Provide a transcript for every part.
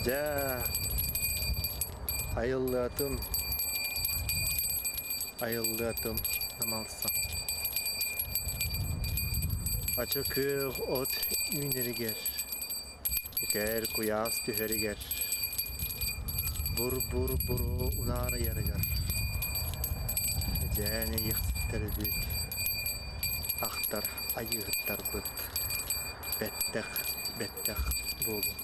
Дьэ, айыллыатым, айыллыатым намалса. Ача күөх от үүнэригэр, үкэр куйаас түһэригэр, бур-бур-буру унаарыйарыгар, дьээн эйиэхситтэрбит, ахтар айыыһыттарбыт бэттэх бэттэх буолуҥ.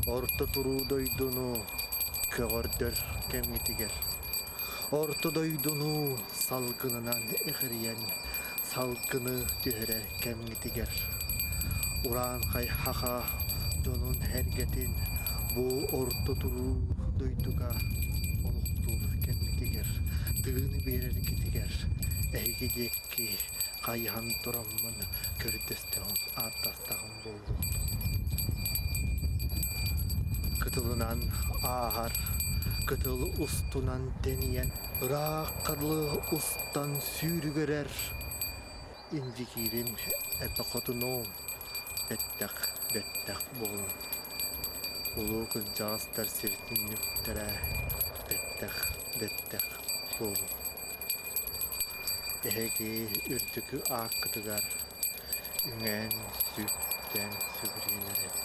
Орто туруу дойдуну көҕөрдөр кэмҥитигэр, Орто дойдуну салгынынан эҕирийэн салгыны түһэрэр кэмҥитигэр, Урааҥхай хаха дьонун эргэтин бу орто туруу дойдуга олохтуур кэмҥитигэр, тыыны биэрэргитигэр эһиги диэки хайыһан тураммын көрдөстөҕүм, ааттастаҕым буоллун. Кытылынан ааһар, кытыл устунан тэнийэн, ыраахха дылы устан сүүрүгүрэр Индигиирим эбэ хотунуом, бэттэх бэттэх буолун. Улуу кырдьаҕастар сиртинньүктэрэ бэттэх бэттэх буолун. Эһиги үрдүкү ааккытыгар үҥэн, сүктэн сүгүрүйэн эрэбит.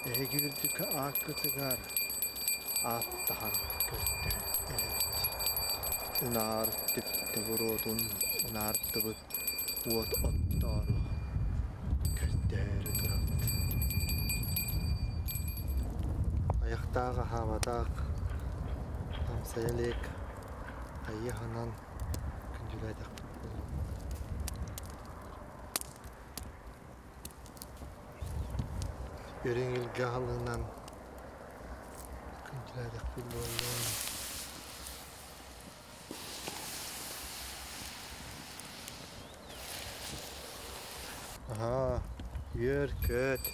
Эһиги үрдүкү ааккытыгар ааттаһан көрдөһөн эрэбит. Унаар түптэ буруотун унаардыбыт уот оттоору көрдөөрү турабыт. Айахтаах аһаабатах амсайа илик хайыһанан күндүлээтэхпит буолуо. Үрүҥ илгэ аһылыгынан күндүлээтэхпит буоллун. Аһаа, үөр-көт,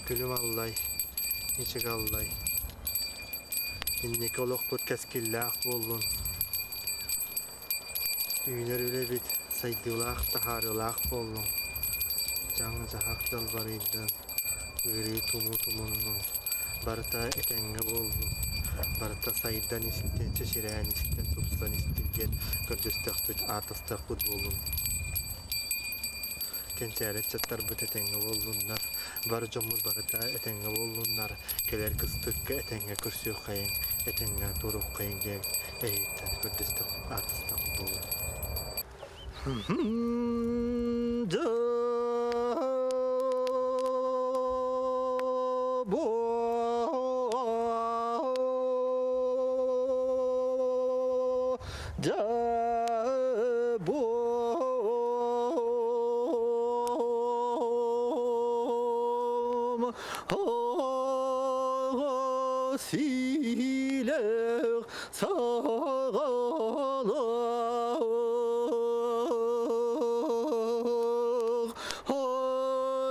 күлүм аллай, ичик аллай. Инники олохпут кэскиллээх буоллун. Үүнэр үлэбит сайдыылаах, таһаарыылаах буоллун. Дьаҥ-дьаһах далбарыйдын, ыарыы тумуу тумуннун, барыта этэҥҥэ буоллун, барыта сайдан истин, чэчирээн истин, тупсан истин диэн көрдөстөхпүт, ааттастахпыт буоллун. Кэнчээри ыччаттарбыт этэҥҥэ буоллуннар, бар дьоммут барыта этэҥҥэ буоллуннар, кэлэр кыстыкка этэҥҥэ көрсүөххэйиҥ, этэҥҥэ туруоххайыҥ диэн эһигиттэн көрдөстөхпүт, ааттастахпыт буолуо. Силер саҕалар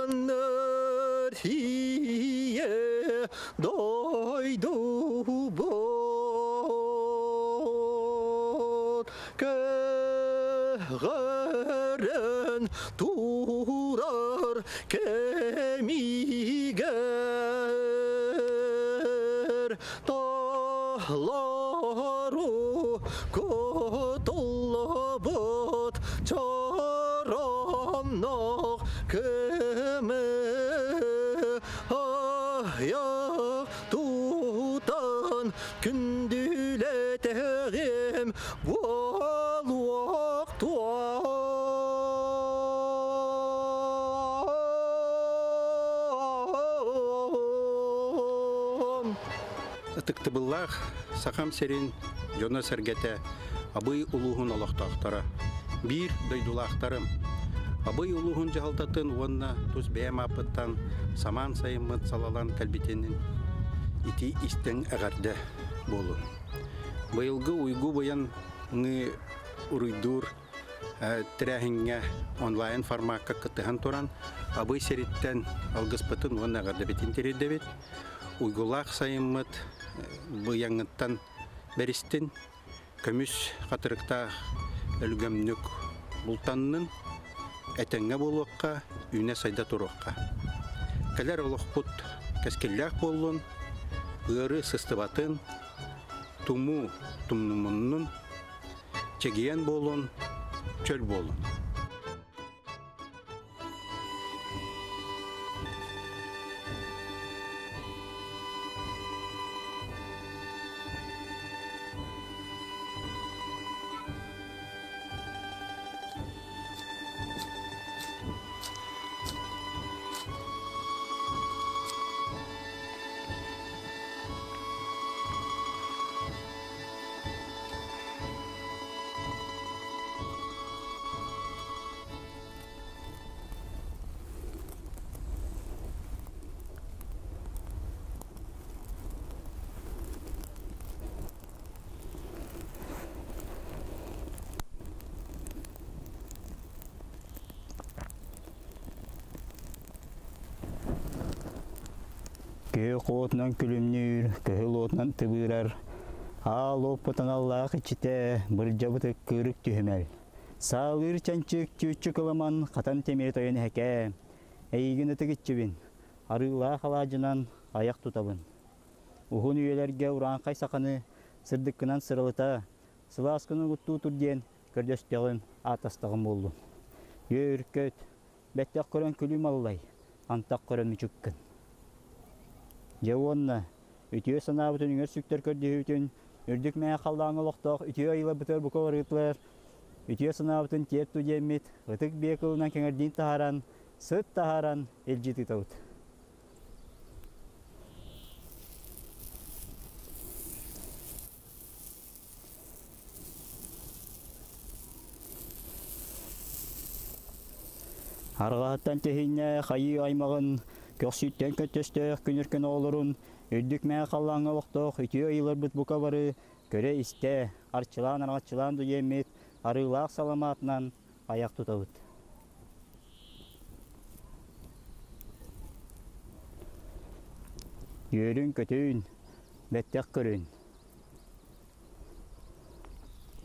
Аннар ийэ дойдубут Көҕөрөн турар кэмигэр Толору кутуллубут чороннох көмө айах тутан күндүлэтэҕим буолуох туом. Ытыктабыллаах Сахам сирин дьоно-сэргэтэ, Абый улууһун олохтоохторо, биир дойдулаахтарым, Абый улууһун дьаһалтатын уонна тус бэйэм ааппыттан самаан сайыммыт салалан кэлбитинин ити истиҥ эҕэрдэ буолун. Быйылгы уйгу быйаҥы уруйдуур тэрээһиҥҥэ онлайн формакка кыттыһан туран Абый сириттэн алгыспытын уонна эҕэрдэбитин тириэрдэбит. Уйгулаах сайыммыт быйаҥыттан бэристин, көмүс хатырыктаах өлгөмнүк бултаннын, этэҥҥэ буолуохха, үүнэ-сайда туруохха. Кэлэр олохпут кэскиллээх буоллун, ыары сыстыбатын, тумуу тумнумуннун, чэгиэн буолун, чөл буолун. Күөх уотунан күлүмнүүр, көһүл уотунан тыбыырар, аал уоппут аналлаах иччитэ, бырдьабыт ыккыырык түһүмэл. Саалыыр чанчык чүүччү кыламан, хатан тимир тойон эһэкээ. Эйигин ытык иччибин, арыылаах алаадьынан айах тутабын. Уһун үйэлэргэ урааҥхай саханы сырдыккынан сыралыта, сылааскын угуттуу тур диэн көрдөстөҕүм, ааттастаҕым буоллун. Үөр-көт, бэттэх көрөн күлүүм аллай, антах көрөн мүчүккүн. Дьэ уонна үтүө санаабытын үҥэр сүктэр көрдөһүүтүн үрдүк мэҥэ халлааҥҥа олохтоох үтүө айыларбытыгар бука барыытылар үтүө санаабытын тиэрту диэммит ытык биэ кылынан кэҥэрдиин таһааран, сыт таһааран илдьи тыытабыт. Арҕаһыттан тэһииннэ хайыы аймаҕын, көхсүттэн көттөстөөх күнүркэн оҕолорун, үрдүк мэҥэ халлааҥҥа олохтоох үтүө ыйыларбыт бука бары көрө-истэ, арчылаан-араҥаччылаан дуйэммит арыылаах саламаатынан айах тутабыт. Үөрүн-көтүүн, бэттэх көрүн.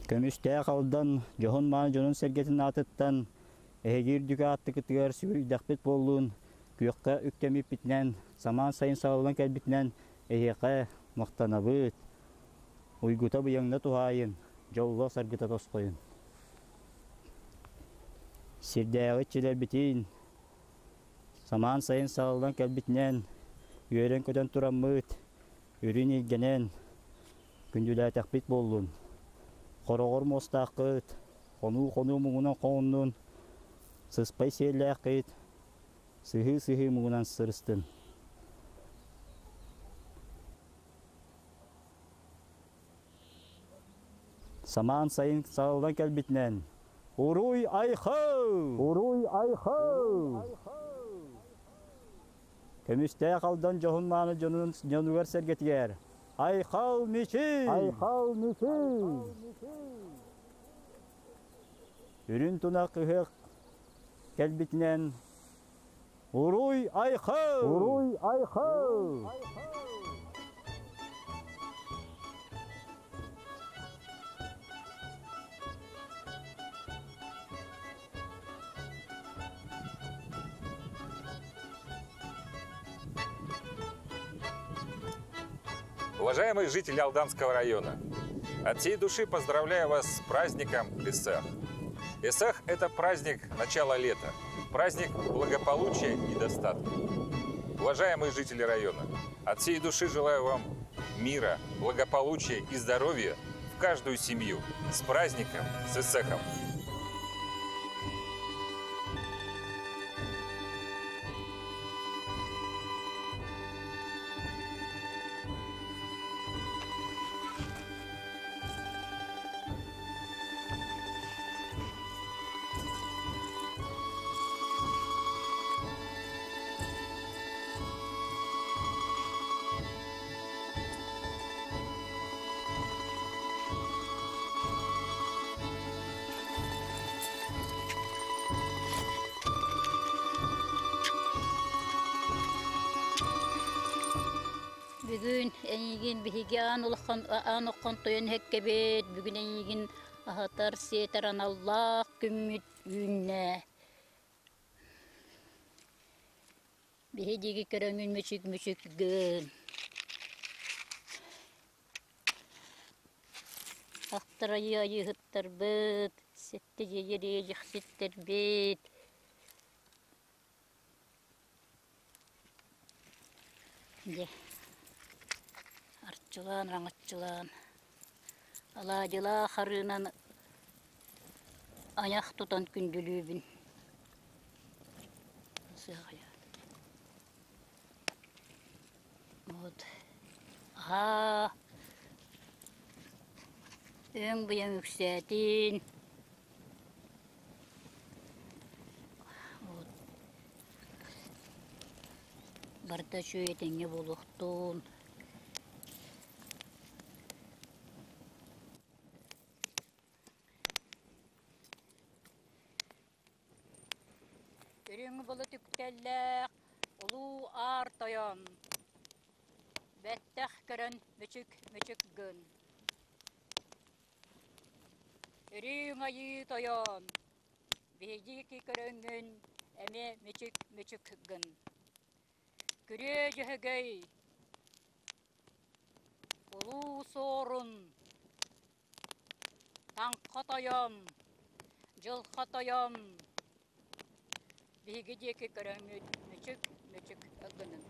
Көмүстээх Алдан дьоһун-мааны дьонун-сэргэтин аатыттан эһиги үрдүк ааттыкытыгар сүгүрүйдэхпит буоллун, күөххэ үктэммиппитинэн, самаан сайын саҕаланан кэлбитинэн эһиэхэ махтанабыт. Уйгута быйаҥна туһаайын, дьолло-саргыта тосхойун. Сирдээҕи иччилэрбитин самаан сайын саҕаланан кэлбитинэн үөрэн-көтөн тураммыт, үрүн илгэнэн күндүлээтэхпит буоллун. Хороҕор муостааххыт, хонуу-хонуу муҥунан хоҥуннун, сыспай сиэллээххит, сыһыы-сыһыы муҥунан сырыстын. Самаан сайын саҕаланан кэлбитинэн Уруй айхал! Уруй айхал! Көмүстээх Алдан дьоһун-мааны дьонун дьонугар-сэргэтигэр Айхал Мичил! Айхал Мичил! Үрүн тунах ыһыах кэлбитинэн Уруй Айхал! Уруй Айхал! Уважаемые жители Алданского района, от всей души поздравляю вас с праздником Песах. Песах – это праздник начала лета, праздник благополучия и достатка. Уважаемые жители района, от всей души желаю вам мира, благополучия и здоровья в каждую семью. С праздником, с Исахом! Бүгүн эйигин биһиги аан улахан аан оххон тойон иһэккэбит, бүгүн эйигин аһатар сиэтэр аналлаах күммүт үүннэ. Биһи диги көрөҥүн мүчүк мүчүк гын. Ахтарайы айыһыттарбыт, сетте дьиэйэри дьихситтэрбит. Дьэ, арчылаан, раҥаччылаан, алаадьылаах арыынан айах тутан күндүлүүбүн. Вот. Аһаа, өҥ быйаҥ үксээтин. Вот. Барыта үчүгэй этэҥҥэ буолуохтун. Үрүҥ былыт үктэллээх улуу аар тойон, бэттэх көрөн мүчүк-мүчүк гын. Үрүҥ айыы тойон, биһиги көрөҥҥүн эмиэ мүчүк-мүчүк гын. Күрүө Дьөһөгөй, Улуу Суорун, Таҥха тойон, Дьылха тойон, биһиги диэки көрөҥҥүт мүчүк-мүчүк гынын.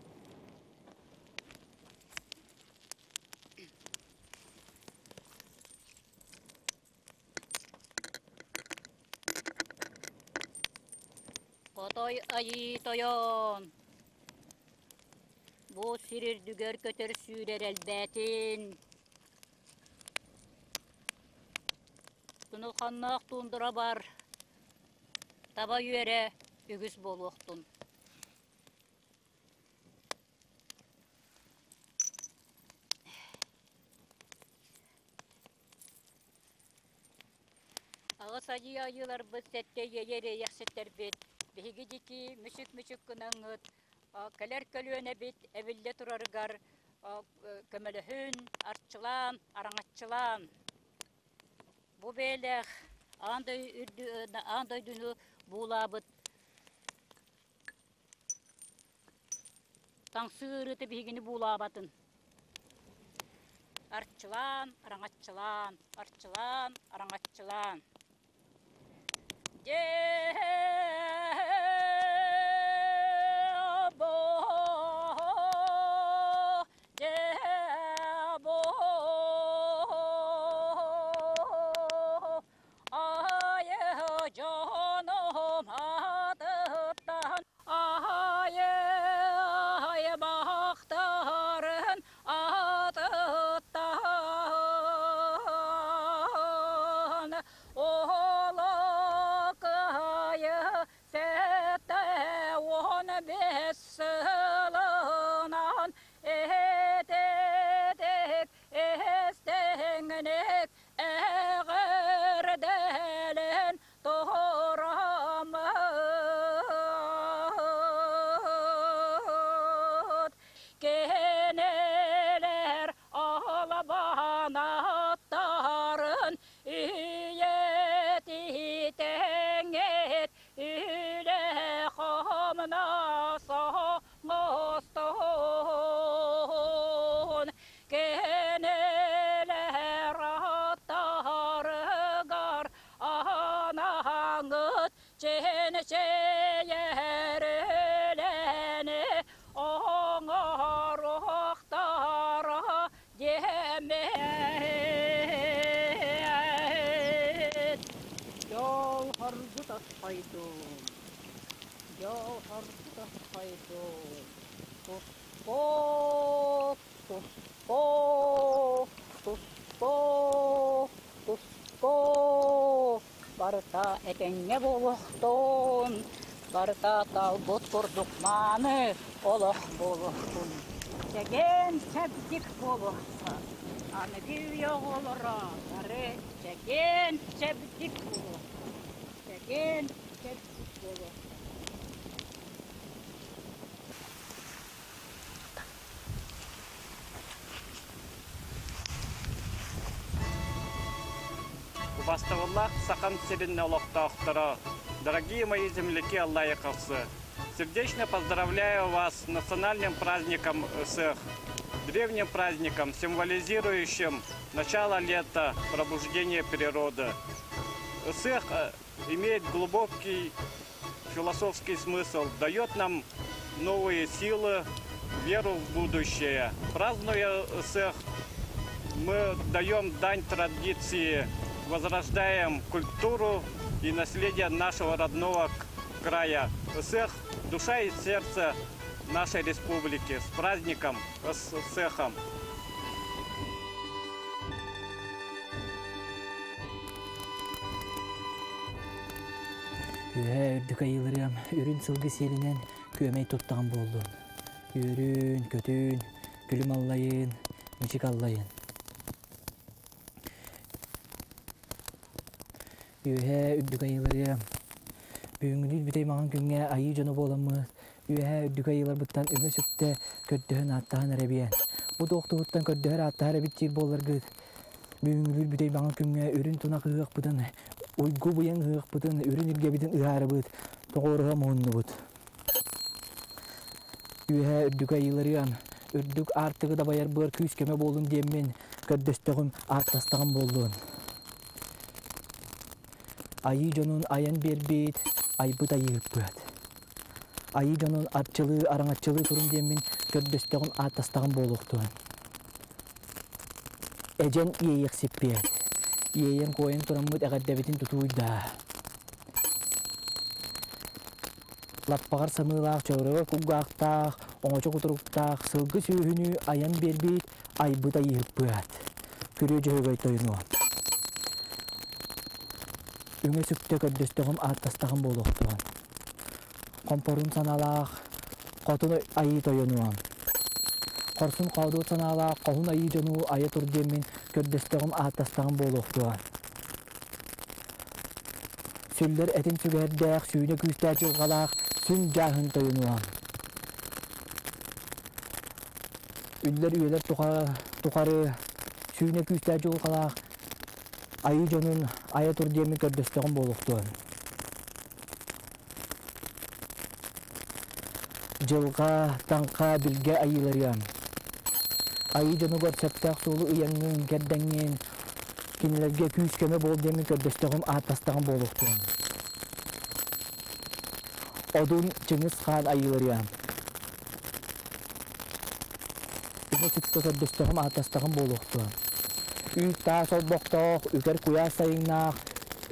Хотой айыы тойон, бу сир үрдүгэр көтөр сүүрэр элбээтин. Тунулханнаах туундура бар, таба үөрэ үгүс буолуохтун. Аҕыс айыы айыыларбыт, сэттэ иэйэ эриэйэхситтэрбит, биһиги дики мүчүк-мүчүк гынаҥҥыт, кэлэр көлүөнэбит эбиллэ турарыгар көмөлөһүн, арчылаан, араҥаччылаан. Бу бэйэлээх аан дойдуну буулаабыт Таҥсыы ыарыыта биһигини буулаабатын. Арчылаан, араҥаччылаан, арчылаан, араҥаччылаан. Аайы-аайы бахтарын атыттан Олокайы 75 сылынан этетик эстеңник эҕэрдэлэн Тоһораммыт кинилэр албанаттарын үйэтитэҥҥит үлэ хамнас оҥостон кинилэр аттарыгар Анаһаҥыт чээнэчэйэр үлэни оҥоруохтара диэммит. Дьол хоргу тосхойдун, дьол хоргу тосхойдун, туспо, туспо, туспо, Туску барыта этэҥҥэ буолуохтун, барыта талбыт курдук мааны олох буолуохтун. Чэгиэн чэбдик буолуохтун. Аныгы үйэ оҕолоро бары чэгиэн чэбдик буолуохтун. Чэгиэн чэбдик буолуохтун. Убастабыллаах Сахам сирин олохтоохторо, дорогие мои земляки Аллайыховцы! Сердечно поздравляю вас с национальным праздником Ысыах, древним праздником, символизирующим начало лета, пробуждение природы. Ысыах имеет глубокий философский смысл, дает нам новые силы, веру в будущее. Празднуя Ысыах, мы даем дань традиции, возрождаем культуру и наследие нашего родного края. Ысыах – душа и сердце нашей республики. С праздником, Ысыахом! Үөһээ үрдүк айыыларыам үрүн сылгы сиэлинэн күөмэй туттаҕым буоллун. Үөрүн, көтүүн, күлүм аллайын, мичик аллайын. Үөһээ үрдүк айыыларыам бүгүҥҥүнүүт бүтэй маҥан күҥҥэ айыы дьоно буоламмыт үөһээ үрдүк айыыларбыттан өҥө-сүктэ көрдөһөн ааттаһан эрэбиэн. Бу туох туһуттан көрдөһөр ааттаһар эбит диир буолларгыт бүгүҥҥүлүүр бүтэй маҥан күҥҥэ үрүн тунах ыһыахпытын, уйгу быйаҥ ыһыахпытын, үрүн илгэбитин ыһаарыбыт, тоҕуоруһа муһуннубут. Үөһээ үрдүк айыыларыан, үрдүк аартыгы дабайар быар күүс-көмө буолун диэммин көрдөстөҕүм, ааттастаҕым буоллун. Айыы дьонун айан биэрбит, айбыт айыыппыт. Айыы дьонун арчылыы, араҥаччылыы турун диэммин көрдөстөҕүм, ааттастаҕым буолуохтун. Эдьэн иэйиэхсиппиэт. Иэйэн-куойан тураммыт эҕэрдэбитин тутууйдаа. Лаппаҕар самыылаах, чоорого кулгаахтаах, оҥочо кутуруктаах сылгы сүөһүнү айан биэрбит айбыт айыыһыппыат. Күрүө Дьөһөгөй тойонуо. Үҥэ-сүктэ көрдөстөҕүм ааттастаҕым буолуохтуон. Хомпорун санаалаах хотун айыы тойонуом. Хорсун хоодуот санаалаах хоһун айыы дьону айа тур диэммин көрдөстөҕүм ааттастаҕым буолуохтуон. Сүллэр этин сүгэһэрдээх, сүүнэ күүстээх дьылҕалаах сүн дьааһын тойонуом. Үллэр үйэлэр тухары сүүнэ күүстээх дьылҕалаах айыы дьонун айа тур диэммин көрдөстөҕүм буолуохтуон. Дьылҕа, таҥха, билгэ айыыларыам. Айыы дьонугар сөптөөх суолу ыйаҥҥын, кэрдэҥҥин, кинилэргэ күүс-көмө буол диэммин көрдөстөҕүм, ааттастаҕым буолуохтуон. Одун Чыҥыс хаан айыыларыам. Бу сүктэ көрдөстөҕүм, ааттастаҕым буолуохтуон. Үүт таас олбохтоох, үкэр куйаас сайыҥнаах,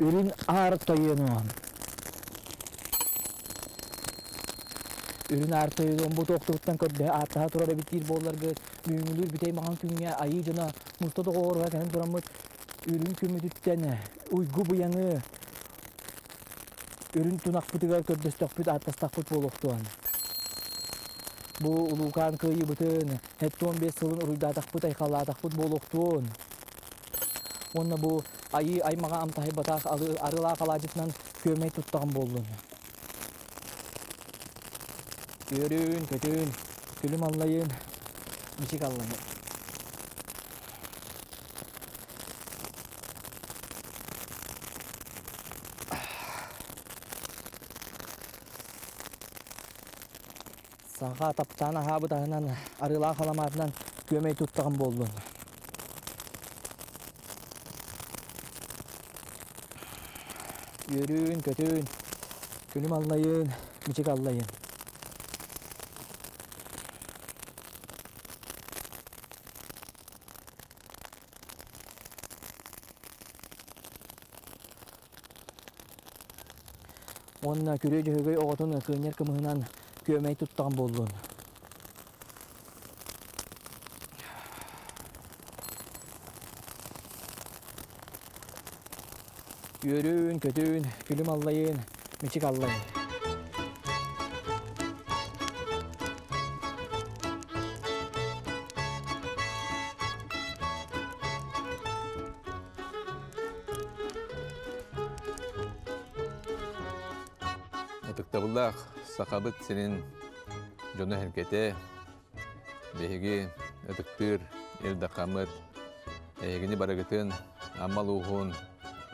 үрүн аар тойонуом. Үрүн аар тойонуом бу туохтугуттан көрдөһө ааттаһа турар эбит диир буолларгыт, бүгүҥҥүлүүр бүтэй маҥан күҥҥэ айыы дьоно муста доҕоҕоруга кэлэн тураммыт үрүҥ күммүтүттэн уйгу быйаҥы үрүҥ тунахпытыгар көрдөстөхпүт, ааттастахпыт буолуохтуон. Бу улуукаан кыайыыбытын 75 сылын уруйдаатахпыт, айхаллаатахпыт буолуохтуон. Уонна бу айыы аймаҕа амтаһыйбатах арыылаах алаадьытынан күөмэй туттаҕым буоллун. Үөрүүн, көтүүн, күлүм аллайын, мичик аллайын. Саха таптаан аһаабыт аһынан, арыылаах аламаатынан күөмэй туттаҕым буоллун. Үөрүүн, көтүүн, күнүм аллайын, мичик аллайын. Уонна күрүө дьөһөгөй оҕотун кыынньар кымыһынан күөмэй туттаҕым буоллун. Үөрүүн, көтүүн, күлүм аллайын, мичик аллайын. Ытыктабыллаах Сахабыт сирин дьоно-сэргэтэ, биһиги ытыктыыр Ил Дархаммыт эһигини барыгытын Амма улууһун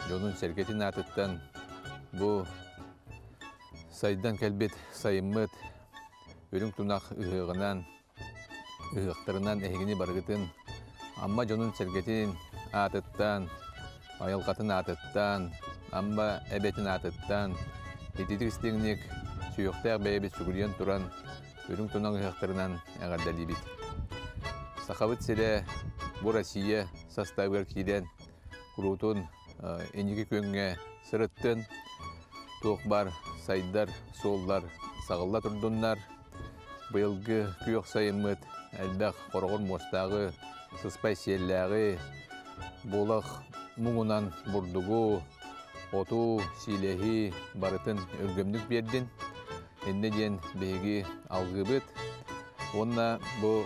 дьонун-сэргэтин аатыттан бу. Сайдан кэлбит сайыммыт үрүҥ тунах ыһыаҕынан, ыһыахтарынан эһигини барыгытын Амма дьонун-сэргэтин аатыттан, айылҕатын аатыттан, Амма эбэтин аатыттан ититик истиҥник сүһүөхтээх бэйэбит сүгүрүйэн туран үрүҥ тунах ыһыахтарынан эҕэрдэлиибит. Сахабыт сирэ бу Россия састаабыгар киирэн куруутун инники күөҥҥэ сырыттын, туох баар сайдар суоллар саҕылла турдуннар. Быйылгы күөх сайыммыт элбэх хороҕор муостааҕы, сыспай сиэллээҕи, буолах муҥунан бурдугу, оту, сиилэһи барытын өлгөмнүк биэрдин. Иннэ диэн биһиги алгыыбыт. Уонна бу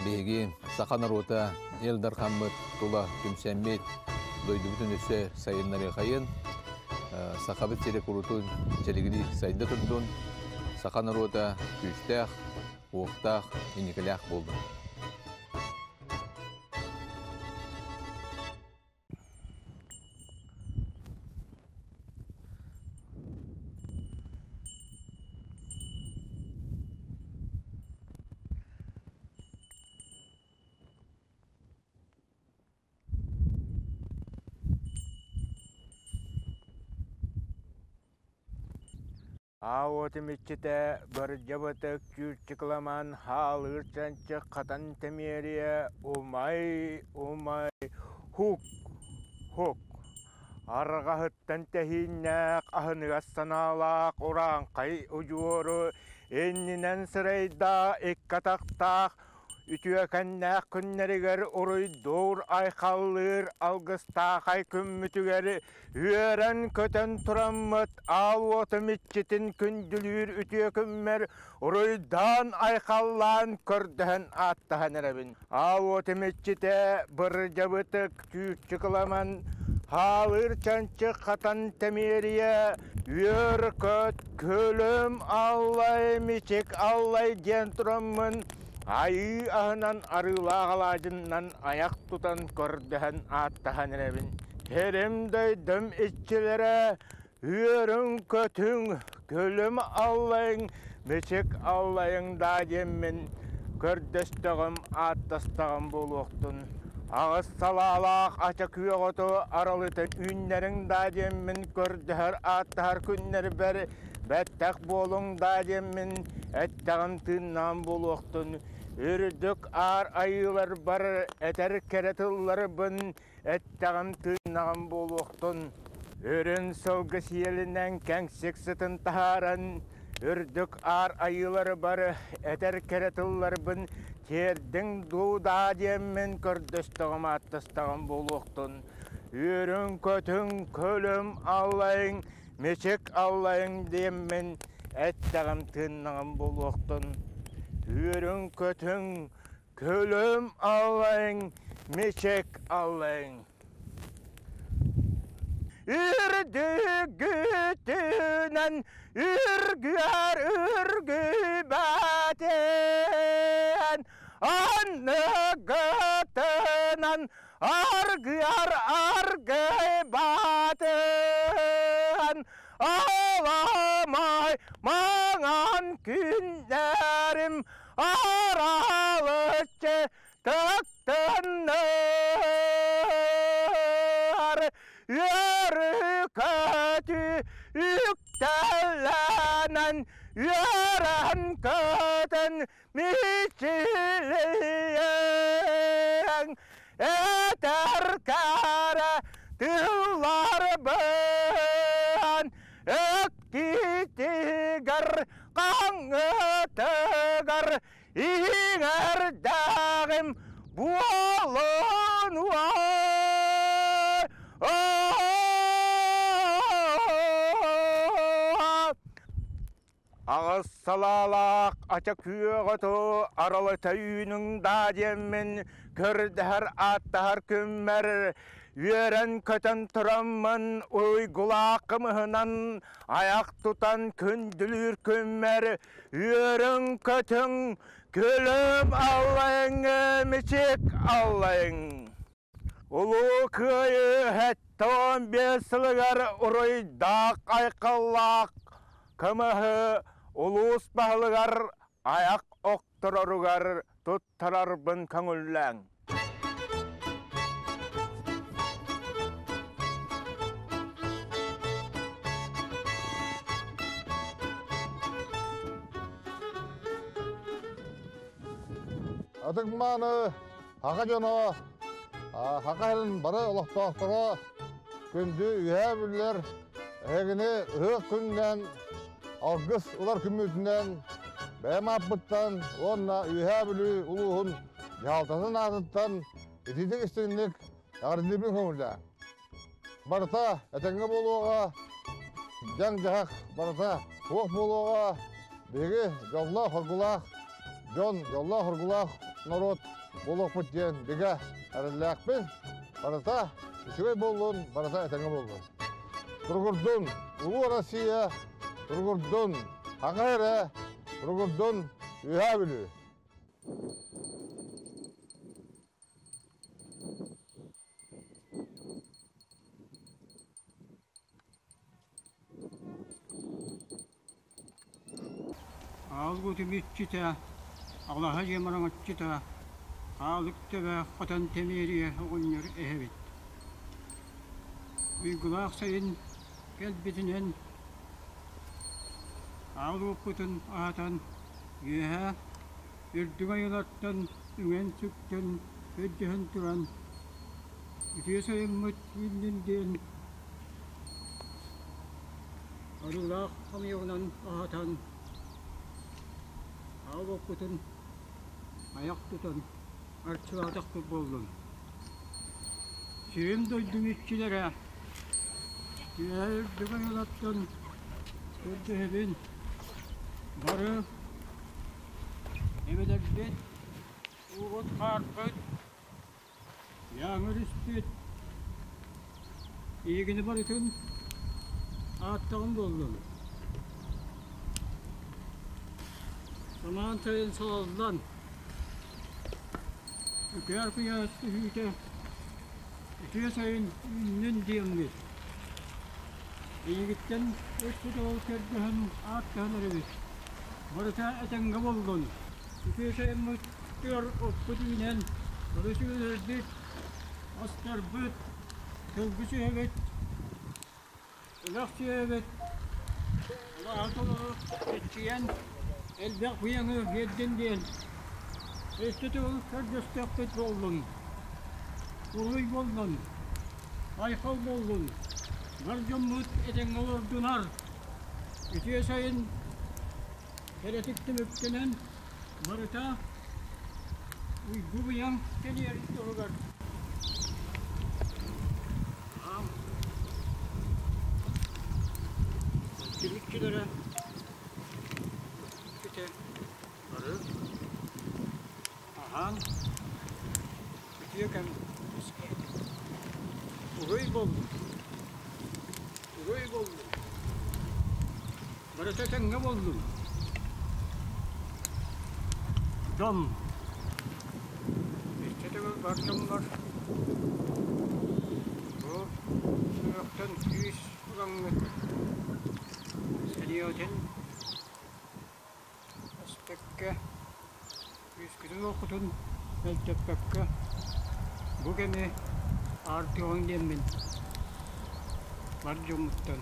биһиги саха норуота Ил Дархаммыт тула түмсэммит, дойдубутун өссө сайыннарыахайын, сахабыт сирэ курутун чэлигирии сайда турдун, саха норуота күүстээх, уохтаах, инникилээх буоллун. Аауотум иччитэ бырдьабытык чүүччүкламан хаалыыр чанчык хатан тэмиэрийэ умай умай һук һук арҕаһыттан тэһииннээх аһыныгас санаалаах урааҥхай удьуору иннинэн сырайдаах икки атахтаах Үтүөкэннээх күннэригэр уруйдуур, айхаллыыр алгыстаахай күммүтүгэр үөрэн-көтөн тураммыт аал уотум иччитин күндүлүүр үтүө күммэр уруйдаан, айхаллаан, көрдөһөн ааттаһан эрэбин. Аал уотум иччитэ бырдьабытык түүччү кыламан, хаалыыр чанчык хатан тэмиэрийэ, үөр-көт, күлүм аллай, мичик аллай диэн тураммын Айыы аһынан арыылаах алаадьыннан айах тутан көрдөһөн ааттаһан эрэбин. Сирим дойдум иччилэрэ үөрүҥ-көтүҥ, күлүм аллайыҥ, мичик аллайыҥ даа диэммин көрдөстөҕүм, ааттастаҕым буолуохтун. Аҕыс салаалаах ача күөх оту аралыта үүннэриҥ даа диэммин көрдөһөр ааттаһар күннэрбэр Бэттэх буолуҥ даа диэммин эттэҕим тыыннаан буолуохтун, үрдүк аар айыыларбар этэр кэрэ тылларбын эттэҕим тыыннаҕым буолуохтун. Үрүн сылгы сиэлинэн кэҥсик сытын таһааран, үрдүк аар айыыларбар этэр кэрэ тылларбын тиэрдиҥ дуу даа диэммин көрдөстөҕүм ааттастаҕым буолуохтун. Үөрүҥ-көтүҥ, көлүм аллайыҥ, Мичик аллайыҥ диэммин эттэҕим тыыннаҕым буолуохтун. Үөрүҥ-көтүҥ, күлүм аллайыҥ, мичик аллайыҥ. Үрдүгүтүнэн үргүөр үргүбэтин, анныгытынан Аргыар аргыйбатын, аламай маҥан күннэрим аралыччы тыктыннар. Үөрүү-көтүү үктэллэнэн, үөрэн-көтөн Мичилийэҥ этэр кэрэ тылларбын өктитигэр хаҥытыгар иҥэрдэҕим буолун Аҕыс салаалаах ача күөх оту аралыта үүнүҥ даа диэммин көрдөһөр ааттаһар күммэр үөрэн-көтөн тураммын уйгулаах кымыһынан айах тутан күндүлүүр күммэр үөрүҥ-көтүҥ күлүм аллайыҥ мичик аллайыҥ Улуу Кыайыы 75 сылыгар уруйдаах айхаллаах Кымыһы улуус баһылыгар айах охтороругар туттарарбын көҥүллээҥ. Ытык-мааны Саха дьоно, саха сирин бары олохтоохторо күндү үөһээ бүллэр эһигини ыһыах күнүнэн алгыс ылар күммүтүнэн бэйэм ааппыттан уонна Үөһээ Бүлүү улууһун дьаһалтатын аатыттан итиитик истиҥник эҕэрдэлиибин көҥүллээ. Барыта этэҥҥэ буолуоҕа, дьаҥ-дьаһах барыта суох буолуоҕа. Биһиги дьоллоох-хоргулаах дьон, дьоллоох-хоргулаах норуот буолуохпут диэн бигэ эрэллээхпин. Барыта үчүгэй буоллун, барыта этэҥҥэ буоллун. Туругурдун, Улуу Россия, туругурдун, Хаҥа эрэ, туругурдун, Үөһээ Бүлүү! Аалгутум иччитэ, алаһа дьиэм араҥаччыта, хаалык төбө хотон тэмиэрийэ оҕонньор эһэбит. Уйгулаах сайын кэлбитинэн аал уоппутун аһатан үөһэ үрдүк айылартан үҥэн-сүктэн өйдөһөн туран үтүө сайыммыт үүннүн диэн арыылаах хамыйаҕынан аһатан аал уоппутун айах тутан арчылаатахпыт буоллун. Сирим дойдум иччилэрэ үөһэ үрдүк айылаттан көрдөһөбүн бары эбэлэрбит уубут хаарбыт Дьааҥы өрүспүт эйигини барытын ааттаҕым буоллун. Самаан сайын салаллан, үкээр куйаас түһүүтэ үтүө сайын үүннүн диэммит. Эйигиттэн өссө да ол көрдөһөн ааттаһан эрэбит. Барыта этэҥҥэ буоллун. Үтүө сайыммыт Төр оппут үүнэн, өрүс үүнэрбит, астарбыт, сылгы сүөһэбит, ынах сүөһэбит, алааһы толору иччийэн, элбэх быйаҥы биэрдин диэн өссө төгүл көрдөстөхпүт буоллун, уруй буоллун, айхал буоллун, бар дьоммут этэҥҥэ олордунар, үтүө сайын кэрэтик түмүктэнэн Барыта уйгу-быйаҥ кэлиэр туһугар аам түмүкчүлэрэ күтэ бары аһаан үтүө кэм үөскээтэ. Уруй буоллун! Уруй буоллун! Барыта этэҥҥэ буоллун! Дьон икки төгүл бар дьоммор бу сүһүөхтэн күүс ылаҥҥыт сэниэҕитин эспэккэ, күүскүтүн-уоххутун мөлтөппөккө бу кэми аартыаҕыҥ диэммин бар дьоммуттан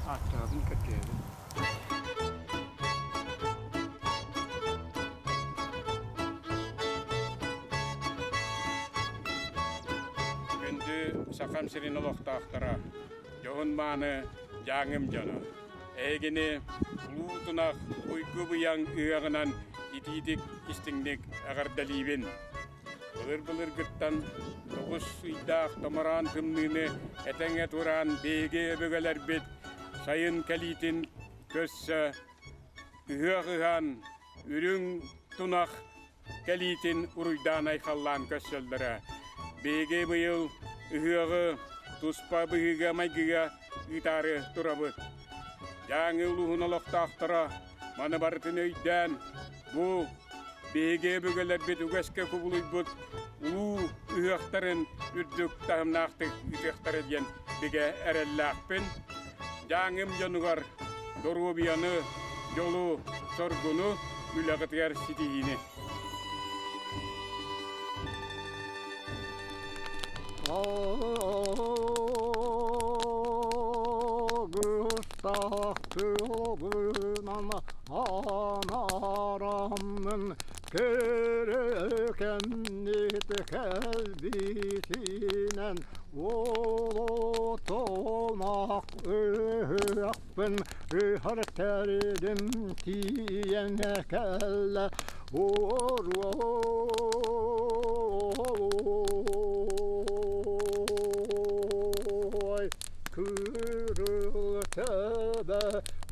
ааттаабын көрдөһөбүн. Күндү Сахам сирин олохтоохторо, дьоһун-мааны Дьааҥым дьоно! Эһигини Улуу Тунах уйгу-быйаҥ ыһыаҕынан итиитик истиҥник эҕэрдэлиибин! Былыр-былыргыттан тоҕус ыйдаах томороон тымныыны этэҥҥэ тураан биһиги өбүгэлэрбит сайын кэлиитин көрсө ыһыах ыһан, үрүҥ тунах кэлиитин уруйдаан айхаллаан көрсөллөрө. Биһиги быйыл ыһыаҕы туспа быһыыга-майгыга ыытаары турабыт. Дьааҥы улууһун олохтоохторо маны барытын өйдөөн, бу биһиги өбүгэлэрбит үгэскэ кубулуйбут улуу ыһыахтарын үрдүк таһымнаахтык ыытыахтара диэн бигэ эрэллээхпин. Дьааҥым дьонугар Доруобуйаны, дьолу, соргуну, үлэҕитигэр ситиһиини! Алгыстаах тылбынан анараммын Кэрэ-кэмнит кэлбитинэн Олотомах ыһыахпын ыһар тэрилим тиийэн кэллэ Оруой кырыл төбө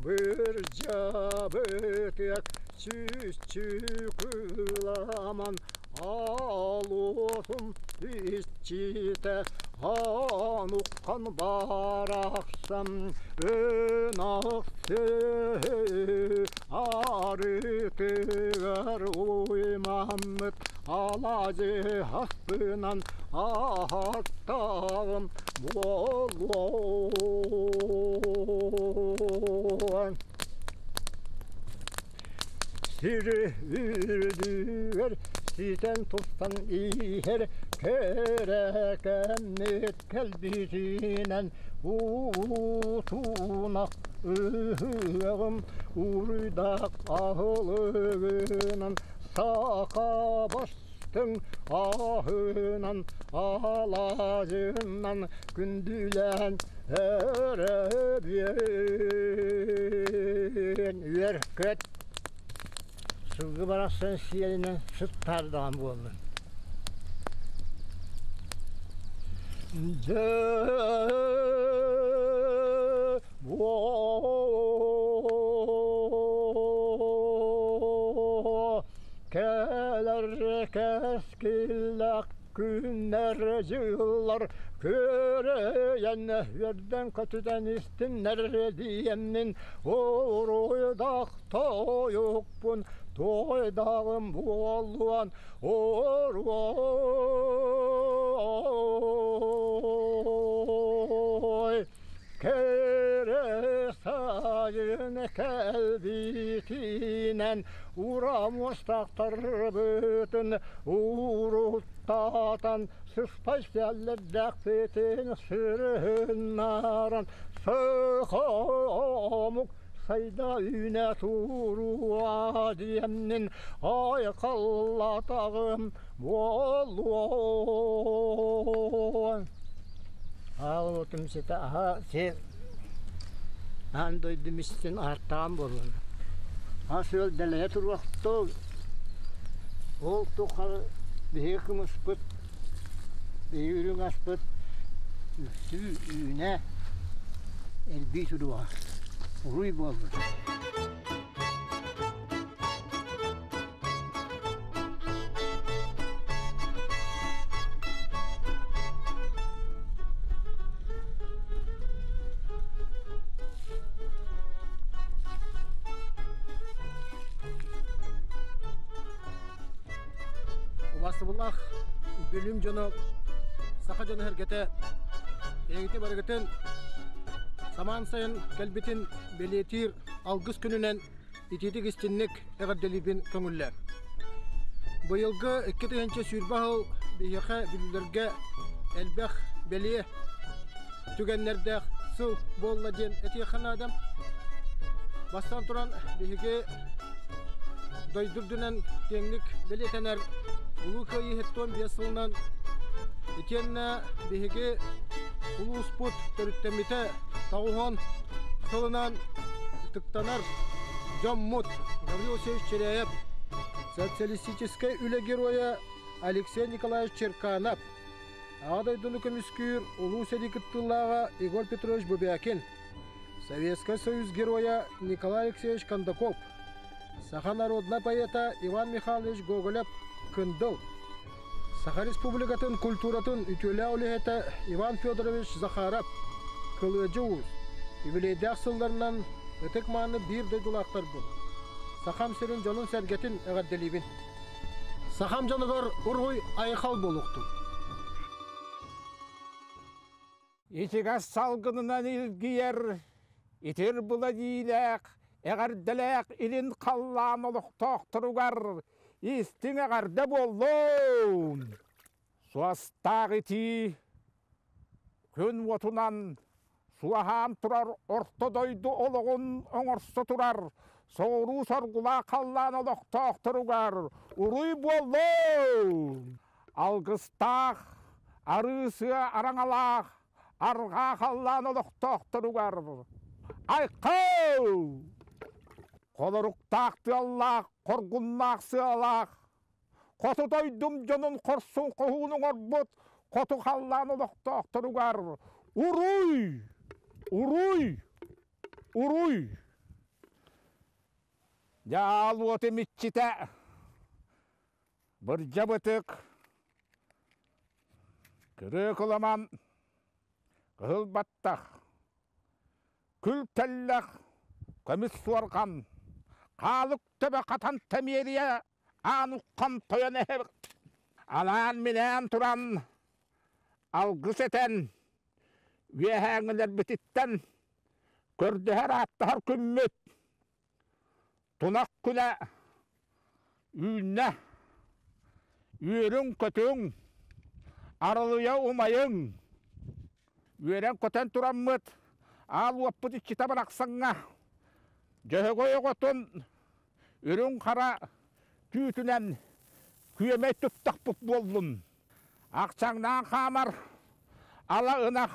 бырдьабытык Чүччү-кыламан алуотум иччитэ Анукхан барахсан ынах сүөһү арыытыгар уймаммыт алаадьы аспынан аһаттаҕым буолуон. Сири үрдүгэр ситэн тустан иһэр кэрэкэммит кэлбитинэн уутунах ыһыаҕым уруйдаах аһылыгынан саха бастыҥ аһынан алаадьынан күндүлээн өрөбүөн үөр-көт Сылгы барахсан сиэлинэн сыт таардаҕан буоллун. Дьэ кэлэр кэскиллэх күннэр-дьыллар күөрэйэн үөрдэн-көтүтэн истиннэр диэммин уруйдах тойукпун туойдаҕым буолуон оруой Кэрэ сайын кэлбитинэн ура муостахтарбытын уруттатан сыспай сэллэрдээхпитин сырыһыннаран сыха омук сайда үүнэ туруа диэммин айхаллатаҕым буолуон. Аал уотум ситэ аһа сир аан дойду мистин ааттаан буоллун. Ас-үөл дэлэйэ туруохтун. Ол тухары биһиги кымыспыт, биһиги үрүҥ аспыт үксүү үүнэ элбии туруоҕа. Уруй буоллун. Убастыбыллаах бүлүүм дьоно, саха дьоно сэргэтэ, эйгити барыгытын самаан сайын кэлбитин бэлиэтиир алгыс күнүнэн итиитик истинник эҕэрдэлиибин көҥүллээн. Быйылгы 2020 сыл биһиэхэ бүлүүлэргэ элбэх бэлиэ түгэннэрдээх сыл буолла диэн этиэххэ наада. Бастаан туран биһиги дойду үрдүнэн киэҥник бэлиэтэнэр Улуу Кыайыы 75 сылынан итиэннэ биһиги улууспут төрүттэммитэ тоҕуһун сылынан ытыктанар дьоммут Гаврил Васильевич Чиряев, социалистическай үлэ геройа Алексей Николаевич Черканов, Аҕа дойдуну көмүскүүр Улуу сэрии кыттыылааҕа Егор Петрович Бубякин, Советскай Союз геройа Николай Алексеевич Кондаков, саха народнай поэта Иван Михайлович Гоголев Кындыл, Саха Республикатын культуратын үтүөлээх үлэһитэ Иван Федорович Захаров, Кылыадьы Уус, юбилейдээх сылларынан ытык-мааны биир дойдулаахтарбын, Сахам сирин дьонун-сэргэтин эҕэрдэлиибин. Сахам дьонугар уруй айхал буолуохтун! Ичигэс салгынынан илгийэр. Итир була диилээх, эҕэрдэлээх илин халлаан олохтоохторугар истиҥ эҕэрдэ буоллун! Суостаах итии күн уотунан суоһаан турар орто дойду олоҕун оҥорсо турар соҕуруу соргулаах халлаан олохтоохторугар уруй буоллун! Алгыстаах, арыы-сыа араҥалаах арҕаа халлаан олохтоохторугар айхал! Холоруктаах тыаллаах, хоргуннаах сыалаах, хоту дойдум дьонун хорсун хоһуун оҥорбут хоту халлаан олохтоохторугар уруй! Уруй! Уруй! Дьаал уотум иччитэ Бырдьа бытык, кырыы кыламан, кыһыл баттах, күл тэллэх, көмүс суорҕан, хаалык төбө хатан тэмиэрийэ аан уххан тойон эһэ анаан-минээн туран алгыс этэн үөһээҥҥилэрбититтэн көрдөһөр ааттаһар күммүт Тунах күнэ үүннэ, үөрүҥ-көтүҥ, арылыйа умайыҥ! Үөрэн-көтөн тураммыт, аал уоппут иччитэ барахсаҥҥа Дьөһөгөй оҕотун үрүҥ-хара түүтүнэн күөмэй туттахпыт буоллун! Ахсаҥнаан хаамар ала ынах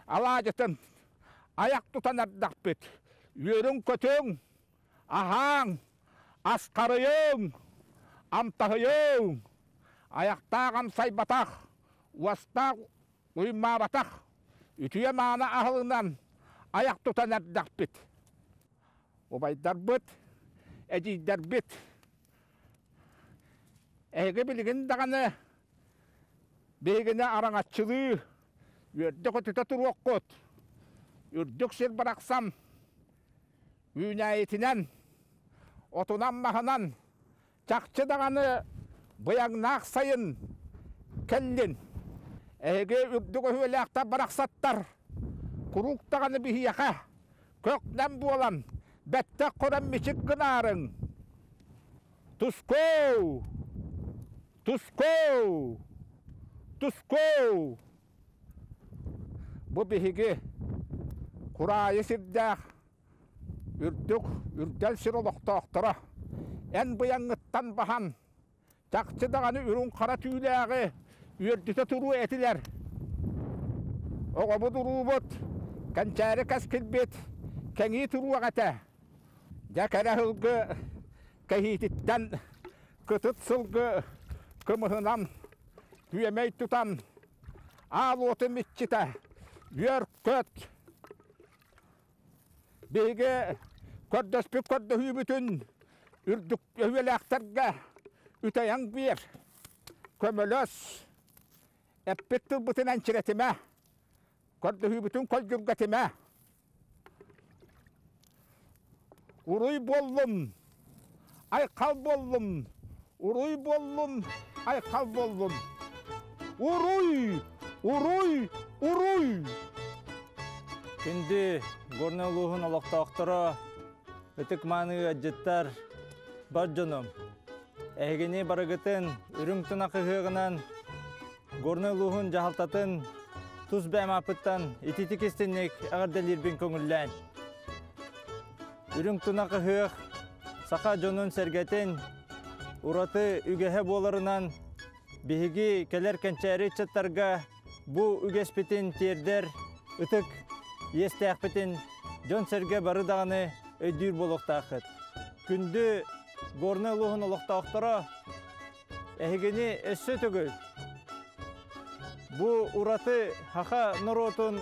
алаадьытын айах тутан эрдэхпит. Үөрүҥ-көтүҥ, аһааҥ, асхарыйыҥ, амтаһыйыҥ! Айахтаах амсайбатах, уостаах уймаабатах, үтүө-мааны аһылынан айах тутан эрдэхпит. Убайдарбыт, эдьиийдэрбит Эһиги билигин даҕаны биһигини араҥаччылыы, үөрдэ-көтүтэ туруоххут. Үрдүк сир барахсан үүнээйитинэн, отунан-маһынан чахчы даҕаны быйаҥнаах сайын кэллин. Эһиги үрдүк өһүөлээхтэр барахсаттар куруук даҕаны биһиэхэ көх-нэм буолан бэттэх көрөн мичик гынаарыҥ. Тускоу! Тускоу! Тускоу! Бу биһиги кураайы сирдээх үрдүк үрдэл сир олохтоохторо эн быйаҥҥыттан баһан чахчы даҕаны үрүҥ хара түүлээҕи үөрдүтэ туруо этилэр. Оҕобут уруубут, кэнчээри кэскилбит кэҥии туруох этэ. Дьэ кэрэ сылгы кэһиититтэн кытыт сылгы кымыһынан күөмэй тутан аал уотум иччитэ үөр-көт Биһиги көрдөспүт көрдөһүүбүтүн үрдүк өһүөлээхтэргэ үтэйэн биэр, көмөлөс, эппит тылбытын энчирэтимэ, көрдөһүүбүтүн көлдьүргэтимэ. Уруй буоллун, айхал буоллун, уруй буоллун, айхал буоллун. Уруй! Уруй! Уруй! Күндү Горнай улууһун олохтоохторо, ытык-мааны ыалдьыттар, бар дьонум! Эһигини барыгытын үрүҥ тунах ыһыаҕынан Горнай улууһун дьаһалтатын тус бэйэм ааппыттан ититик истинник эҕэрдэлиирбин көҥүллээн. Үрүҥ тунах ыһыах саха дьонун-сэргэтин ураты үгэһэ буоларынан биһиги кэлэр кэнчээри ыччаттарга бу үгэспитин тиэрдэр ытык иэстээхпитин дьон-сэргэ бары даҕаны өйдүүр буолуохтааххыт. Күндү Горнай улууһун олохтоохторо Эһигини өссө төгүл бу ураты саха норуотун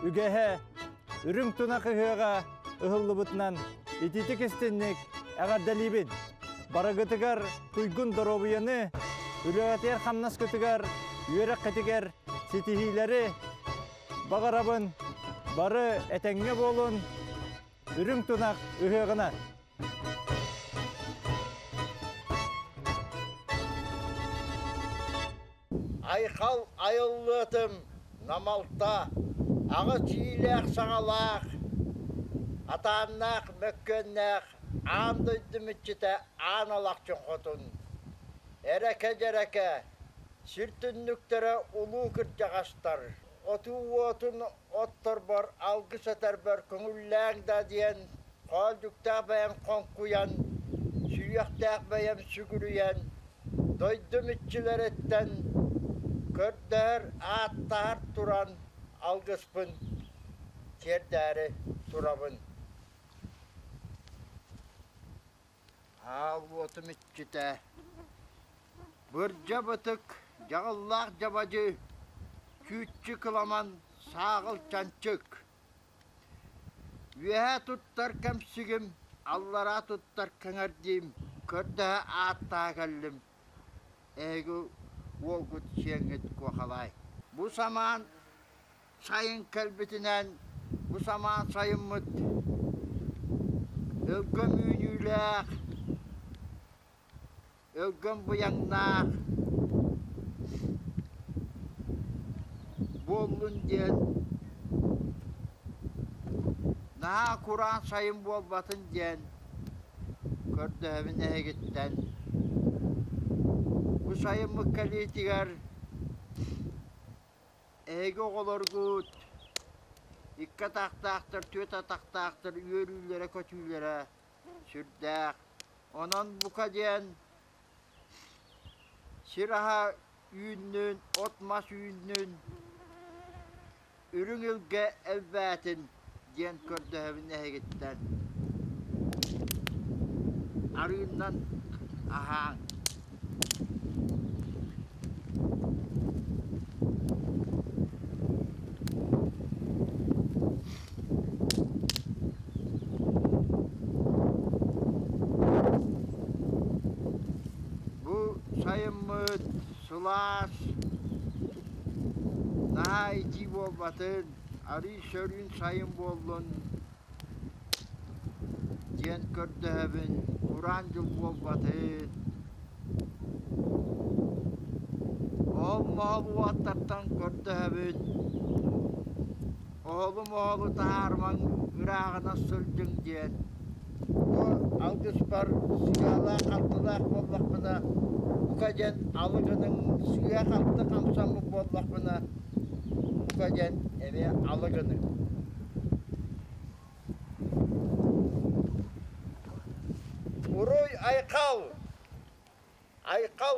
үгэһэ үрүҥ тунах ыһыаҕа ыһыллыбытынан ититик истинник эҕэрдэлиибин. Барыгытыгар туйгун доруобуйаны, үлэҕитигэр хамнаскытыгар, үөрэххитигэр ситиһиилэри баҕарабын. Бары этэҥҥэ буолун, үрүҥ тунах ыһыаҕынан! Айхал айыллыатым намалта, аҕа чиилээх саҥалаах. Атааннаах, мөккүөннээх аан дойду мүччүтэ аан алахчын хотун. Эрэкэ-дьэрэкэ, сир түннүктэрэ улуу кырдьаҕастар, отуу уотун отторбор алгыс этэрбэр көҥүллээҥ да диэн хоолдьуктаах бэйэм хоҥкуйан, сүүйэхтээх бэйэм сүгүрүйэн, дойдум иччилэриттэн көрдөһөр, ааттаһар туран алгыспын тиэрдээри турабын. Аал уотум иччитэ, бырдьа бытык, дьаҕыллаах дьабадьы, чүүччү кыламан, сааҕыл чанчык. Үөһээ туттар кэмсигим, аллараа туттар кэҥэрдиим, көрдөһө ааттаһа кэллим. Эһиги уолгут сиэҥҥит куохалаай. Бу самаан сайын кэлбитинэн бу самаан сайыммыт өлгөм үүнүүлээх, өлгөм быйаҥнаах буоллун диэн наһаа кураан сайын буолбатын диэн көрдөһөбүн эһигиттэн. Бу сайыммыт кэлиитигэр Эһиги оҕолоргут икки атахтаахтар, түөрт атахтаахтар үөрүүлэрэ-көтүүлэрэ сүрдээх. Онон бука диэн сир аһа үүннүн, от-мас үүннүн, үрүҥ илгэ элбээтин диэн көрдөһөбүн эһигиттэн. Арыыннан аһааҥ. Бу сайыммыт сылаас, наһаа итии буолбатын, арыый сөрүүн сайын буоллун диэн көрдөһөбүн, кураан дьыл буолбатын. Оһол-моһол уоттартан көрдөһөбүн, оһолу-моһолу таһаарымаҥ, ырааҕынан сылдьыҥ диэн. Бу алгыспар сыалаах-халтылаах буоллахпына, бука диэн алыгыныҥ сыа-халты хамсаммыт буоллахпына, бука диэн эмиэ алыгыныҥ. Уруй айхал! Айхал!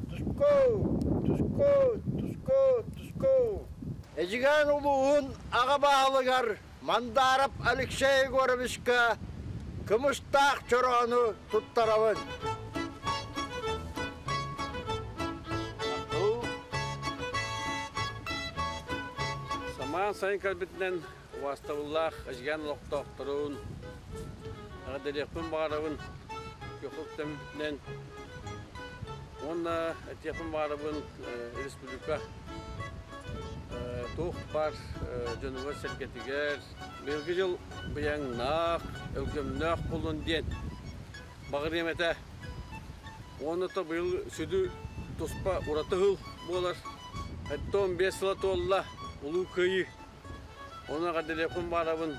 Туску! Туску! Туску! Туску! Эдьигээн улууһун аҕа баһылыгар Мандаров Алексей Егоровичка кымыстаах чороону туттарабын. Самаан сайын кэлбитинэн убаастабыллаах Эдьигээн олохтоохторун эҕэрдэлиэхпин баҕарабын күөххэ үктэммитинэн уонна этиэхпин баҕарабын республика туох баар дьонугар-сэргэтигэр быйылгы дьыл быйаҥнаах, өлгөмнөөх буоллун диэн баҕарыам этэ. Уонна то быйыл сүдү туспа ураты сыл буолар. 75 сыла туолла Улуу Кыайыы. Ону эҕэрдэлиэхпин баҕарабын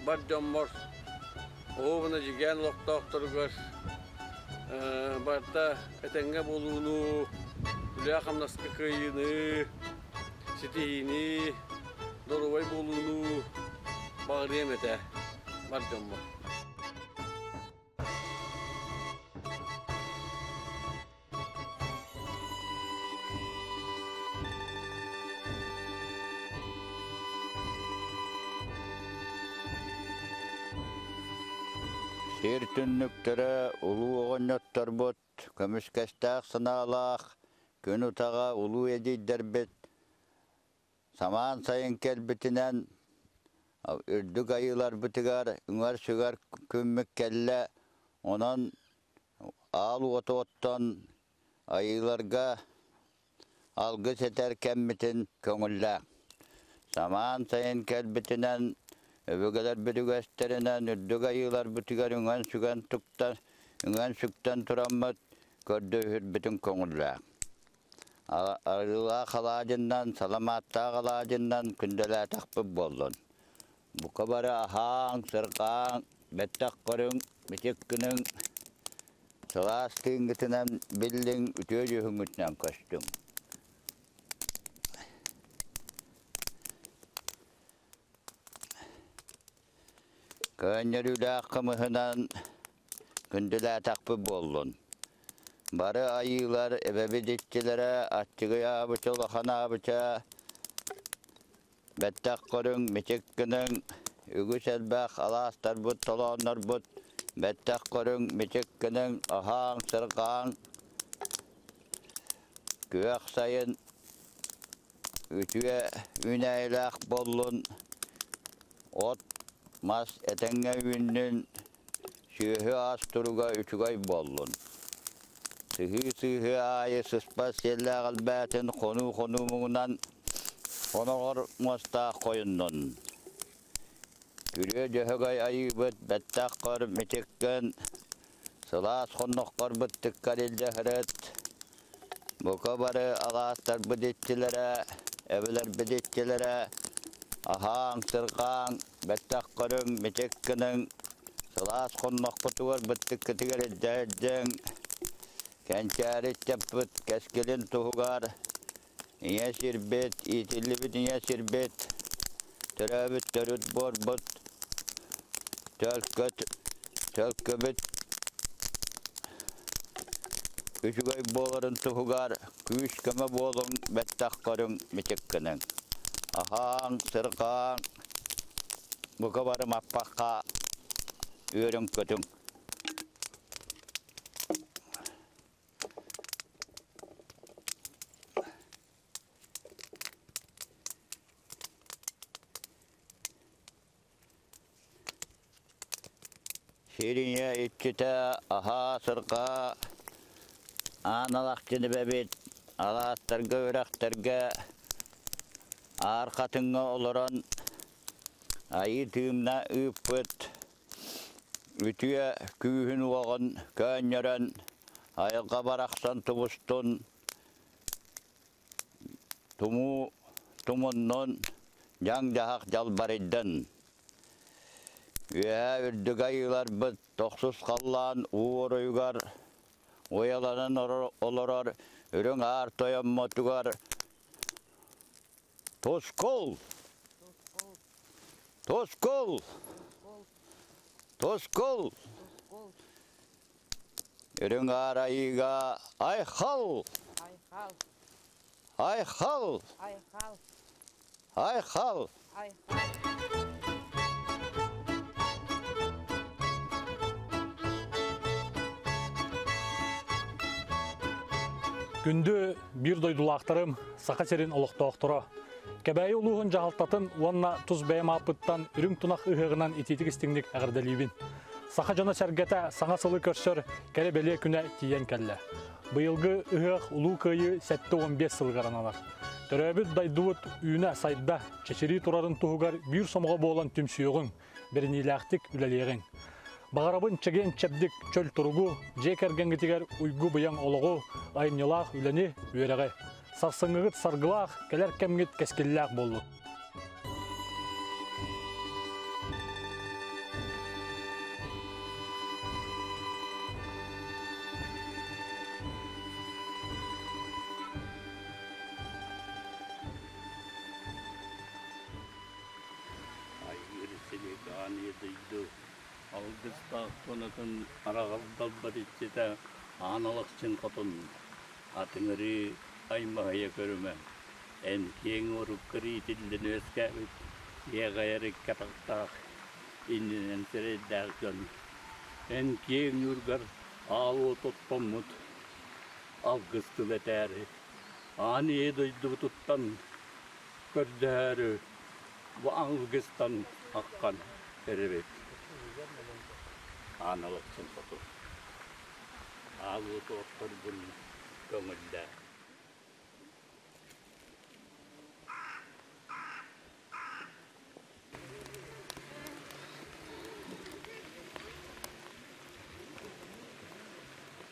бар дьоммор, оһуобуна дьигээн олохтоохторугар барыта этэҥҥэ буолууну, үлэҕэ-хамнаска кыайыыны, ситиһиини, доруобай буолууну баҕарыам этэ бар дьоммор. Сир түннүктэрэ улуу оҕонньотторбут көмүскэстээх санаалаах күн утаҕа улуу эдьиийдэрбит самаан сайын кэлбитинэн үрдүк айыыларбытыгар үҥэр-сүгэр күммүт кэллэ, онон Аал уоту оттон айыыларга алгыс этэр кэммитин көҥүллээҥ. Самаан сайын кэлбитинэн өбүгэлэрбит үгэстэринэн үрдүк айыыларбытыгар үҥэн-сүгэн туктан, үҥэн-сүктэн тураммыт көрдөһүрбүтүн көҥүллээҥ. Арыылаах алаадьыннан, саламааттаах алаадьыннан күндэлээтэхпит буоллун. Бука бары аһааҥ, сырҕааҥ, бэттэх көрүҥ, мичик гыныҥ, сылаас тыыҥҥытынан биллиҥ, үтүө дьүһүҥҥүтүнэн көстүҥ. Көөнньөрүүлээх кымыһынан күндүлээтэхпит буоллун. Бары айыылар эбэбит иччилэрэ аччыгый аабыча улахан аабыча бэттэх көрүҥ, мичик гыныҥ, үгүс элбэх алаастарбыт, толооннорбут бэттэх көрүҥ, мичик гыныҥ, аһааҥ, сырҕааҥ, күөх сайын үтүө үүнээйилээх буоллун, от, мас этэҥҥэ үүннүн, сүөһү-ас туруга үчүгэй буоллун. Сыһыы-сыһыы аайы сыспат сиэллээх элбээтин хонуу-хонуу муҥунан хоноҕор муостаах хойуннун. Күрүө Дьөһөгөй айыыбыт бэттэх көр мичиккин, сылаас хонноххор быттыккар илдьэ сырыт. Бука бары алаастарбыт иччилэрэ, эбэлэрбит иччилэрэ, аһааҥ, сырҕааҥ, бэттэх көрүҥ, мичик гыныҥ, сылаас хонноххутугар быттыккытыгар илдьэ илдьиҥ, кэнчээри ыччаппыт кэскилин туһугар ийэ сирбит, иитиллибит ийэ сирбит, төрөөбүт төрүт буорбут, төлкөт, төлкөбүт үчүгэй буоларын туһугар күүс-көмө буолуҥ, бэттэх көрүҥ, мичик гыныҥ. Аһааҥ, сырҕааҥ, бука бары маппахха үөрүҥ-көтүҥ. Сириҥэ иччитэ аһаа сырҕаа аан алахчын эбэбит алаастарга үрэхтэргэ аар хатыҥҥа олорон айыы тыымна ыыппыт үтүө күүһүн-уоҕун көөнньөрөн айылҕа барахсан тубустун тумуу тумуннун дьаҥ-дьаһах дьалбарыйдын. Үөһээ үрдүк айыыларбыт тохсус халлаан уу оройугар уйаланан олорор үрүҥ аар тойоммотугар Тускул! Тускул! Тускул! Үрүҥ аар айыыга айхал! Айхал! Айхал! Айхал! Айхал! Айхал! Күндү биир дойдулаахтарым, Саха сирин олохтоохторо! Кэбээйи улууһун дьаһалтатын уонна тус бэйэм ааппыттан үрүҥ тунах ыһыаҕынан итиитик истиҥник эҕэрдэлиибин. Саха дьоно-сэргэтэ саҥа сылы көрсөр кэрэ-бэлиэ күнэ тиийэн кэллэ. Быйылгы ыһыах Улуу Кыайыы 75 сылыгар аналар. Төрөөбүт дойдубут үүнэ-сайда, чэчирии турарын туһугар биир сомоҕо буолан түмсүөҕүҥ, бэриниилээхтик үлэлиэҕиҥ. Баҕарабын чэгиэн-чэбдик чөл туругу, дьиэ кэргэҥҥитигэр уйгу-быйаҥ олоҕу, айымньылаах үлэни, үөрэҕи. Сарсыҥҥыгыт саргылаах, кэлэр кэмҥит кэскиллээх буоллун. Айгыр силик аан дойду алгыстаах туонатын араҕас далбар иччитэ аан алахчын хотун Атыҥырыы, аймаһыйа көрүмэ, эн киэҥ уруккар иитиллэн үөскээбит иэҕэйэр икки атахтаах, иннинэн сирэйдээх дьон. Эн киэҥ ньуургар аал уот оттоммут алгыс тыл этээри, аан ийэ дойдубутуттан көрдөһөөрү бу алгыстан аххан эрэбит. Аан алахсын хоту. Аал уоту отторбун көҥүллээ.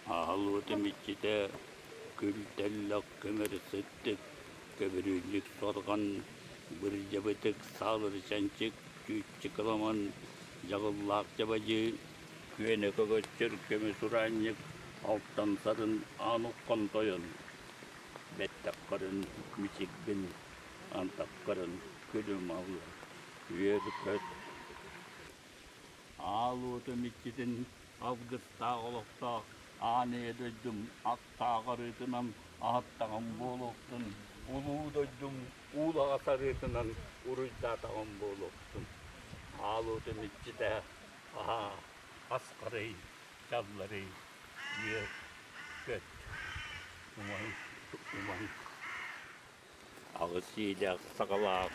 Аал уотум иччитэ күл-тэллэх көмөр сыттык, көбүрүүннүк сорҕон, бырдьабытык саалыр чанчык, Чүүччү кыламан дьаҕыллаах дьабадьы, күөнэ көгөччөр көмүс ураанньык, алтан сарын аан уххан тойон, бэттэххэрин мичигин, антаххарын күлүм алла, үөр-көт. Аал уотум иччитин алгыстаах олохтоох аан ийэ дойдум аттаах арыытынан аһаттаҕым буолуохтун, улуу дойдум уулаҕа сарыытынан уруйдаатаҕым буолуохтун. Аал уотум иччитэ аһаа, асхарый, чалларый, үөр, көт, умай, умай. Аҕыс иилээх саҕалаах,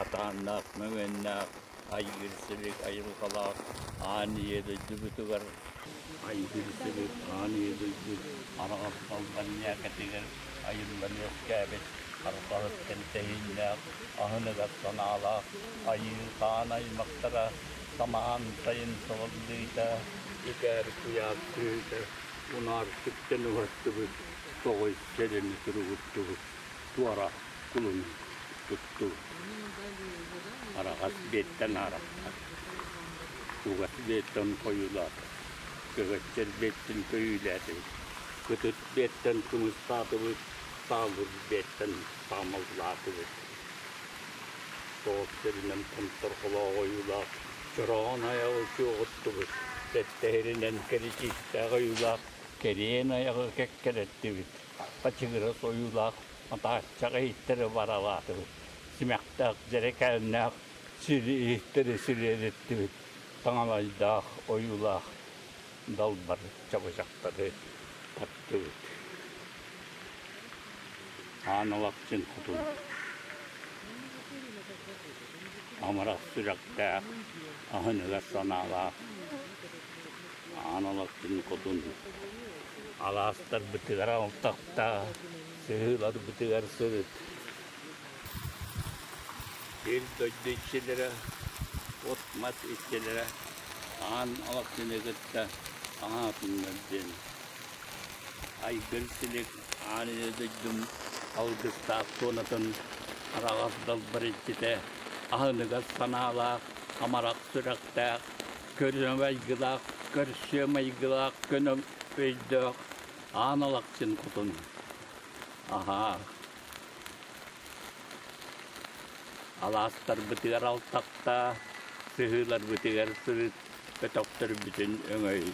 атааннаах мөҥүөннээх, айгыр силик айылҕалаах аан ийэ дойдубутугар айгыр силик аан ийэ дойду араҕас далбар ньээкэтигэр айыллан үөскээбит арҕаһыт тэнтэһииннээх, аһыныгас санаалаах айыы хаан аймахтара самаан сайын сылыллыыта, икээр куйаар түһүүтэ унаар сүктэн уһаттыбыт, тоҕой сэлэни туругурдубут туора кулун туттубут. Араҕас биэттэн аарахтар, кугас биэттэн хойуулаатар, көгөччөр биэттэн көйүүлээтибит, кытыт биэттэн кымыстаатыбыт, таалыр биэттэн таамаллаатыбыт. Тоҕус сиринэн хонторхолоох ойуулаах чороон айаҕы чуоҕуттубут, сэттэһиринэн кэричиистээх ойуулаах кэриэн айаҕы кэккэлэттибит. Хачыгырас ойуулаах атааччах иһиттэри баралаатыбыт, симэхтээх дьэрэкээннээх сири иһиттэри сириэриттибит, таҥалайдаах ойуулаах далбар чабычахтары таттыбыт. Аан Алахчын хотун амарах сүрэхтээх, аһыныгас санаалаах Аан Алахчын хотун алаастарбытыгар алтахта, сыһыыларбытыгар сырыт. Сир дойду иччилэрэ, от-мас иччилэрэ Аан Алахчыны кытта аҥаатыннар диэн Айгыр-силик аан илэ дойдум алгыстаах туонатын араҕас далбар иччитэ, аһыныгас санаалаах, амарах сүрэхтээх, көрүҥ майгылаах, көрсүө майгылаах, көнө өйдөөх Аан Алахчын Хотун. Аһаа. Алаастарбытыгар алтахта, сыһыыларбытыгар сырыт, өтөхтөрбүтүн өҥөй.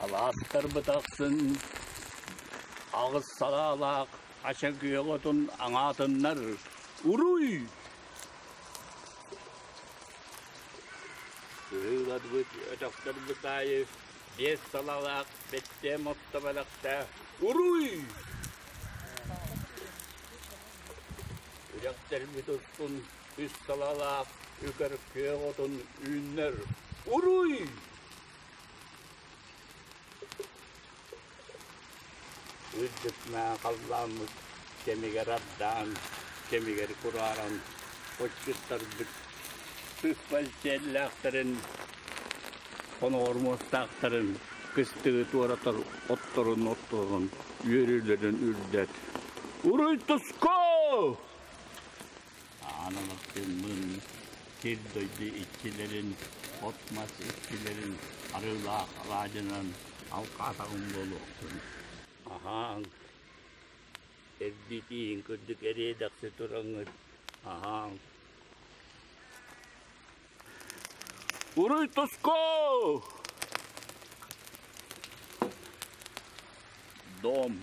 Алаастарбыт ахсын аҕыс салаалаах Ача күөх отун аҥаатыннар уруй! Сыһыыларбыт, өтөхтөрбүт аайы биэс салалаах бэттиэм отто бэлэхтээх уруй! Үрэхтэрбит устун үс салалаах үкэр күөх отун үүннэр уруй! Үрдүк-маа халлааммыт кэмигэр ардаан, кэмигэр курааран, отчуттарбыт сыспай сиэллээхтэрин, хоноҕор муостаахтарын кыстыгы туоратар отторун отторун үөрүүлэрин үрдэт. Уруй туску! Аан алахчыммын, сир дойду иччилэрин, от-мас иччилэрин арыылаах алаадьынан алҕаатаҕым буолуохтун. Аһааҥ, эрдитииһин курдук эриэ-дэхси тураҥҥыт, аһааҥ. Уруй туску! Дом.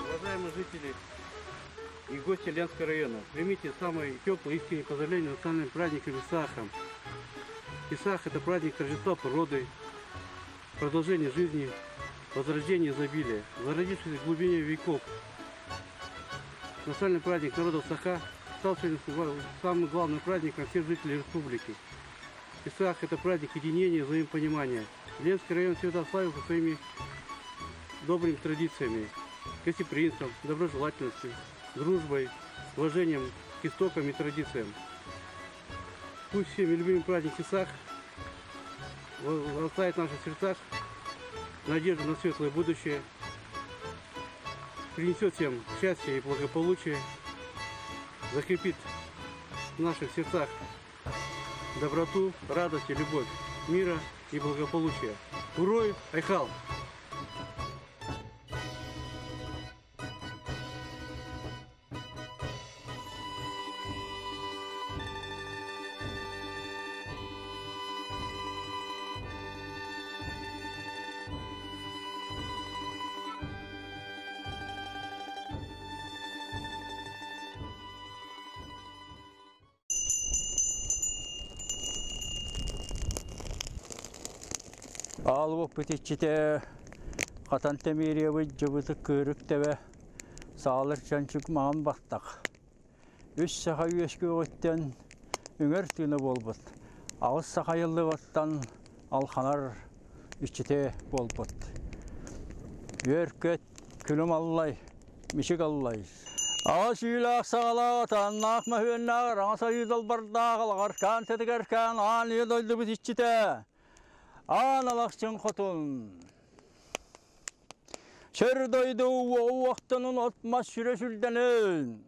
Уважаемые жители и гости Ленского района, примите самые теплые искренние поздравления национальным праздником Исаахом. Исаах – это праздник торжества природы, продолжение жизни, возрождение изобилия, зародившись в глубине веков. Национальный праздник народов Саха стал сегодня самым главным праздником всех жителей республики. Исаах – это праздник единения и взаимопонимания. Ленский район всегда славился своими добрыми традициями, гостеприимством, доброжелательностью, дружбой, уважением к истокам и традициям. Пусть всеми любимый праздник Песах возрастает в наших сердцах надежду на светлое будущее, принесет всем счастье и благополучие, закрепит в наших сердцах доброту, радость и любовь, мира и благополучия. Урой Айхал! Аалуоппут иччитэ хатан тэмиэриэбит дьыбыты кыырык тэбэ саалыр чанчык маҥан баттах. Үс саха үөскүөҕүттэн үҥэр тыына буолбут. Аҕыс саха айыллыбаттан алханар иччитэ буолбут. Үөр-көт, күлүм аллай, мичик аллай. Аҕа сүүлээх саҕалаах, атааннаах мөһүөннээх, араҥас айыы далбардаах, алаҕаркаан тэтигэркээн аан ийэ дойдубут иччитэ. Аан Алахчын хотун. Сир дойду уоҕу-уохтанын от-мас сүрэ сүрдэнин.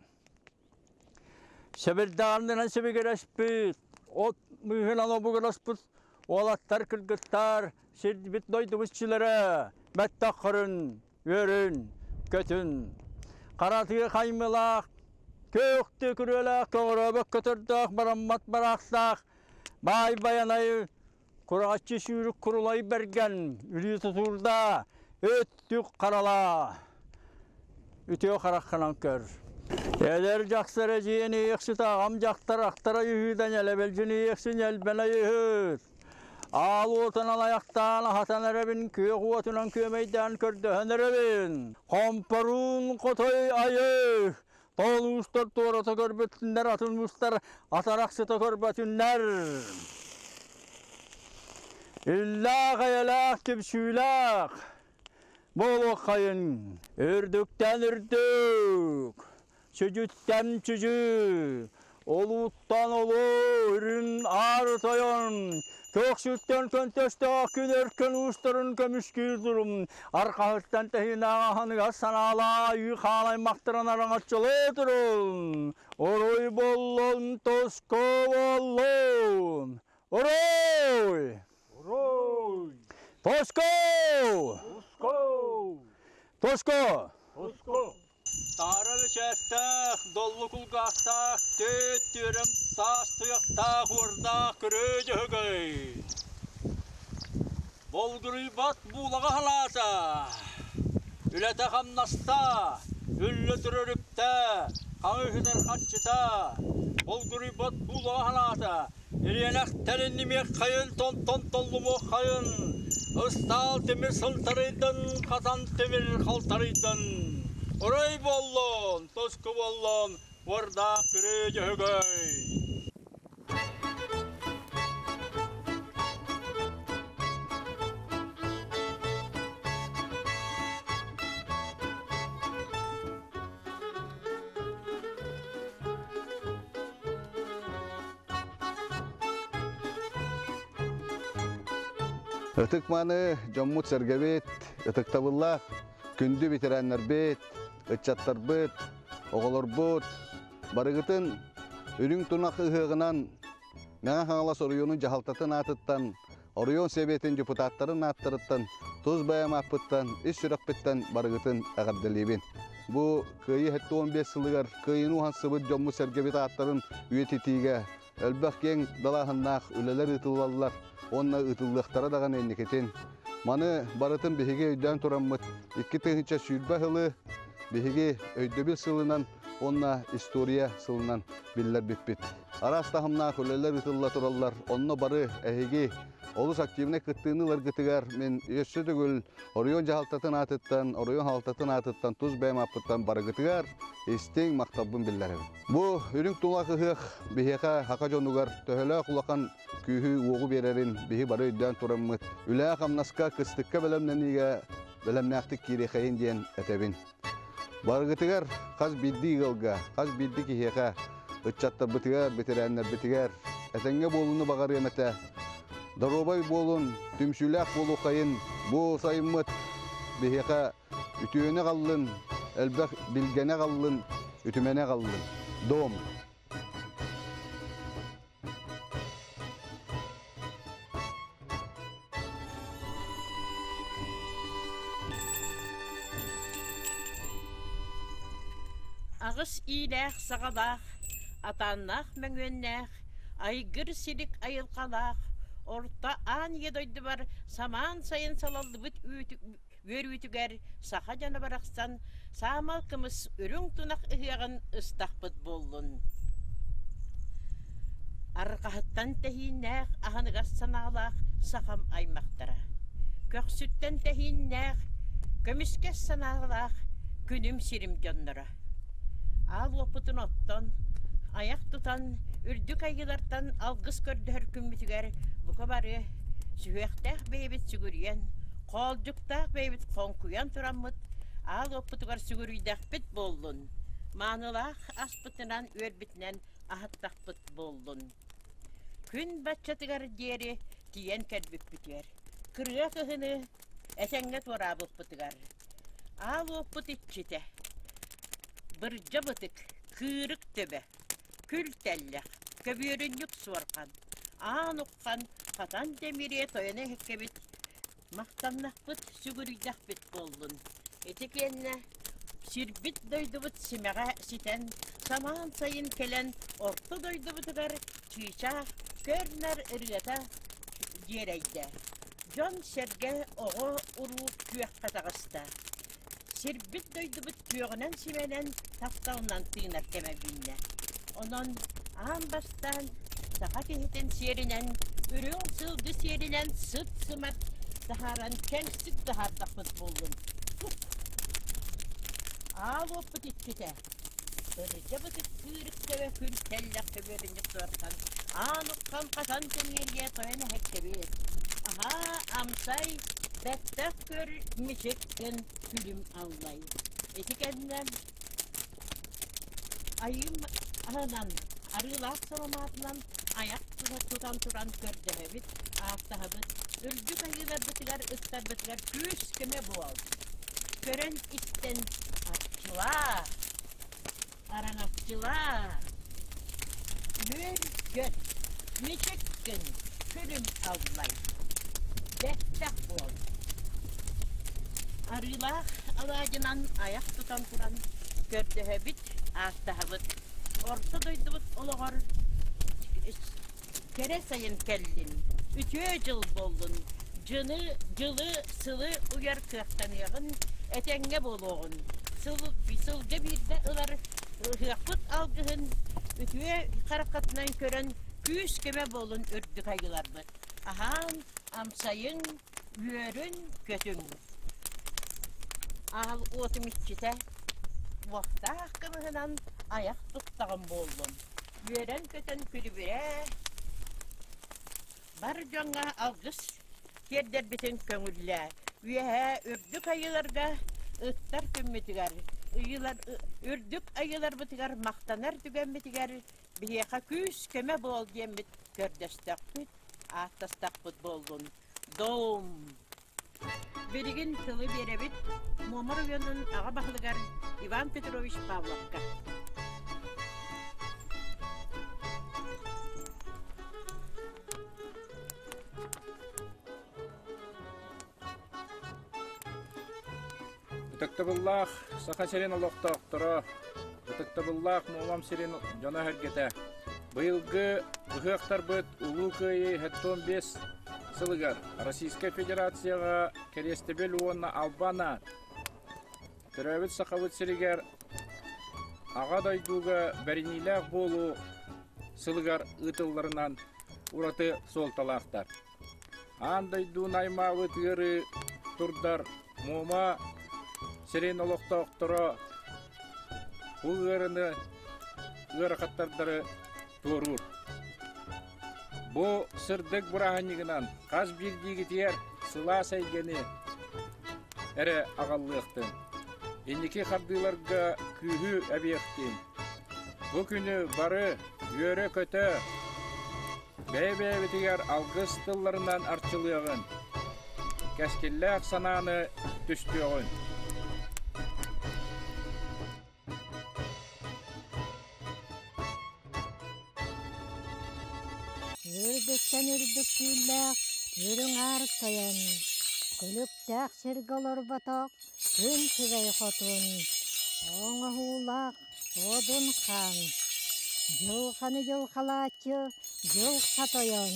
Сэбирдэҕинэн сибигирэспит, от мыыһынан обугураспыт уолаттар, кыргыттар, сирбит дойдубут иччилэрэ, бэттэх-хөрүн, үөрүн, көтүн. Харатыы хаймылаах, күөхтүү күрүөлээх, көҕөрөөбөт көтөрдөөх, бараммат бараахтаах, баай байанайы кураҕаччы сүүрүк курулай бэргэн, үлүү тутуурда, өттүк харалаа. Үтүө хараххынан көр. Эдэр дьахтар эдьиийин иэхсит аҕам дьахтар ахтара үһүүтэн элэбэлдьин иэхсин элбэнэ үһүт. Аал уотун алайахтаан аһатан эрэбин, күөх уотунан күөмэйдээн көрдөһөн эрэбин. Хомпоруун хотой айы, тоол уустар туората көрбөтүннэр, атын уустар атарахсыта көрбөтүннэр. Иллээх эйэлээх түмсүүлээх буолуоххайын үрдүктэн үрдүк, сүдүттэн сүдү, олууттан олуу үрүн аар тойон, көхсүттэн көнтөстөөх күн өркөн уустарын көмүскүүр дурум, архаһыттан тэһиинээх аһыныгас санаалаах айыы хаалаймахтарын араҥаччылыы турун, уруй боллун, туску боллун, уруй! Уруй! Тоско! Туску! Тоско! Туску! Таара бэчээттээх, доллу кулгаахтаах, түөт түөрэм таас туйахтаах уордаах көрөө дьөһөгөй! Болгуруйбат буулаҕа халаата, үлэтэ-хамнаста, үллэ турар үптэ, хаҥыһытар харчыта, болгуруйбат буулаҕа халаата, Ириэнэх тэриннимиэххэйин, тонтон толлумуоххайын, ыстаал тимир сылтарыйдын, хатан тимир халтарыйдын. Орой буоллун, туску буоллун, уордаах күрүү дьөһөгөй! Ытык-маны дьоммут-сэргэбит, ытыктабыллаах күндү ветераннарбыт, ыччаттарбыт, оҕолорбут барыгытын Үрүҥ Тунах ыһыаҕынан Мэҥэ Хаҥалас оройуонун дьаһалтатын аатыттан, оройуон сэбиэтин депутаттарын ааттарыттан, тус бэйэм ааппыттан, ис сүрэхпиттэн барыгытын эҕэрдэлиибин. Бу Кыайыы 75 сылыгар кыайыыны уһансыбыт дьоммут-сэргэбит ааттарын үйэтитиигэ элбэх киэҥ далааһыннаах үлэлэр ыытыллаллар уонна ыытыллыахтара даҕаны инникитин. Маны барытын биһиги өйдөөн тураммыт 2020 сылы биһиги өйдөбүл сылынан уонна история сылынан биллэрбиппит. Араас таһымнаах үлэлэр ыытылла тураллар. Онно бары эһиги олус активнай кыттыыны ыларгытыгар мин өссө төгүл оройуон дьаһалтатын аатыттан, оройуон хаалтатын аатыттан тус бэйэм ааппыттан барыгытыгар истиҥ махталбын биллэрэбин. Бу үрүҥ тулах ыһыах биһиэхэ хака дьонугар төһөлөөх улахан күүһү-уоҕу биэрэрин биһи бары өйдөөн тураммыт, үлэҕэ-хамнаска, кыстыкка бэлэмнэниигэ бэлэмнээхтик киириэхэйин диэн этэбин. Барыгытыгар хас биирдии ыалга, хас биирдии киһиэхэ, ыччаттарбытыгар, бэтэрээннэрбитигэр, этэҥҥэ буолууну баҕарыам этэ. Доруобай буолун, түмсүүлээх буолуоххайын, бу сайыммыт биһиэхэ үтүөнү аҕаллын, элбэх билгэни аҕаллын, үтүмэни аҕаллын. Дом! Аҕыс иилээх-саҕалаах, атааннаах мөҥүөннээх, айгыр-силик айылҕалаах, орто аан ийэ дойдубар самаан сайын салаллыбыт үөрүүтүгэр саха дьоно барахсан саамал кымыс үрүҥ тунах ыһыаҕын ыстахпыт буоллун. Арҕаһыттан тэһииннээх аһыныгас санаалаах сахам аймахтара. Көхсүттэн тэһииннээх, көмүскэс санаалаах күнүм сирим дьонноро. Аал уоппутун оттон, айах тутан, үрдүк айыылартан алгыс көрдөһөр күммүтүгэр бука бары сүһүөхтээх бэйэбит сүгүрүйэн, хоолдьуктаах бэйэбит хоҥкуйан тураммыт аал уоппутугар сүгүрүйдэхпит буоллун, маанылаах аспытынан үөрбүтүнэн аһаттахпыт буоллун. Күн баччатыгар диэри тиийэн кэлбиппитигэр, кырыа кыһыны этэҥҥэ туораабыппытыгар, аал уоппут иччитэ, бырдьа бытык, кыырык төбө, күл тэллэх, көбүөрүнньүк суорҕан, аан уххан, хатан тэмириэ тойоно иһиккэбит Махтаннахпыт, сүгүрүйдэхпит буоллун. Ити кэннэ сирбит дойдубут симэҕэ ситэн, самаан сайын кэлэн орто дойдубутугар чыычаах көр-нар ырыата дьиэрэйдэ. Дьон-сэргэ, оҕо-уруу күөххэ таҕыста. Сирбит дойдубут күөҕүнэн симэнэн, тапталынан тыынар кэмэ үүннэ. Онон аан бастаан саха киһитин сиэринэн, үрүҥ сылгы сиэринэн сыт-сымар таһааран кэҥсик таһаардахпыт буоллун. Аал уоппут иччитэ, ырыдьа бытык кыырык төбө күн тэллэх көбүөрүнньүк туортан, аан уххан хатан тэҥиэргэ тойон эһэккэбит. Аһаа, амсай, бэттэх көр, мичик гын күлүм аллай. Ити кэннэ айыым аһынан, арыылаах саламаатынан айах тутан туран көрдөһөбүт, ааттаһабыт, үрдүк айыыларбытыгар, ыттарбытыгар күүс-көмө буол. Көрөн-истэн арчылаа, араҥаччылаа, үөр-көт, мичик гын, күлүм аллай, бэттэх буол. Арыылаах алаадьынан айах тутан туран көрдөһөбүт, ааттаһабыт. Орто дойдубут олоҕор кэрэ сайын кэллин, үтүө дьыл буоллун, дьыны, дьылы, сылы уйар кыахтаныаҕын, этэҥҥэ буолуоҕун. Сыл, сылга биирдэ ылар ыһыахпыт алгыһын үтүө хараххытынан көрөн күүс-көмө буолун үрдүк айыыларбыт. Аһаан, амсайыҥ, үөрүн, көтүҥ. Аал уотум иччитэ, уохтаах кымыһынан айах туттаҕым буоллун. Үөрэн-көтөн күлүбүрээ, бар дьоҥҥо алгыс тиэрдэрбитин көҥүллээ. Үөһээ үрдүк айыыларга ыттар күммүтүгэр, ыйыылар, үрдүк айыыларбытыгар махтанар түгэммитигэр биһиэхэ күүс-көмө буол диэммит көрдөстөхпүт, ааттастахпыт буоллун. Дом! Билигин тылы биэрэбит Муома оройуонун аҕа баһылыгар Иван Петрович Павловка. Ытыктабыллаах Саха сирин олохтоохторо, ытыктабыллаах Муомам сирин дьоно-сэргэтэ, быйылгы ыһыахтарбыт Улуу Кыайыы 75 сылыгар Российскай Федерацияҕа Кэриэстэбил уонна Албан аат төрөөбүт Сахабыт сиригэр Аҕа дойдуга бэриниилээх буолуу сылыгар ыытылларынан ураты суолталаахтар. Аан дойдуну аймаабыт ыарыы турдар Муома сирин олохтоохторо бу ыарыны ыарахаттардары туоруур. Бу сырдык бырааһынньыгынан хас биирдиигитигэр сылаас эйгэни эрэ аҕаллыахтын, инники хардыыларга күүһү эбиэхтин. Бу күнү бары үөрэ-көтө, Бэйэ-бэйэбитигэр алгыс тылларынан арчылыаҕын, кэскиллээх санааны түстүөҕүн. Үрдүктэн үрдүк күүллээх үрүҥ аар тойон, күлүктээх сиргэ олорботох күн күбэй хотун, оҥоһуулаах одун хаан, дьылҕаны дьылҕалааччы дьылҕа тойон,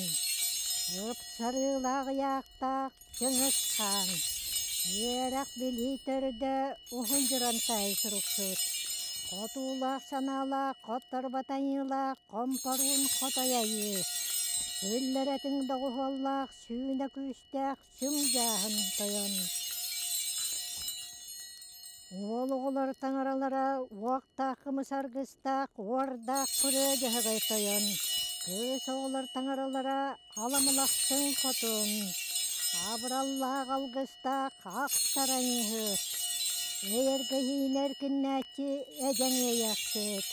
ыпсарыылаах ыйаахтаах Чыҥыс Хаан, үөрэх-билии төрдө Уһун Дьурантай суруксут, хотуулаах санаалаах хотторбот айыылаах хомпоруун хотой айыы, сүллэрэтиҥ доҕуһуоллаах сүүнэ күүстээх сүҥ дьааһын тойон. Уол оҕолор таҥаралара уохтаах кымыс аргыстаах уордаах күрүө дьөһөгөй тойон, кыыс оҕолор таҥаралара Аламылахсын хотун, абыраллаах алгыстаах ахтараҥыһыт, эйэргэһиинэр киннээччи эдьэҥ иэйэхсит,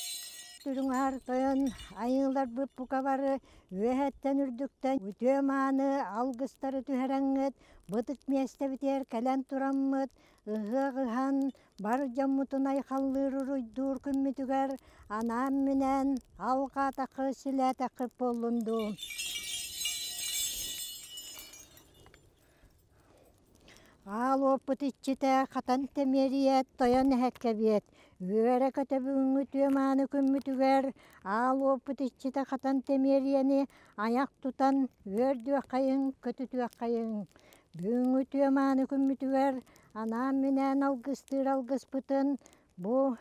Үрүҥ Аар Тойон айыыларбыт бука бары үөһэттэн үрдүктэн үтүө-мааны алгыстары түһэрэҥҥит, бытык миэстэбитигэр кэлэн тураммыт, ыһыах ыһан, бар дьоммутун айхаллыыр-уруйдуур күммүтүгэр анаан-минээн алҕаатаххы, силээтэххи буоллун дуу. Аал уоппут иччитэ хатан тэмиэрийэ тойон эһэккэбиэт, үөрэ-көтө бүгүҥҥү үтүө-мааны күммүтүгэр аал уоппут иччитэ хатан тэмиэрийэни айах тутан үөрдүөххэйиҥ, көтүтүөххэйиҥ. Бүгүҥҥү үтүө-мааны күммүтүгэр анаан-минээн алгыстыыр алгыспытын бу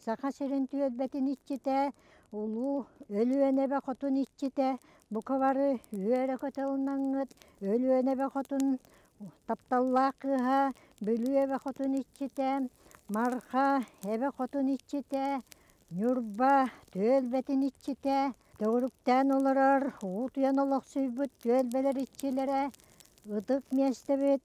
Саха сирин түөлбэтин иччитэ, улуу Өлүөнэ эбэ хотун иччитэ бука бары үөрэ-көтө ылынаҥҥыт Өлүөнэ эбэ хотун тапталлаах кыыһа Бүлүү эбэ хотун иччитэ, Марха эбэ хотун иччитэ, Ньурба түөлбэтин иччитэ, төгүрүктээн олорор уутуйан олохсуйбут түөлбэлэр иччилэрэ ытык миэстэбит,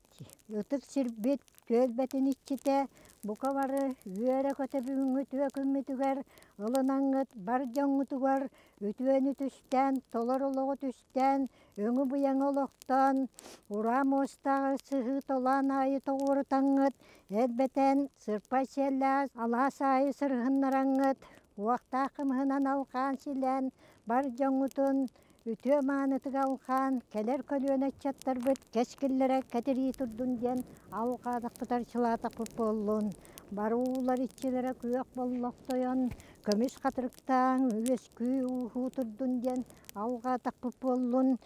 ытык сирбит түөлбэтин иччитэ бука бары үөрэ-көтө бүгүҥҥү үтүө күммүтүгэр ылынаҥҥыт бар дьоҥҥутугар үтүөнү түстээн, толор олоҕу түстээн, өҥү-быйаҥы олохтоон, ураа муостааҕы сыһыы толоон аайы тоҕуорутаҥҥыт, элбэтэн, сырпай сиэллээх алаас аайы сырыһыннараҥҥыт, уохтаах кымыһынан алҕаан силээн, бар дьоҥҥутун үтүө маанытыга алҕаан, кэлэр көлүөнэ ыччаттарбыт кэскиллэрэ кэтирии турдун диэн алҕаатахпытар чылаатахпыт буоллун. Бары уулар иччилэрэ күөх боллохтойон, көмүс хатырыктаан үөскүү ууһуу турдун диэн алҕаатахпыт буоллун.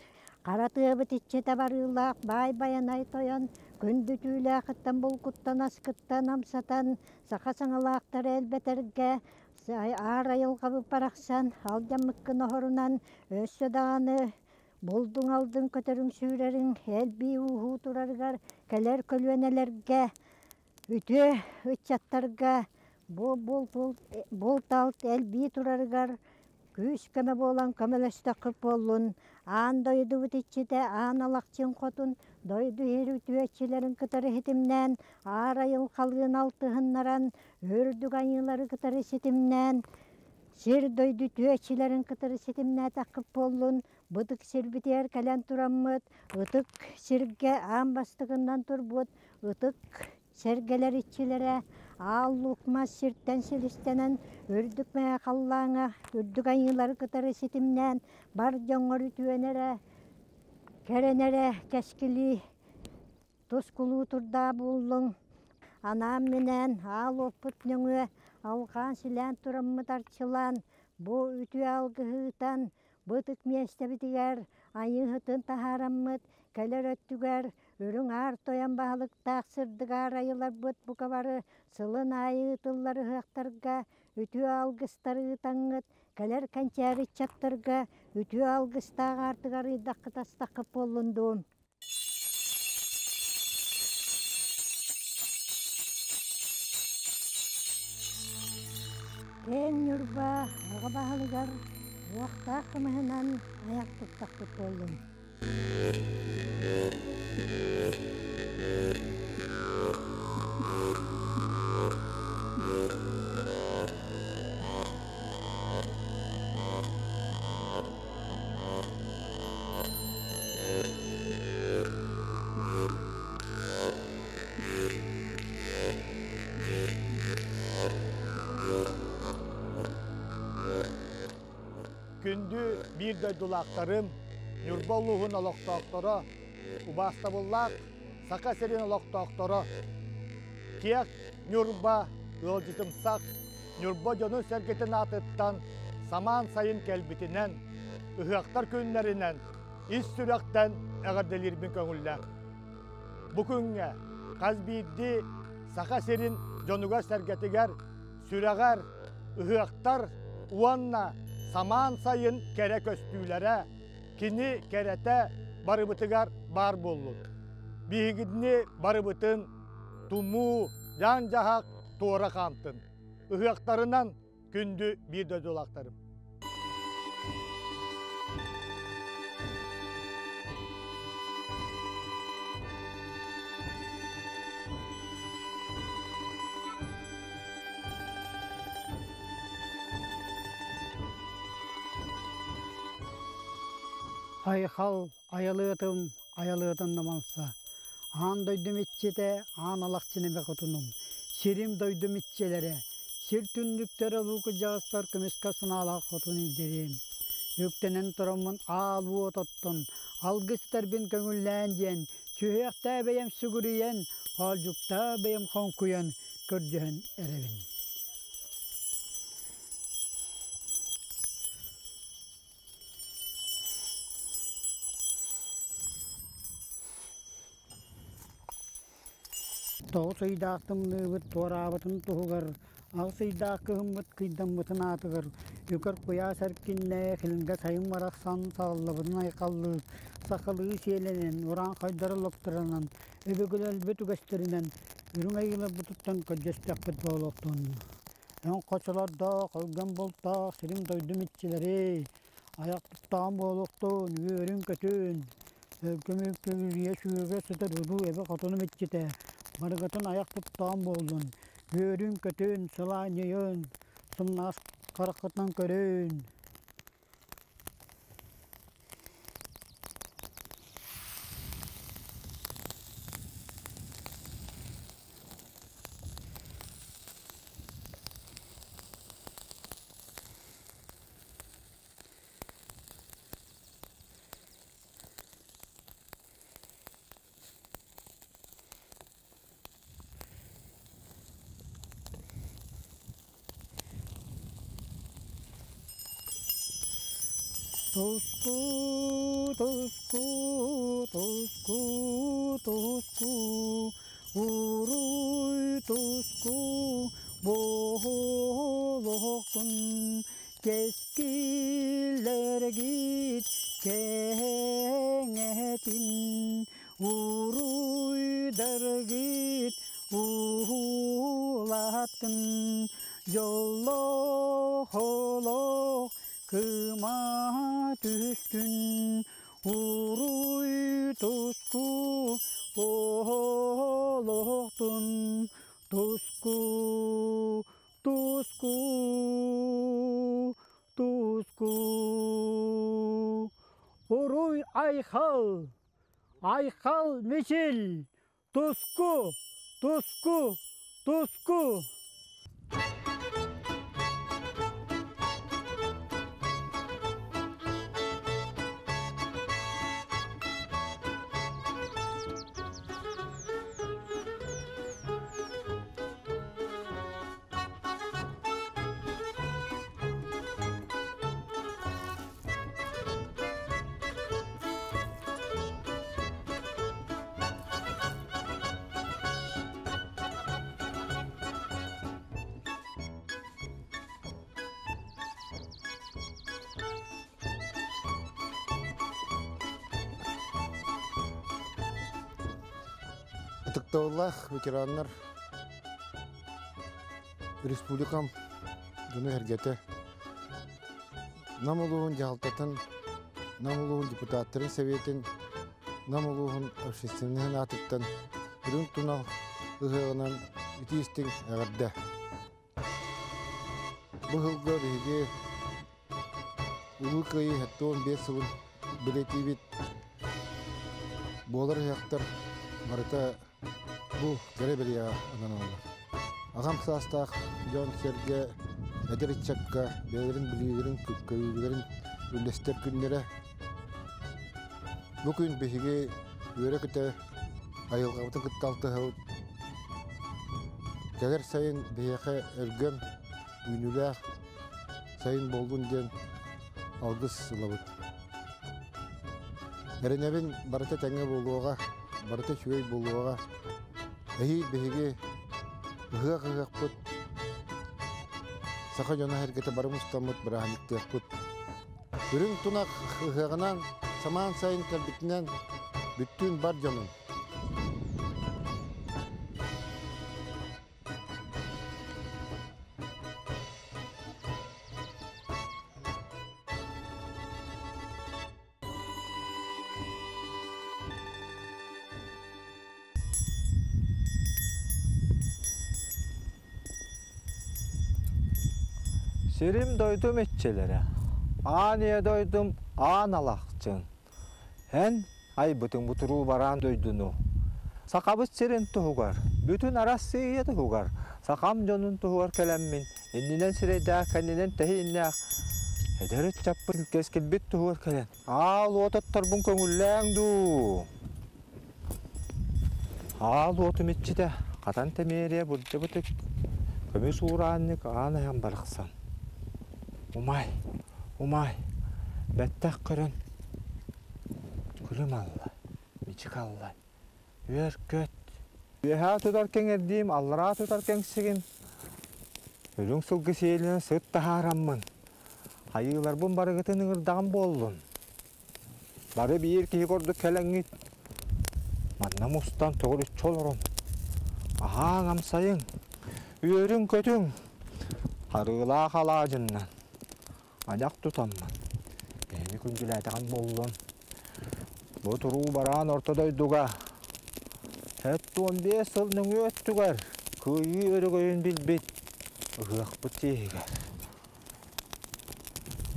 Хара тыабыт иччитэ барыылаах баай байанай тойон, күндү түүлээхиттэн булкуттан аскыттан амсатан, саха саҥалаахтары элбэтэргэ Аар айылҕабыт барахсан алдьаммыккын оһорунан өссө даҕаны булдуҥ-алдыҥ көтөрүҥ сүүрэриҥ элбии ууһуу турарыгар кэлэр көлүөнэлэргэ үтүө ыччаттарга бу булт-алт элбии турарыгар күүс-көмө буолан көмөлөстөххүт буоллун. Аан дойдубут иччитэ Аан Алахчын Хотун дойду иһэр үтүөччүлэрин кытары ситимнээн, аар айылҕалыын алтыһыннаран, үрдүк айыылары кытары ситимнээн, сир-дойду үтүөччүлэрин кытары ситимнээтэххит буоллун, бытык сирбитигэр кэлэн тураммыт, ытык сиргэ аан бастакынан турбут ытык Сэргэлэр иччилэрэ Аал Луук мас сиртэн силистэнэн, үрдүк мэҥэ халлааҥҥа үрдүк айыылары кытары ситимнээн, бар дьоҥҥор үтүөнү эрэ, кэрэни эрэ кэскилии, тускулуу турдаа буоллуҥ. Анаан-минээн аал уоппут нөҥүө алҕаан-силээн тураммыт арчылаан, бу үтүө алгыһыытан Бу ытык миэстэбитигэр айыыһытын таһаараммыт, кэлэр өттүгэр Үрүҥ Аар Тойон баһылыктаах сырдык аар айыларбыт бука бары сылын аайы ыытыллар ыһыахтарга үтүө алгыстары ыытаҥҥыт, кэлэр кэнчээри ыччаттарга үтүө алгыстаах аартыгар ыйдаххыт-астаххыт буоллун дуу. Киэҥ Ньурба аҕа баһылыгар уохтаах кымыһынан айах туттахпыт буоллун. Күндү биир дойдулаахтарым, Ньурба улууһун олохтоохторо, убаастабыллаах Саха сирин олохтоохторо, киэх Ньурба ыалдьытымсах Ньурба дьонун-сэргэтин аатыттан самаан сайын кэлбитинэн, ыһыахтар күннэринэн ис сүрэхтэн эҕэрдэлиирбин көҥүллээх. Бу күҥҥэ хас биирдии Саха сирин дьонугар-сэргэтигэр сүрэҕэр ыһыахтар уонна самаан сайын кэрэ көстүүлэрэ, кини кэрэтэ барыбытыгар баар буоллун. Биһигини барыбытын тумуу, дьаан-дьаһах туора хаамтын. Ыһыахтарынан күндү биир дойдулаахтарым. Айхал, айалыатым, айалыатын наманса. Аан дойдум иччитэ, аан алахчын эбэ хотунум. Сирим дойдум иччилэрэ, сир түннүктэрэ улуу кырдьаҕастар көмүскэ санаалаах хотун илдьириим. Үктэнэн тураммын аал уот оттон, алгыс этэрбин көҥүллээн диэн, сүһүөхтээ бэйэм сүгүрүйэн, хоолдьуктаа бэйэм хоҥкуйан көрдөһөн эрэбин. Тоҕус ыйдаах тымныыбыт туораабытын туһугар, аҕыс ыйдаах кыһыммыт кыйдаммытын аатыгар, үкэр куйаас эркиннээх илингэ сайын барахсан салаллыбытын айхаллыы, сахалыы сиэлэнэн, урааҥхайдар олохторунан, өбүгэлэрбит үгэстэринэн үрүҥ айыыларбытыттан көрдөстөхпүт буолуохтун. Эн хочолордоох, өлгөм бултаах сирим-дойдум иччилэрий, Айах туттаҕым буолуохтун, үөрүн-көтүн, өлгөм үҥкүүрүйэ сүүргэ сытар улуу эбэ хотунум иччитэ, барыгытын айах туттаҕым буоллун, үөрүн-көтүн, сылаанньыйын, сымнаҕас хараххытынан көрүн. Туску, туску, туску, туску, уруй туску, буолуохтун Кэскиллэргит кэҥэтин, уруйдаргыт уулаттын, дьоллоох олох кыма түстүн, уруй туску олохтун, туску Туску, туску. Уруй айхал, айхал мичил, туску, туску, туску. Ытыктабыллаах ветераннар республикам дьоно-сэргэтэ Нам улууһун дьаһалтатын, Нам улууһун депутаттарын сэбиэтин, Нам улууһун общественноһын аатыттан Үрүҥ тунал ыһыаҕынан итии-истиҥ эҕэрдэ! Бу сылга биһиги Улуу Кыайыы 75 сылын бэлиэтиибит. Буолар ыһыахтар барыта бу кэрэ бэлиэҕэ ананаллар. Аҕам саастаах дьон-сэргэ эдэр ыччакка бэйэлэрин билиилэрин, көрүүлэрин үллэстэр күннэрэ. Бу күн биһиги үөрэ-көтө айылҕабытын кытта алтыһабыт. Кэлэр сайын биһиэхэ өлгөм, үүнүүлээх сайын буоллун диэн алгыс ылабыт. Эрэнэбин барыта тэҥҥэ буолуоҕа, барыта үчүгэй буолуоҕа. Эһиил биһиги ыһыах ыһыахпыт, саха дьоно-сэргэтэ бары мустаммыт бырааһынньыктыахпыт. Үрүҥ тунах ыһыаҕынан самаан сайын кэлбитинэн бүттүүн бар дьонум. Сирим дойдум иччилэрэ, аан ийэ дойдум аан алахчын. Эн айбытыҥ бутуруу бараан дойдуну. Сахабыт сирин туһугар, бүтүн Арассыыйа туһугар, сахам дьонун туһугар кэлэммин, иннинэн сирэйдээх, кэннинэн тэһииннээх, эдэр ыччаппыт кэскилбит туһугар кэлэн, аал уот отторбун көҥүллээҥ дуу. Аал уотум иччитэ, хатан тэмиэрийэ былдьабытык, көмүс уураанньык аан айан барахсан. Умай, умай, бэттэх көрөн, күлүм алла, мичик алла, үөр-көт. Үөһээ тутар кэҥэрдиим, аллараа тутар кэҥсигим, үрүҥ сылгы сиэлинэн сыт таһаараммын, хайыыларбын барыгытын ыҥырдаҕым буоллун. Бары биир киһи курдук кэлэҥҥит, манна мустан төгүрүччү олорон, аһааҥ амсайыҥ, үөрүҥ-көтүҥ, харыылаах алаадьыннан, айах тутаммын, эһини күндүлээтэҕим буоллун. Бу туруу бараан орто дойдуга 75 сыл нөҥүө өттүгэр кыайыы өрөгөйүн билбит ыһыахпыт сиэһигэр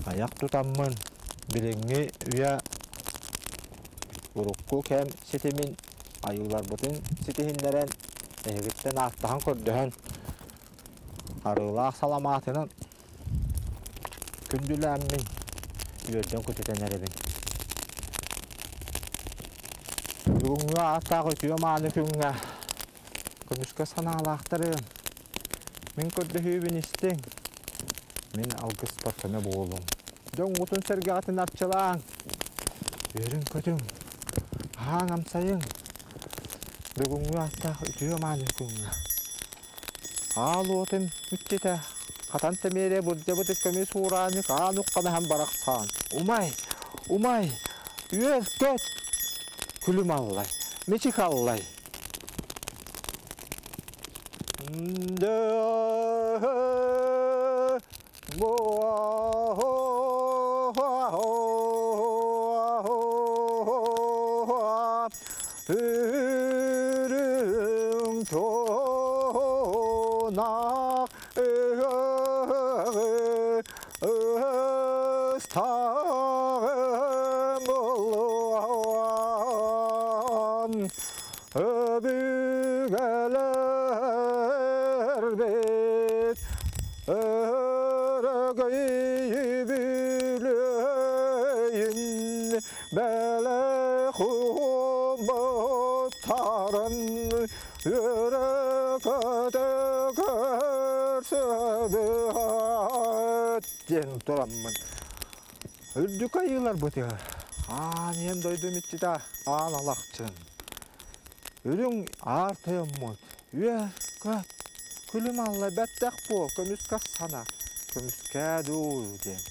Айах тутаммын билиҥҥи үйэ урукку кэм ситимин айыыларбытын ситиһиннэрэн эһигиттэн ааттаһан көрдөһөн арыылаах саламаатынан күндүлээммин үөрдэн көтүтэн эрэбин. Бүгүҥҥү ааттаах үтүө мааны күҥҥэ көмүскэ санаалаахтарым Мин көрдөһүүбүн истиҥ, мин алгыспар көмө буолуҥ. Дьоҥҥутун-сэргэҕитин арчылааҥ, үөрүҥ-көтүҥ, аһааҥ амсайыҥ. Бүгүҥҥү ааттаах үтүө мааны күҥҥэ. Аал уотун иччитэ, хатан тэмиэрэ былдьабыт көмүс уураанньык аан ухханаһан барахсан. Умай, умай, үөр-көт, күлүм аллай, мичик аллай. Үрүҥ туонах ыстаҕым улаан Өбүгэлэрбит өрөгөй бүлөйүн бэлэх ууммуттарын өрө-көтө көрсөбүт диэн тураммын үрдүк айыыларбытыгар аан ийэм дойдум иччитэ аан алахчын Үрүҥ аар тойоммут, үөр-көт, күлүм алла бэттэх буол, көмүскэ сана, көмүскээ дуу диэн.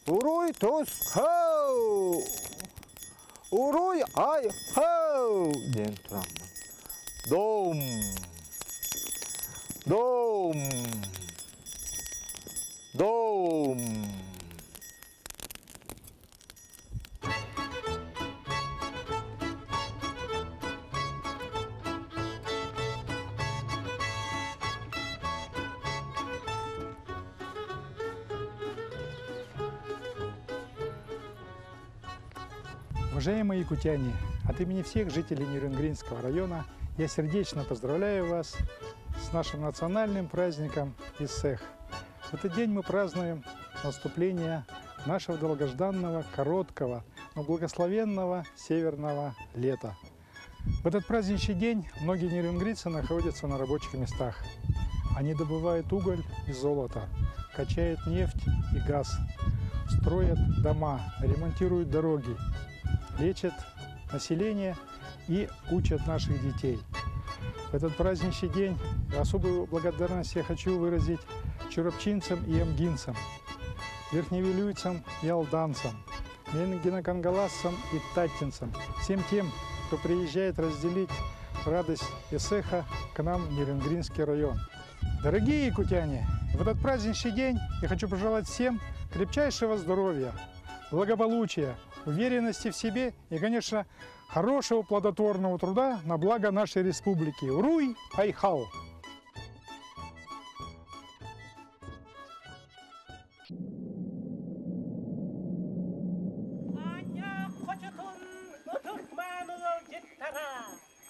Уруй тус-хоу! Уруй ай-хоу! диэн тураммын. Дом! Дом! Дом! Уважаемые якутяне, от имени всех жителей Нерюнгринского района я сердечно поздравляю вас с нашим национальным праздником Исех. В этот день мы празднуем наступление нашего долгожданного, короткого, но благословенного северного лета. В этот праздничный день многие нерюнгрийцы находятся на рабочих местах. Они добывают уголь и золото, качают нефть и газ, строят дома, ремонтируют дороги, лечат население и учат наших детей. В этот праздничный день особую благодарность я хочу выразить чурапчинцам и амгинцам, верхневилюйцам и алданцам, менгинокангаласцам и таттинцам, всем тем, кто приезжает разделить радость Исеха к нам в Нерюнгринский район. Дорогие якутяне, в этот праздничный день я хочу пожелать всем крепчайшего здоровья, благополучия, уверенности в себе и, конечно, хорошего плодотворного труда на благо нашей республики. Уруй Айхал!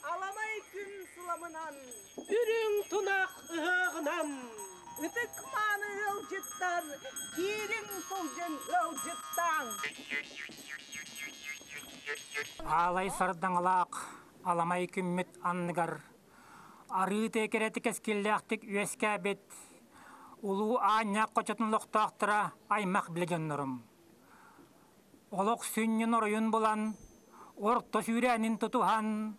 Аламай күн сыламынан, үрүҥ тунах ыһыаҕынан, ытык мааны ыалдьыттар, киириҥ сылдьын ыалдьыттааҥ. Аалай сардаҥалаах аламай күммүт анныгар арыы тиэкэрэтик кэскиллээхтик үөскээбит улуу аанньаах хочотун олохтоохторо аймах билэ дьоннорум. Олох сүнньүн оройун булан, орто сүүрээнин тутуһан,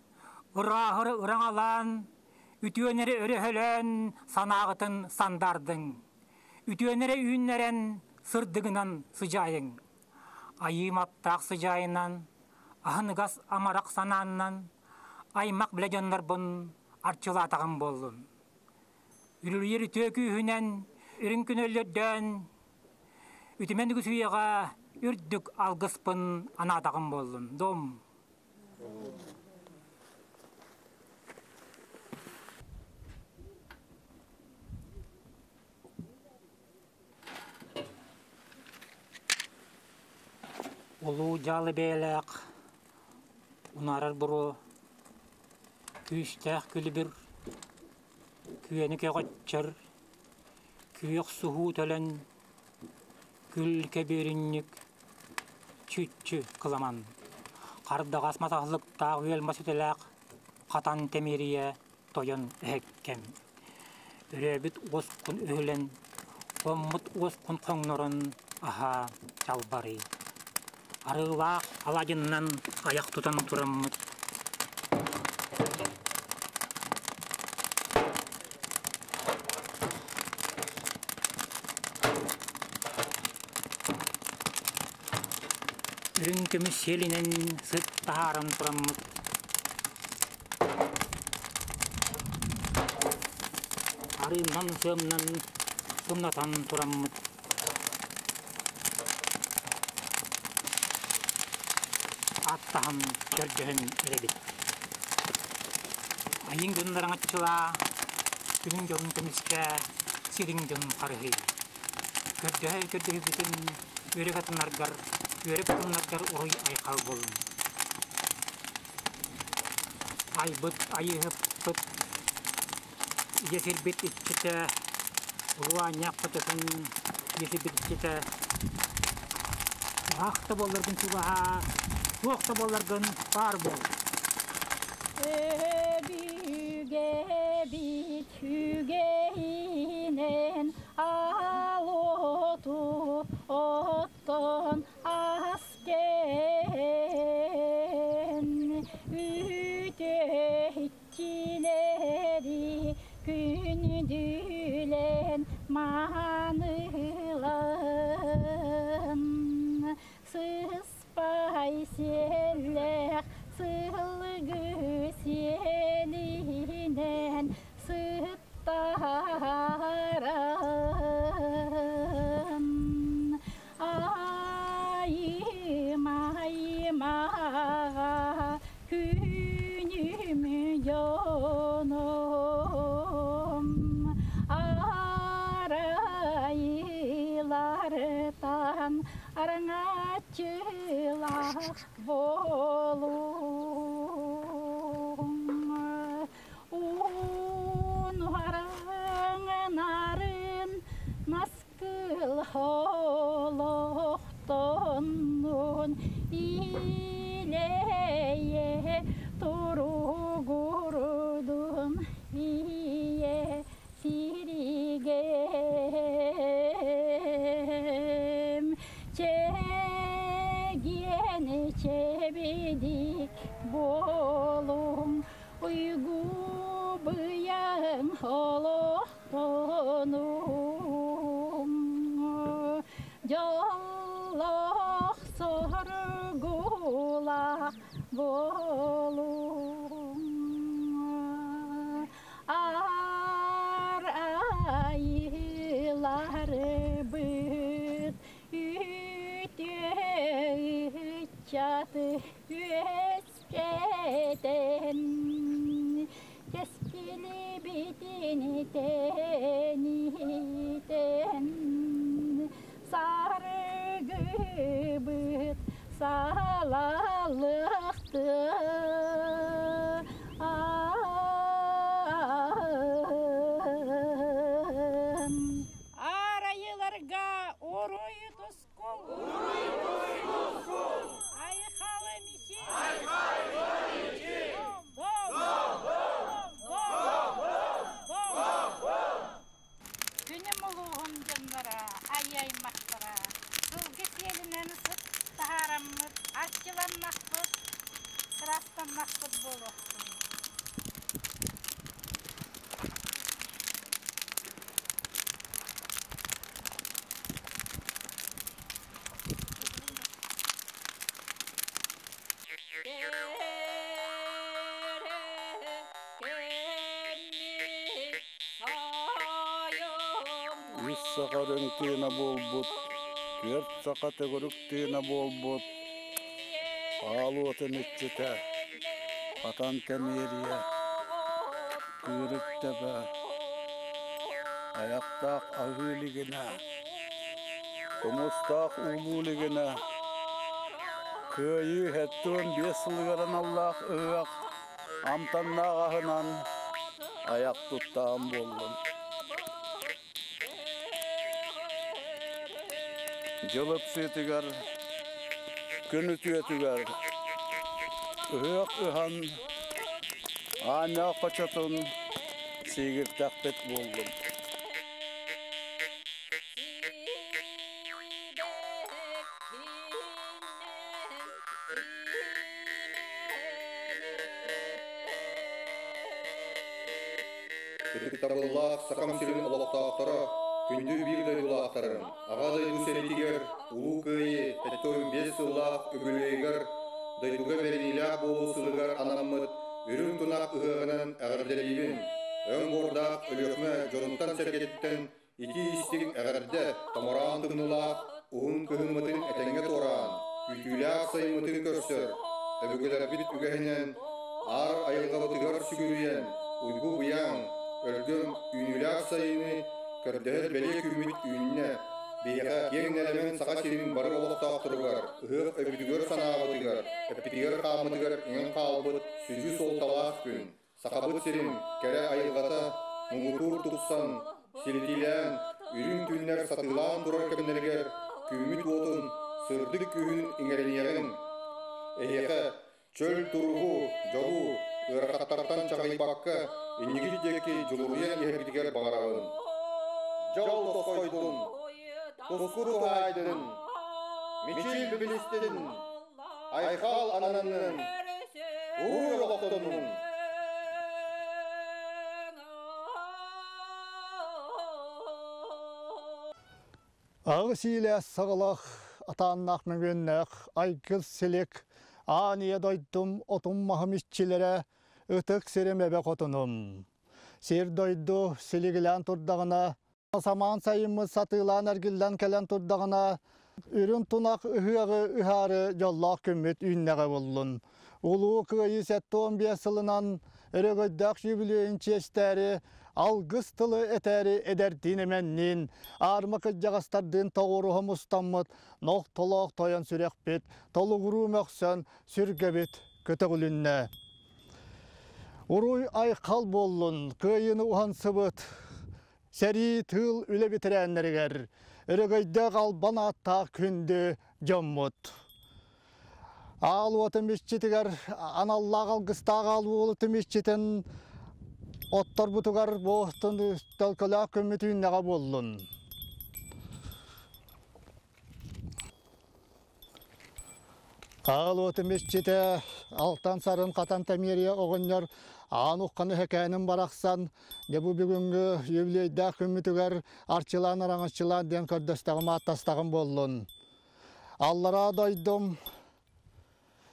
ырааһыры ыраҥалаан, үтүөнэри өрөһөлөөн санааҕытын сандаардыҥ. Үтүөнэри үүннэрэн сырдыгынан сыдьаайыҥ. Айыым аптаах сыдьаайынан, аһыныгас амарах санааннан аймах билэ дьоннорбун арчылаатаҕым буоллун. Үрүлүйэр үтүө күүһүнэн үрүҥ күн өллөрдөөн Үтүмэн үгүс үйэҕэ үрдүк алгыспын анаатаҕым буоллун. Дом. Улуу дьаалы бэйэлээх унаарар буруо күүстээх күлүбүр күөнү көҕөччөр Күөх суһуу төлөн, күл кэбиэринньик, чүччү кыламан, хардаҕас матаһылыктаах үөл мас үтэлээх хатан тэмиэрийэ тойон эһэккэм. Өрөөбүт уоскун өһүлэн, хоммут уоскун хоҥнорон аһаа чалбарый. Арыылаах аладьыннан айах тутан тураммыт Үрүҥ көмүс сиэлинэн сыт таһааран тураммыт арыынан сыамнан сымнатан тураммыт Аттаһан көрдөһөн эрэбит. Айыҥ дьонун араҥаччылаа, күнүҥ дьонун көмүскээ, сириҥ дьонун харыһый. Көрдөһө көрдөһүүбүтүн үөрэх атыннаргар, үөрэх атыннаргар уруй айхал буоллун. Айбыт айыыһыппыт Ийэ сирбит иччитэ, улуу аанньаах хототун ийэ сирбит иччитэ Уһаах да буолларгын чугаһаа, туох да буолларгын баар буол. Өбүгэбит үгэһинэн аал оту оттон ас кэһэн үтүө Иччилэри күндүлэн маанылан сыспай сиэллээх сылгы сиэлинэн сыттаран айым-аймаҕа Күнүм дьонум арайылартан араҥаччылаах буолуҥ. Уун Дьоллоох соргулаах буолуҥ. Аар айыыларбыт үтүө ыччаты үөскэтэн кэскили тэнитэн саргыбыт салалыахты. Аар айыыларга уруй тускул! Уруй тускул! Айхалы мичил! Айхалы мичил! Күнүм улууһум дьонноро, айы-аймахтара, сылгы сиэлинэн сыт таһаараммыт, арчыланнахпыт, ыраастаннахпыт буолуохтун. Үс саха үрүҥ тыына буолбут, түөрт саха төгүрүк тыына буолбут, аал уотун иччитэ, хатан кэмиэрийэ, кыырык төбө, айахтаах аһыы илигинэ, тумустаах уулуу илигинэ, Кыайыы 75 сылыгар аналлаах ыһыах амтаннаах аһынан айах туттаан буоллун. Дьыл ыпсыытыгар, күн үтүөтүгэр ыһыах ыһан аанньаах хочотун сиигиртэхпит буоллун. Ытыктабыллаах Сахам сирин олохтоохторо, күндү биир дойдулаахтарым, Аҕа дойду сэриитигэр Улуу Кыайыы 75 сыллаах үбүлүөйүгэр дойдуга бэриниилээх буолуу сылыгар анаммыт Үрүҥ Тунах ыһыаҕынан эҕэрдэлиибин! Өҥ буордаах Өлүөхүмэ дьонуттан-сэргэтиттэн Итии-истиҥ эҕэрдэ томороон тымныылаах уһун кыһыммытын этэҥҥэ туораан, күүтүүлээх сайыммытын көрсөр, өбүгэлэрбит үгэһинэн аар айылҕабытыгар сүгүрүйэн, уйгу-быйаҥ, өлгөм үүнүүлээх сайыны көрдөһөр бэлиэ күммүт үүннэ. Биһиэхэ киэҥ нэлэмэн Саха сирин бары олохтоохторугар, ыһыах өбүтүгэр-санаабытыгар, эппитигэр-хааммытыгар иҥэн хаалбыт сүдү суолталаах күн. Сахабыт сирин кэрэ айылҕата муҥутуур тупсан, сирдиилээн, үрүҥ түүннэр сатыылаан турар кэмнэригэр күммүт уотун сырдык күүһүн иҥэриниэҕиҥ. Эһиэхэ чөл туругу, дьолу, ыарахаттартан чаҕыйбакка инники диэки дьулуруйан иһэргитигэр баҕарабын. Дьол тосхойдун, туску туһаайдын, мичил билистин, Айхал ананнын, уруй олохтоннун! Аҕыс иилээх саҕалаах, атааннаах мөҥүөннээх айгыл силик, аан ийэ дойдум отум-маһым иччилэрэ, ытык сирим эбэ хотунум. Сир-дойду силигилээн турдаҕына, Самаан сайыммыт сатыылаан эргиллэн кэлэн турдаҕына, үрүҥ тунах ыһыаҕы ыһаары дьоллоох күммүт үүннэҕэ буоллун. Улуу Кыайыы 75 сылынан өрөгөйдөөх юбилейын чиэстээри, алгыс тылы этээри эдэрдиин эмэнниин, аарма кырдьаҕастардыын тоҕуоруһа мустаммыт нохтолоох тойон сүрэхпит толугуруу мөхсөн сүргэбит көтөҕүлүннэ. Уруй айхал буоллун, кыайыыны уһансыбыт сэрии тыыл үлэ бэтэрээннэригэр өрөгөйдөөх албан ааттаах күндү дьоммут. Аал уотун иччитигэр аналлаах алгыстаах аал уолутун иччитин отторбутугар буостун төлкөлөөх күммүт үүннэҕэ буоллун. Аал уотум иччитэ Алтан Сарын Хатан Тэмиэрийэ оҕонньор Аан ухханы хэкээнин барахсан, дьэ бу бүгүҥҥү юбилейдаах күммүтүгэр арчылаан араҥаччылаан диэн көрдөстөҕүм ааттастаҕым буоллун. Аллараа дойдум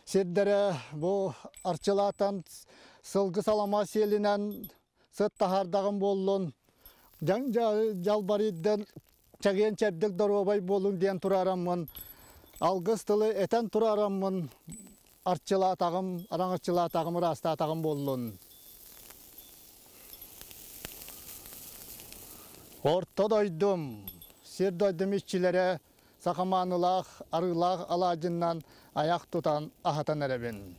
сирдэрэ бу арчылаатан сылгы салама сиэлинэн сыт таһаардаҕым буоллун. Дьаҥ дьалбарыйдан чэгиэн чэбдик доруобай буолун диэн тураараммын, алгыс тылы этэн тураараммын арчылаатаҕым, араҥаччылаатаҕым, ыраастаатаҕым буоллун. Орто дойдум, сир дойдум иччилэрэ сахамаанылаах, арыылаах алаадьыннан айах тутан аһатан эрэбин.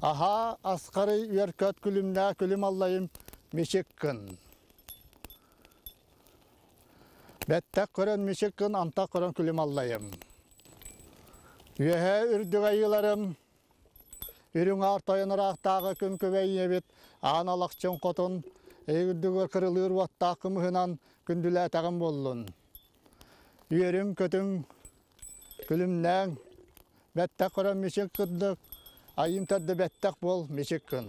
Аһаа, асхарый үөркөт күлүмнээх күлүм аллайым мичик гын. Бэттэх көрөн мичик гын, антах көрөн күлүм аллайым. Үөһээ үрдүк айыыларым, үрүҥ аар тойон ыраахтааҕы күн күбэй ийэбит аан алахчын хотун, үрдүгэр кырылыыр уоттаах кымыһынан күндүлээтэҕим буоллун. Үөрүҥ-көтүҥ, күлүмнээҥ, бэттэх көрөн мичик кырдык, айыым төрдө бэттэх буол мичик гын.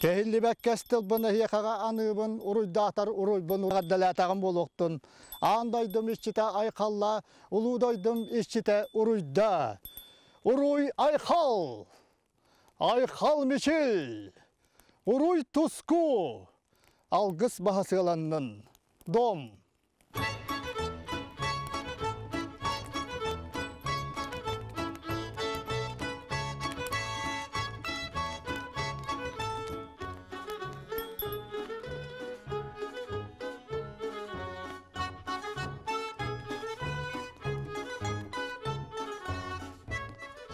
Кэһиллибэккэ тылбын эһиэхэҕэ аныыбын, уруйдаатар уруйбун уҕардалаатаҕым буолуохтун. Аан дойдум иччитэ айхалла, улуу дойдум иччитэ уруйда. Уруй айхал! Айхал мичил! Уруй туску! Алгыс баһа сыаланнын! Дом!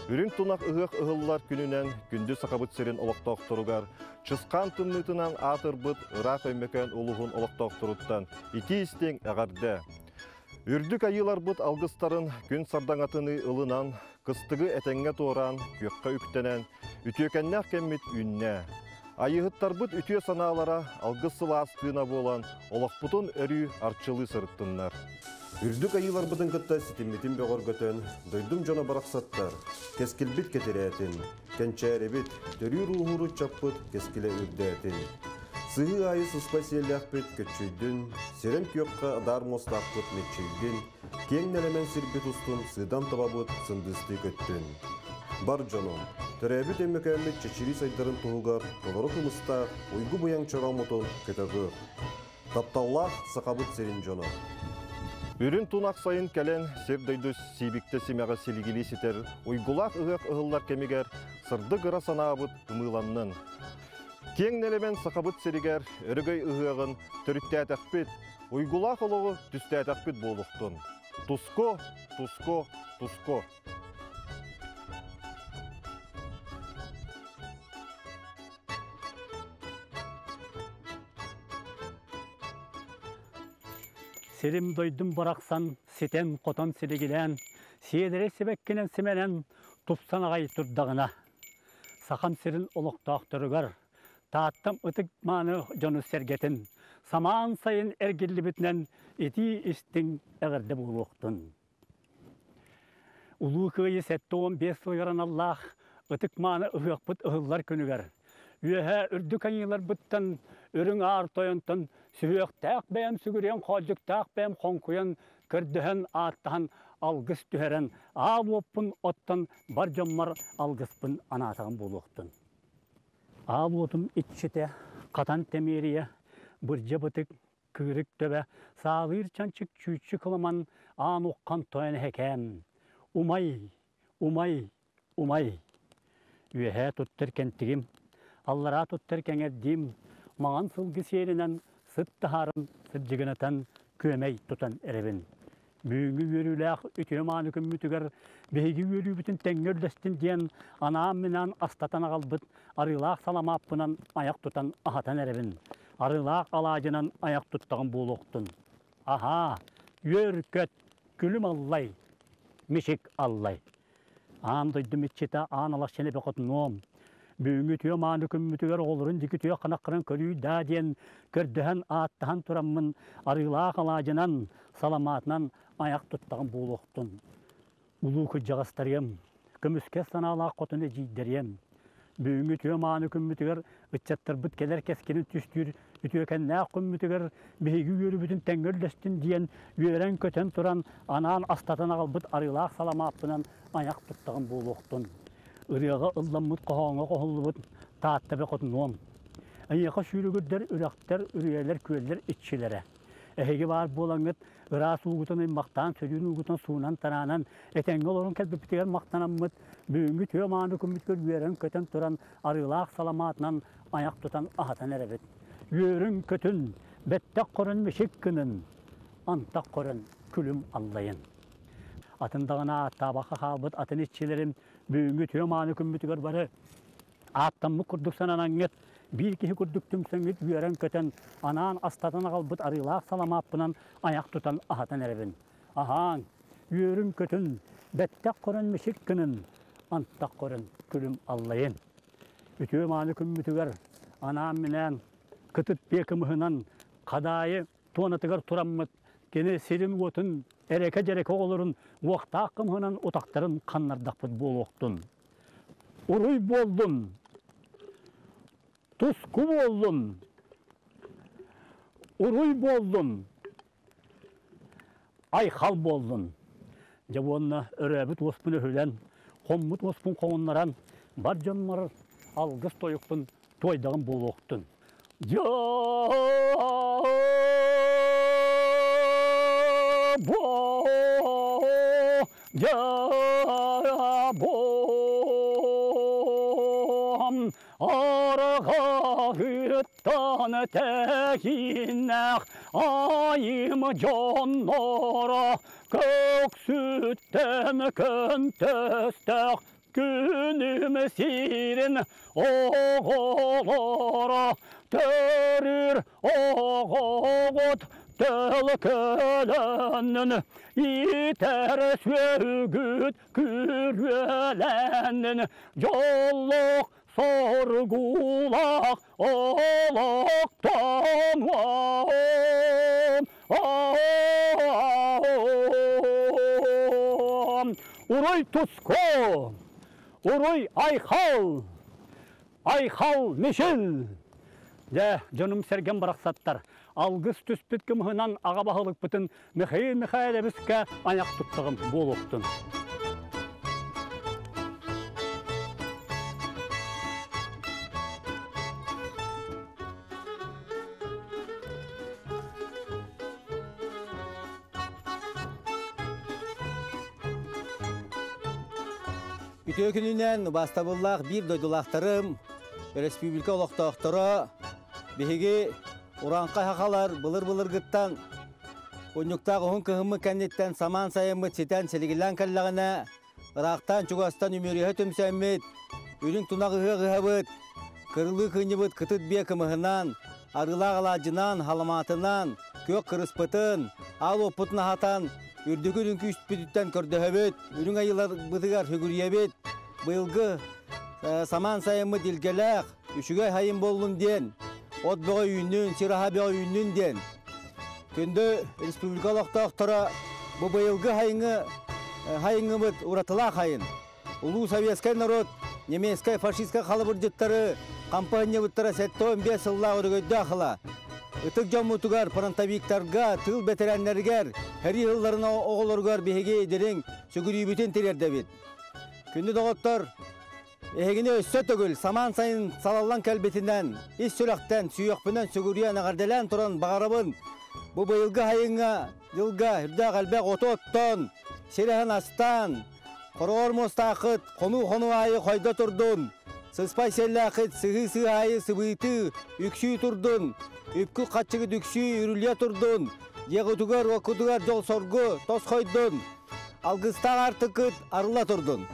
Үрүҥ тунах ыһыах ыһыллар күнүнэн күндү Сахабыт сирин олохтоохторугар Чысхаан тымныытынан аатырбыт ыраах Өймөкөөн улууһун олохтоохторуттан итии-истиҥ эҕэрдэ! Үрдүк айыыларбыт алгыстарын күн сардаҥатыныы ылынан, кыстыгы этэҥҥэ туораан, күөххэ үктэнэн, үтүөкэннээх кэммит үүннэ. Айыыһыттарбыт үтүө санаалара алгыс сылаас тыына буолан, олохпутун өрүү арчылыы сырыттыннар. Үрдүк айыыларбытын кытта ситиммитин бөҕөргөтөн, дойдум дьоно барахсаттар, кэскилбит кэтирээтин, кэнчээрибит, төрүүр-ууһуур ыччаппыт кэскилэ үрдээтин. Сыһыы аайы сыспай сиэллээхпит көччүйдүн, сирэм күөххэ адаар муостаахпыт мэччийдин, киэҥ нэлэмэн сирбит устун сыыдам табабыт сындыыстыы көттүн. Бар дьонум, төрөөбүт Өймөкөөммүт чэчирии сайдарын туһугар толору кымыстаах уйгу-быйаҥ чорооммутун көтөҕүөх. Тапталлаах Сахабыт сирин дьоно! Үрүн тунах сайын кэлэн сир-дойду сиибиктэ симэҕэ силигилии ситэр уйгулаах ыһыах ыһыллар кэмигэр сырдык ыра санаабыт ымыыланнын. Киэҥ нэлэмэн Сахабыт сиригэр өрөгөй ыһыаҕын төрүттээтэхпит, уйгулаах олоҕу түстээтэхпит буолуохтун. Туску, туску, туску! Сирим дойдум барахсан ситэн-хотон силигилээн, сиэдэрэй сибэккинэн симэнэн тупсан аҕай турдаҕына, Сахам сирин олохтоохторугар Тааттам ытык мааны дьону-сэргэтин самаан сайын эргиллибитинэн итии-истиҥ эҕэрдэ буолуохтун. Улуу Кыайыы 75 сылыгар аналлаах ытык-мааны ыһыахпыт ыһыллар күнүгэр үөһээ үрдүк айыыларбыттан үрүҥ аар тойонтон сүһүөхтээх бэйэм сүгүрүйэн хоолдьуктаах бэйэм хоҥкуйан көрдөһөн ааттаһан алгыс түһэрэн аал уоппун оттон бар дьоммор алгыспын анаатаҕым буолуохтун. Аал уотум иччитэ хатан тэмиэрийэ бырдьа бытык Кыырык төбө, саалыыр чанчык чүүччү кыламан аан уххан тойон эһэкээм. Умай, умай, умай. Үөһээ туттар кэнтигим, аллараа туттар кэҥэрдиим, маҥан сылгы сиэринэн сыт таһааран сырдьыгынатан күөмэй тутан эрэбин. Бүгүҥҥү үөрүүлээх үтүө мааны күммүтүгэр биһиги үөрүүбүтүн тэҥҥэ үллэстин диэн анаан-минээн астатан аҕалбыт арыылаах саламааппынан айах тутан аһатан эрэбин. Арыылаах алаадьынан айах туттаҕым буолуохтун. Аһаа, үөр-көт, күлүм аллай, мичик аллай. Аан дойдум иччитэ аан алахчыны бөҕөтунуом. Бүгүҥҥү үтүө мааны күммүтүгэр оҕолорун дьикти үтүө ханаххынан көрүй даа диэн көрдөһөн ааттаһан тураммын арыылаах алаадьынан, саламаатынан айах туттаҕым буолуохтун. Улуу кырдьаҕастарыам, көмүскэс санаалаах хотун эдьиийдэриэм, бүгүҥҥү үтүө мааны күммүтүгэр ыччаттарбыт кэлэр кэскилин түстүүр үтүөкэннээх күммүтүгэр биһиги үөрүүбүтүн тэҥҥэ үллэстин диэн үөрэн-көтөн туран анаан астатан аҕалбыт арыылаах саламааппынан айах туттаҕым буолуохтун. Ырыаҕа ылламмыт хоһооҥҥо хоһуллубут Таатта бэ хотунуом. Эйиэхэ сүүрүгүрдэр үрэхтэр, үрүйэлэр, күөллэр иччилэрэ. Эһиги баар буолаҥҥыт ыраас уугутун ыймахтаан, сөрүүн уугутун суунан-тараанан, этэҥҥэ олорон кэлбиппитигэр махтанаммыт, бүгүҥҥү үтүө мааны күммүтүгэр үөрэн-көтөн туран, арыылаах саламаатынан айах тутан аһатан эрэбит. Үөрүҥ-көтүн, бэттэх көрөн мичик гынын, антах көрөн күлүм аллайын. Атын даҕаны ааттаабакка хаалбыт атын иччилэрим бүгүҥҥү үтүө мааны күммүтүгэр бары Ааттаммыт курдук сананаҥҥыт, биир киһи курдук түмсэҥҥит үөрэн-көтөн, анаан астатан аҕалбыт арыылаах саламааппынан айах тутан аһатан эрэбин. Аһааҥ, үөрүҥ-көтүн, бэттэх көрөн мичик гынын, антах көрөн күлүм аллайын. Үтүө-мааны күммүтүгэр анаан-минээн кытыт биэ кымыһынан хадаайы туонатыгар тураммыт кини сирин-уотун эрэкэ-дьэрэкэ оҕолорун уохтаах кымыһынан утахтарын ханнардахпыт буолуохтун. Уруй буоллун! Туску буоллун! Уруй буоллун! Айхал буоллун! Дьэ уонна өрөөбүт уоспун өһүлэн, хоммут уоспун хоҥуннаран, бар дьоммор алгыс тойукпун туойдаҕым буолуохтун. Дьэ Дьабом арҕаһыттан тэһииннээх айым дьонноро көксүттэн көнтөстөөх күнүм сирин оҕолоро төрүүр оҕоҕут төлкөлөннүн иитэр сүөгүт күрүөлэннин дьоллоох соргулаах олохтон Уруй туску! Уруй айхал! Айхал мишил! Дьэ, дьонум-сэргэм барахсаттар, алгыс түспүт кымыһынан аҕа баһылыкпытын Михаил Михайловичка айах туттаҕым буолуохтун. Үтүө күнүнэн убаастабыллаах биир дойдулаахтарым, өрөспүүбүлүкэ олохтоохторо, биһиги урааҥхай хахалар былыр-былыргыттан унньуктаах уһун кыһыммыт кэнниттэн самаан сайыммыт ситэн силигилээн кэллэҕинэ, ыраахтан-чугастан үмүөрүһэ түмсэммит, үрүҥ тунах ыһыах ыһабыт, кырылыы кыынньыбыт кытыт биэ кымыһынан, арыылаах алаадьынан, халамаатынан, күөх кырыспытын, аал уоппутун аһатан, үрдүкү үрүҥ күүспүтүттэн көрдөһөбүт, үрүҥ айыыларбытыгар сүгүрүйэбит, быйылгы самаан сайыммыт илгэлээх, үчүгэй сайын буоллун диэн, от бөҕө үүннүн, сир аһа бөҕө үүннүн диэн. Күндү республика олохтоохторо бу быйылгы сайыҥҥы сайыҥҥыбыт уратылаах сайын. Улуу советскай народ немецкай фашистскай халабырдьыттары хампаанньабыттара 75 сыллаах өрөгөйдөөх ыла. Ытык дьоммутугар, фронтовиктарга, тыыл бэтэрээннэригэр, сэрии сылларын оҕолоругар биһиги дириҥ сүгүрүйүүбүтүн тириэрдэбит. Күндү доҕоттор, Эһигини өссө төгүл самаан сайын салаллан кэлбитинэн, ис сүрэхтэн, сүһүөхпүнэн сүгүрүйэн эҕэрдэлээн туран баҕарабын. Бу быйылгы сайыҥҥа дьылга үрдээх элбэх оту оттоон, сир аһын астаан, хороҕор муостааххыт хонуу-хонуу аайы хойдо турдун, сыспай сиэллээххит сыһыы-сыһыы аайы сыбыытыы, үксүү турдун, үпкүт-хаччыгыт үксүү үрүлүйэ турдун, дьиэҕитигэр-уоккутугар дьол-соргу тосхойдун, алгыстаах аартыккыт арылла турдун.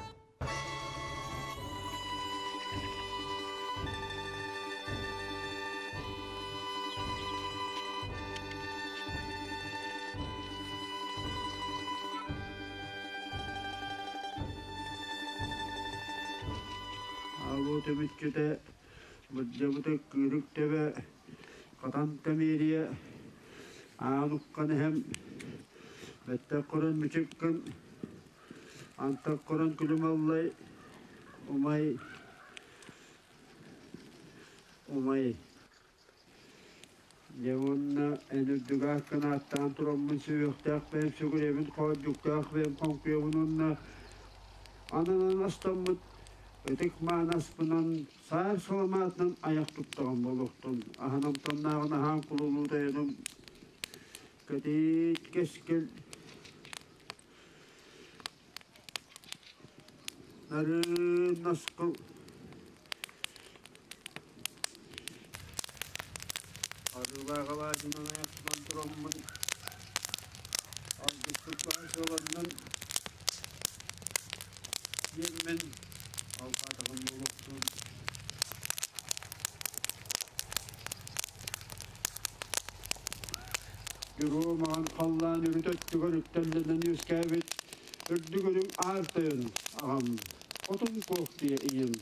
Алуо түмүччүтэ, бырдьабыта кыырык төбө, хатан тэмиэрийэ, аан уккан эһэм, бэттэх көрөн мүчүк гын, антах көрөн күлүм аллай, умай, умай. Дьэ уонна эн үрдүгэ кынааттаан тураммын сүһүөхтээх бэйэм сүгүрүйэбин, хоодьуктаах бэйэм хоҥкуйабын уонна ананан астаммыт ытык мааны аспынан саар саламаатынан айах туттаҕым буолуохтун. Аһын амтаннааҕын аһаан кулулуу тайаным кэтит кэскил Нарын наскыл Арыылаах алаадьынан айахтанан тураммын алгыспыт баҕа сыаланнан диэммин алҕаатаҕым буолуохтун. Дьоруо маҕан халлаан үрүт өттүгэр үктэллэнэн үөскээбит Үрдүк үрүҥ аар тойон аҕам, хотун куох диэ ийэм.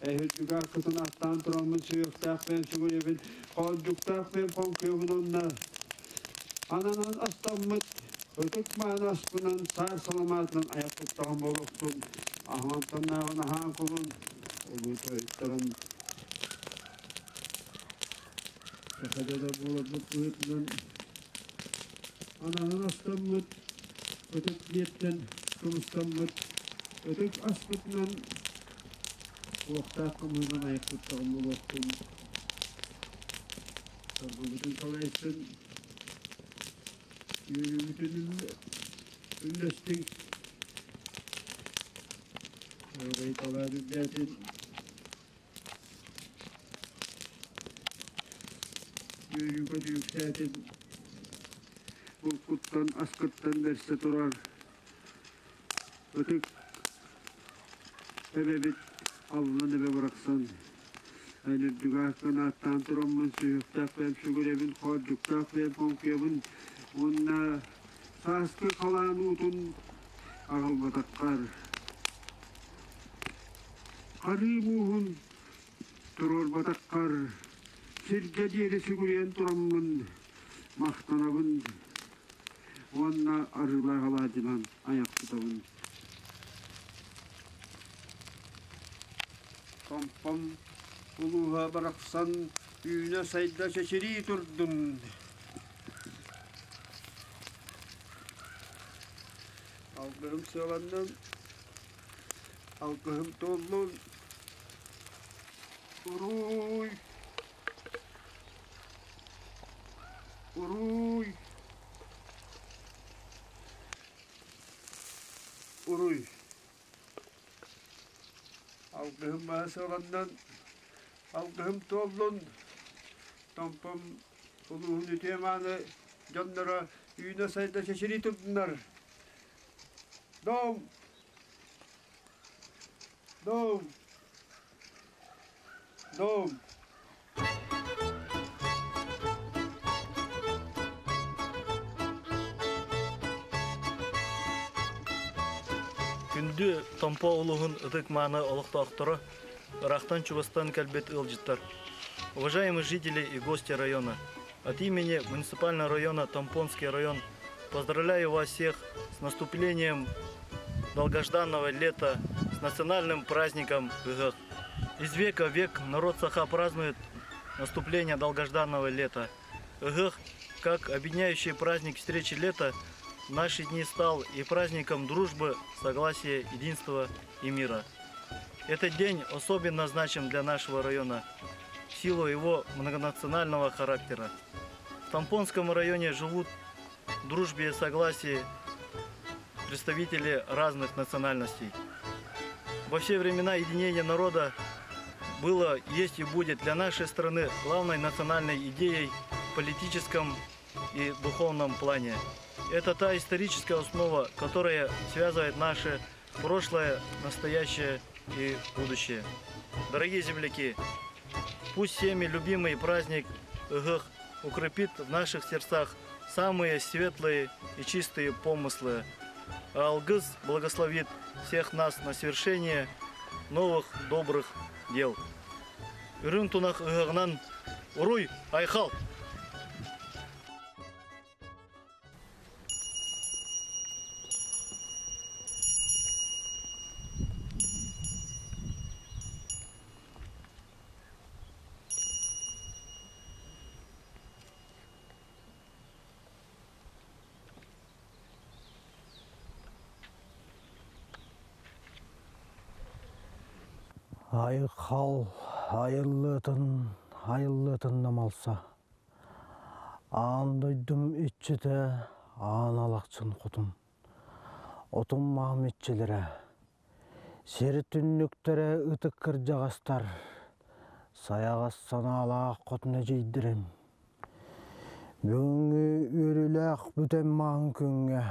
Эһирдүк аркытын аттаан тураммын сүһүөхтээх бэйэм сүгүрүйэбин, хоолдьуктаах бэйэм хоҥкуйабын уонна ананан астаммыт ытык мааны аспынан саар саламаатынан айах туттаҕым буолуохтун, аһымантаннааҕын аһаан кулун, улуу тойотторум саха дьоно буоларбыт быһыытынан ананан астаммыт ытык диэттэн кымыстаммыт ытык аспытынан уохтаах кымыһынан айахпыттаҕым буолуохтун саргыбытын салайсын үөрүүбүтүн үллэстиҥ Өрөй үрдээтин Үөрүүгэ түмүктээтин булкуттан, аскыттан бэрсэ турар ытык эбэбит аллан эбэ барахсан эн үрдүгэ ааттаан тураммын сүһүөхтээх бэйэм сүгүрэбин, хоордьуктаах бэйэм хоҥкуйабын уонна сааскы халаан уутун аҕалбатаххар Харыы мууһун туруорбатаххар сиргэ диэри сүгүрүйэн тураммын махтанабын уонна арыылаах алаадьынан айах тутабын. Томпом улууһа барахсан үүнэ-сайда чэчирии турдун. Алгыһым сыаланнын Алгыһым туоллун, уруй, уруй, уруй. Алгыһым баһа сыаланнан, алгыһым туоллун, Томпом улууһун үтүө мааны дьонноро үүнэ-сайда чэчирии турдуннар. Дом! Дом! Дом! Күндү Томпо улууһун ытык-мааны олохтоохторо, ыраахтан-чугастан кэлбит ыалдьыттар. Уважаемые жители и гости района, от имени муниципального района Томпонский район поздравляю вас всех с наступлением долгожданного лета, с национальным праздником Ыһыах. Из века в век народ Саха празднует наступление долгожданного лета. Ыһыах, как объединяющий праздник встречи лета, в наши дни стал и праздником дружбы, согласия, единства и мира. Этот день особенно значим для нашего района в силу его многонационального характера. В Тампонском районе живут в дружбе и согласии представители разных национальностей. Во все времена единение народа было, есть и будет для нашей страны главной национальной идеей в политическом и духовном плане. Это та историческая основа, которая связывает наше прошлое, настоящее и будущее. Дорогие земляки, пусть всеми любимый праздник Ыһыах укрепит в наших сердцах самые светлые и чистые помыслы. А Алгыс благословит всех нас на свершение новых добрых дел. Үрүҥ тунах ыһыаҕынан уруй, айхал! Айхал айыллыытын айыллыытын намалса Аан дойдум иччитэ аан алахчын хотун Отум маам иччилэрэ Сир түннүктэрэ ытык кырдьаҕастар Сайаҕас санаалаах хотун эдьиийдэрим Бүгүҥҥү үөрүүлээх бүтэн маҥан күҥҥэ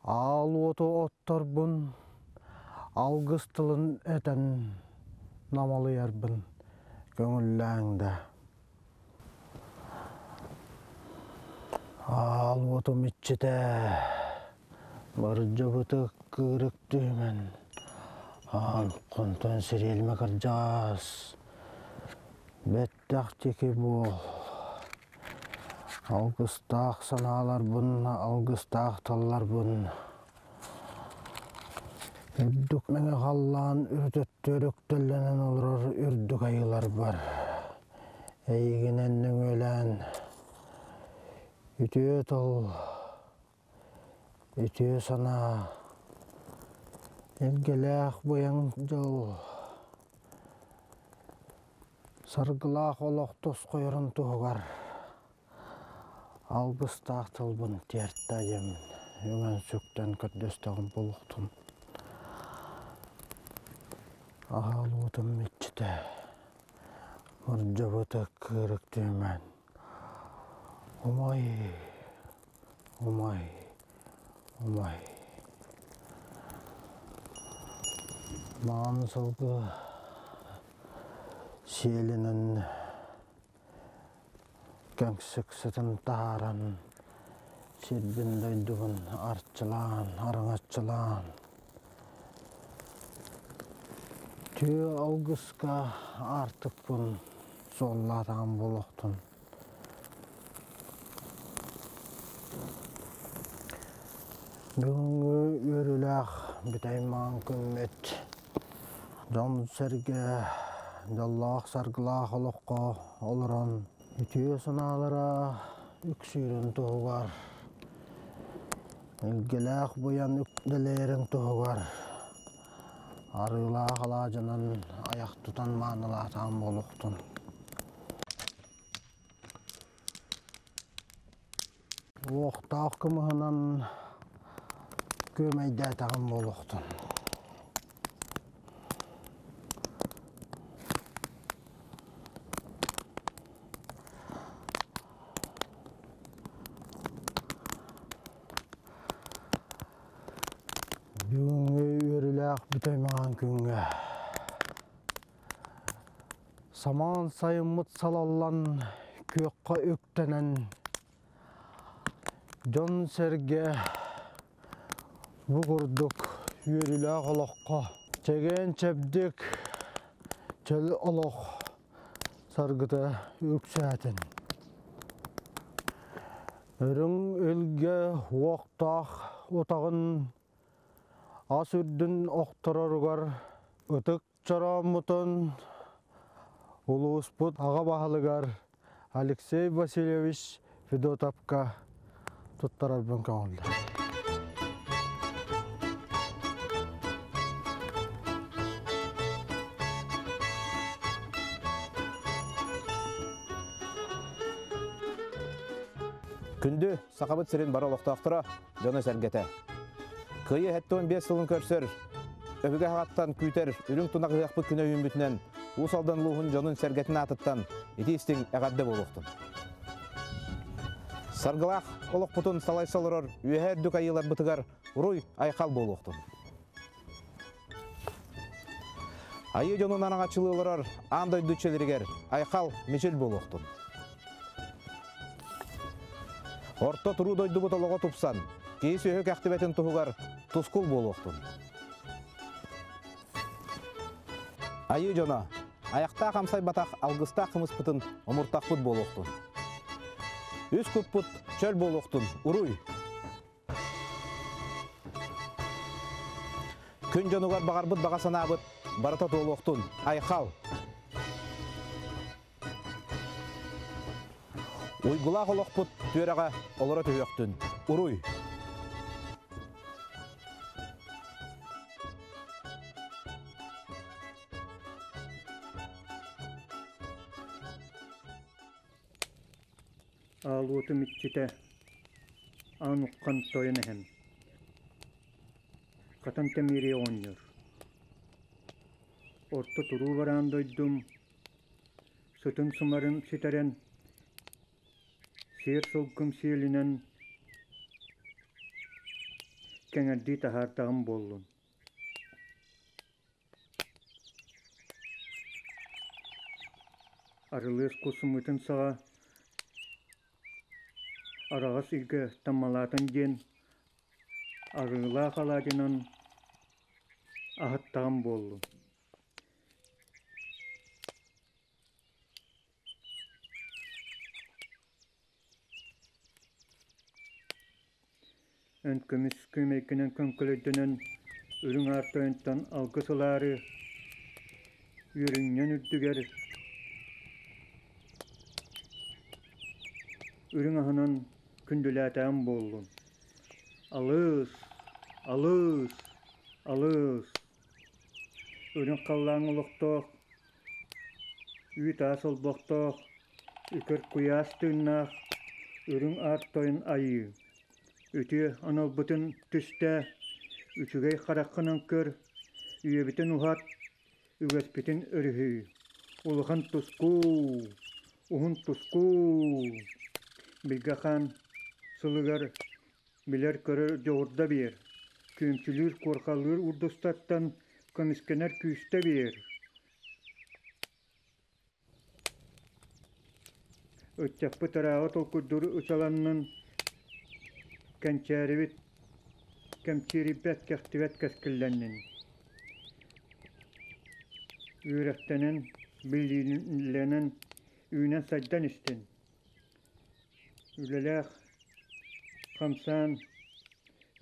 аал уоту отторбун, алгыс тылын этэн намылыйарбын көҥүллээҥ да. Аал уотум иччитэ Бырдьыбытык кыырык түһүмэн аан хонтон сириэлмэ кырдьаҕас Бэттэх диэки буол. Алгыстаах санааларбын, алгыстаах тылларбын үрдүк мэҥэ халлаан үрүтөттөр үктэллэнэн олорор үрдүк айыыларбар эйигинэн нөҥүөлээн үтүө тыл, үтүө санаа, илгэлээх быйаҥ дьол Саргылаах олох тосхойорун туһугар алгыстаах тылбын тиэртэ диэммин үҥэн-сүктэн көрдөстөҕүм буолуохтун. Аһаал уотум иччитэ, мордьобута кыырык түмэн, умай, умай, умай. Маҕан сылгы Сиэлинэн кэҥсик сытын таһааран, сирбин-дойдубун арчылаан, араҥаччылаан, түө алгыска аартыкпын суоллаатаҕым буолуохтун. Бүгүҥҥү үөрүүлээх бүтэй маҥан күммүт Дьон-сэргэ дьоллоох-саргылаах олоххо олорон үтүө санаалара үксүүрүн туһугар, илгэлээх буйан үктэлээрин туһугар арыылаах алаадьынан айах тутан маанылаатаан буолуохтун. Уохтаах кымыһынан күөмэйдээтэҕим буолуохтун. Бүгүҥҥү үөрүүлээх бүтэй маҥан күҥҥэ Самаан сайыммыт салаллан, күөххэ үктэнэн, дьон-сэргэ бу курдук үөрүүлээх олоххо чэгиэн-чэбдик, чөл олох саргыта үксээтин. Үрүҥ илгэ уохтаах утаҕын ас үрдүн охтороругар ытык Чорооммутун улууспут аҕа баһылыгар Алексей Васильевич Федотовка туттарарбын көҥүллэр. Күндү Сахабыт сирин бары олохтоохторо, дьоно-сэргэтэ. Кыайыы 75 сылын көрсөр, өбүгэ аҕаттан күүтэр үрүҥ тунах ыһыахпыт күнэ үүммүтүнэн Уус Алдан улууһун дьонун-сэргэтин аатыттан ити истиҥ эҕэрдэ буолуохтун. Саргылаах олохпутун салайса олорор үөһээ үрдүк айыыларбытыгар уруй айхал буолуохтун. Айыы дьонун араҥаччылыы олорор аан дойду чөлүгэр айхал мичил буолуохтун. Орто туруу дойдубут олоҕо тупсан, киһи сүөһү кэхтибэтин туһугар тускул буолуохтун. Айыы дьоно, айахтаах амсайбатах алгыстаах кымыспытын омуртахпыт буолуохтун. Үс куппут чөл буолуохтун, уруй! Күн дьонугар баҕарбыт баҕа санаабыт барыта туолуохтун, айхал! Уйгулаах олохпут түөрэҕэ олоро түһүөхтүн, уруй! Аал уотум иччитэ аан уххан тойон эһэм, Хатан Тэмиэрийэ оҕонньор. Орто туруу бараан дойдум сытын-сымарын сүтэрэн, сиэр сылгым сиэлинэн кэҥэрдии таһаартаҕым буоллун. Арылыас кус ымыытын саҕа араҕас илгэ таммалаатын диэн арыылаах алаадьынан аһаттаҕым буоллун. Эн көмүс күөмэйгинэн көҥкөлөйдөнөн үрүҥ аар тойонтон алгыс ылаары үөрүнньэн үрдүгэр үрүҥ аһынан күндүлээтэҕим буоллун. Алыс, алыс, алыс! Үрүҥ халлааҥҥа олохтоох, үүт-аас олбохтоох, үкэр куйаас тыыннаах үрүҥ аар тойон айыы. Үтүө аналбытын түстээ, үчүгэй хараххынан көр, үйэбитин уһат, үгэспитин өрүһүй. Улахан тускуу, уһун тускуу! Билгэ хаан сылыгар билэр-көрөр дьоҕурда биэр, күөмчүлүүр куорҕаллыыр урдустартан көмүскэнэр күүстэ биэр. Ыччаппыт ырааҕы толкуйдуур ычаланнын, кэнчээрибит кэмчиэрийбэт, кэхтибэт кэскиллэннин. Үөрэхтэнэн, билиилэнэн, үүнэн-сайдан истин. Үлэлээх, хамсаан,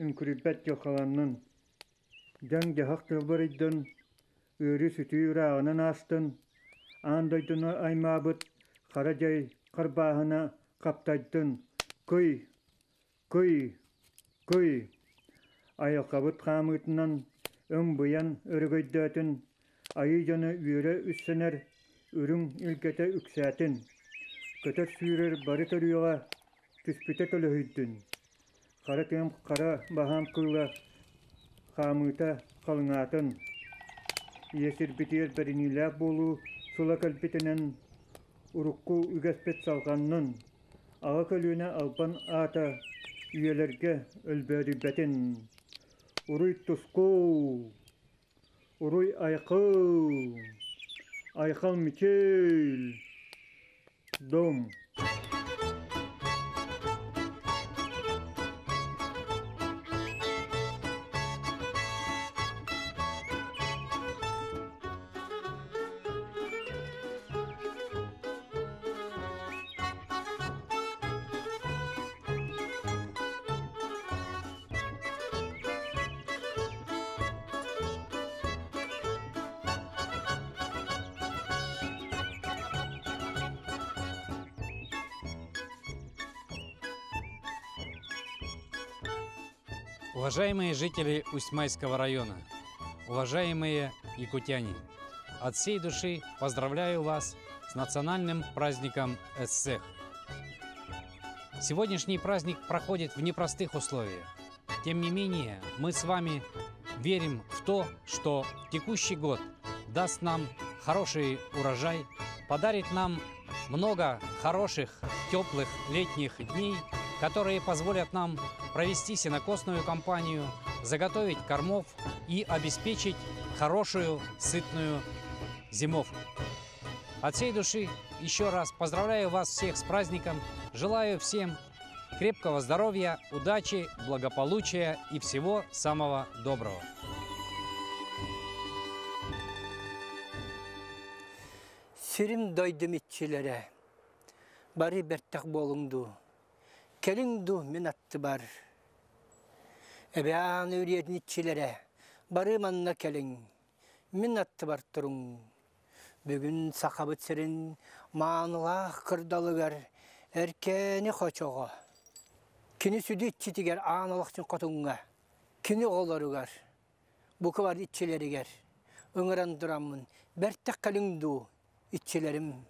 үҥкүрүйбэт дьылҕаланнын. Дьаҥ-дьаһах тылбарыйдын, ыарыы-сүтүү ырааҕынан аастын, аан дойдуну аймаабыт хара дьай харбааһына хаптайдын, кый, кый, кый! Айылҕабыт хаамыытынан өҥ-быйан өрөгөйдөөтүн, айыы дьоно үөрэ үссэнэр, үрүҥ илгэтэ үксээтин, көтөр-сүүрэр бары төрүөҕэ түспүтэ төлөһүйдүн, хара тыам хара баһаам кыыла хаамыыта халыҥаатын, ийэ сирбитигэр бэриниилээх буолуу сыла кэлбитинэн урукку үгэспит салҕаннын, аҕа көлүөнэ албан аата үйэлэргэ өлбөөдүйбэтин. Уруй тускул! Уруй айхал! Айхал мичил! Дом! Уважаемые жители Усть-Майского района, уважаемые якутяне, от всей души поздравляю вас с национальным праздником Эссех. Сегодняшний праздник проходит в непростых условиях. Тем не менее, мы с вами верим в то, что текущий год даст нам хороший урожай, подарит нам много хороших, теплых летних дней, которые позволят нам провести сенокосную кампанию, заготовить кормов и обеспечить хорошую, сытную зимовку. От всей души еще раз поздравляю вас всех с праздником, желаю всем крепкого здоровья, удачи, благополучия и всего самого доброго. Сирим дойдум иччилэрэ, бары бэртэх буолуҥ дуу, кэлиҥ дуу мин аттыбар. Эбээн үрүйэтин иччилэрэ, бары манна кэлиҥ, мин аттыбар туруҥ. Бүгүн Сахабыт сирин маанылаах кырдалыгар Эркээни хочоҕо, кини сүдү иччитигэр Аан Алахчын Хотуҥҥа, кини оҕолоругар, бука бары иччилэригэр ыҥыран тураммын, бэртэх кэлиҥ дуу, иччилэрим,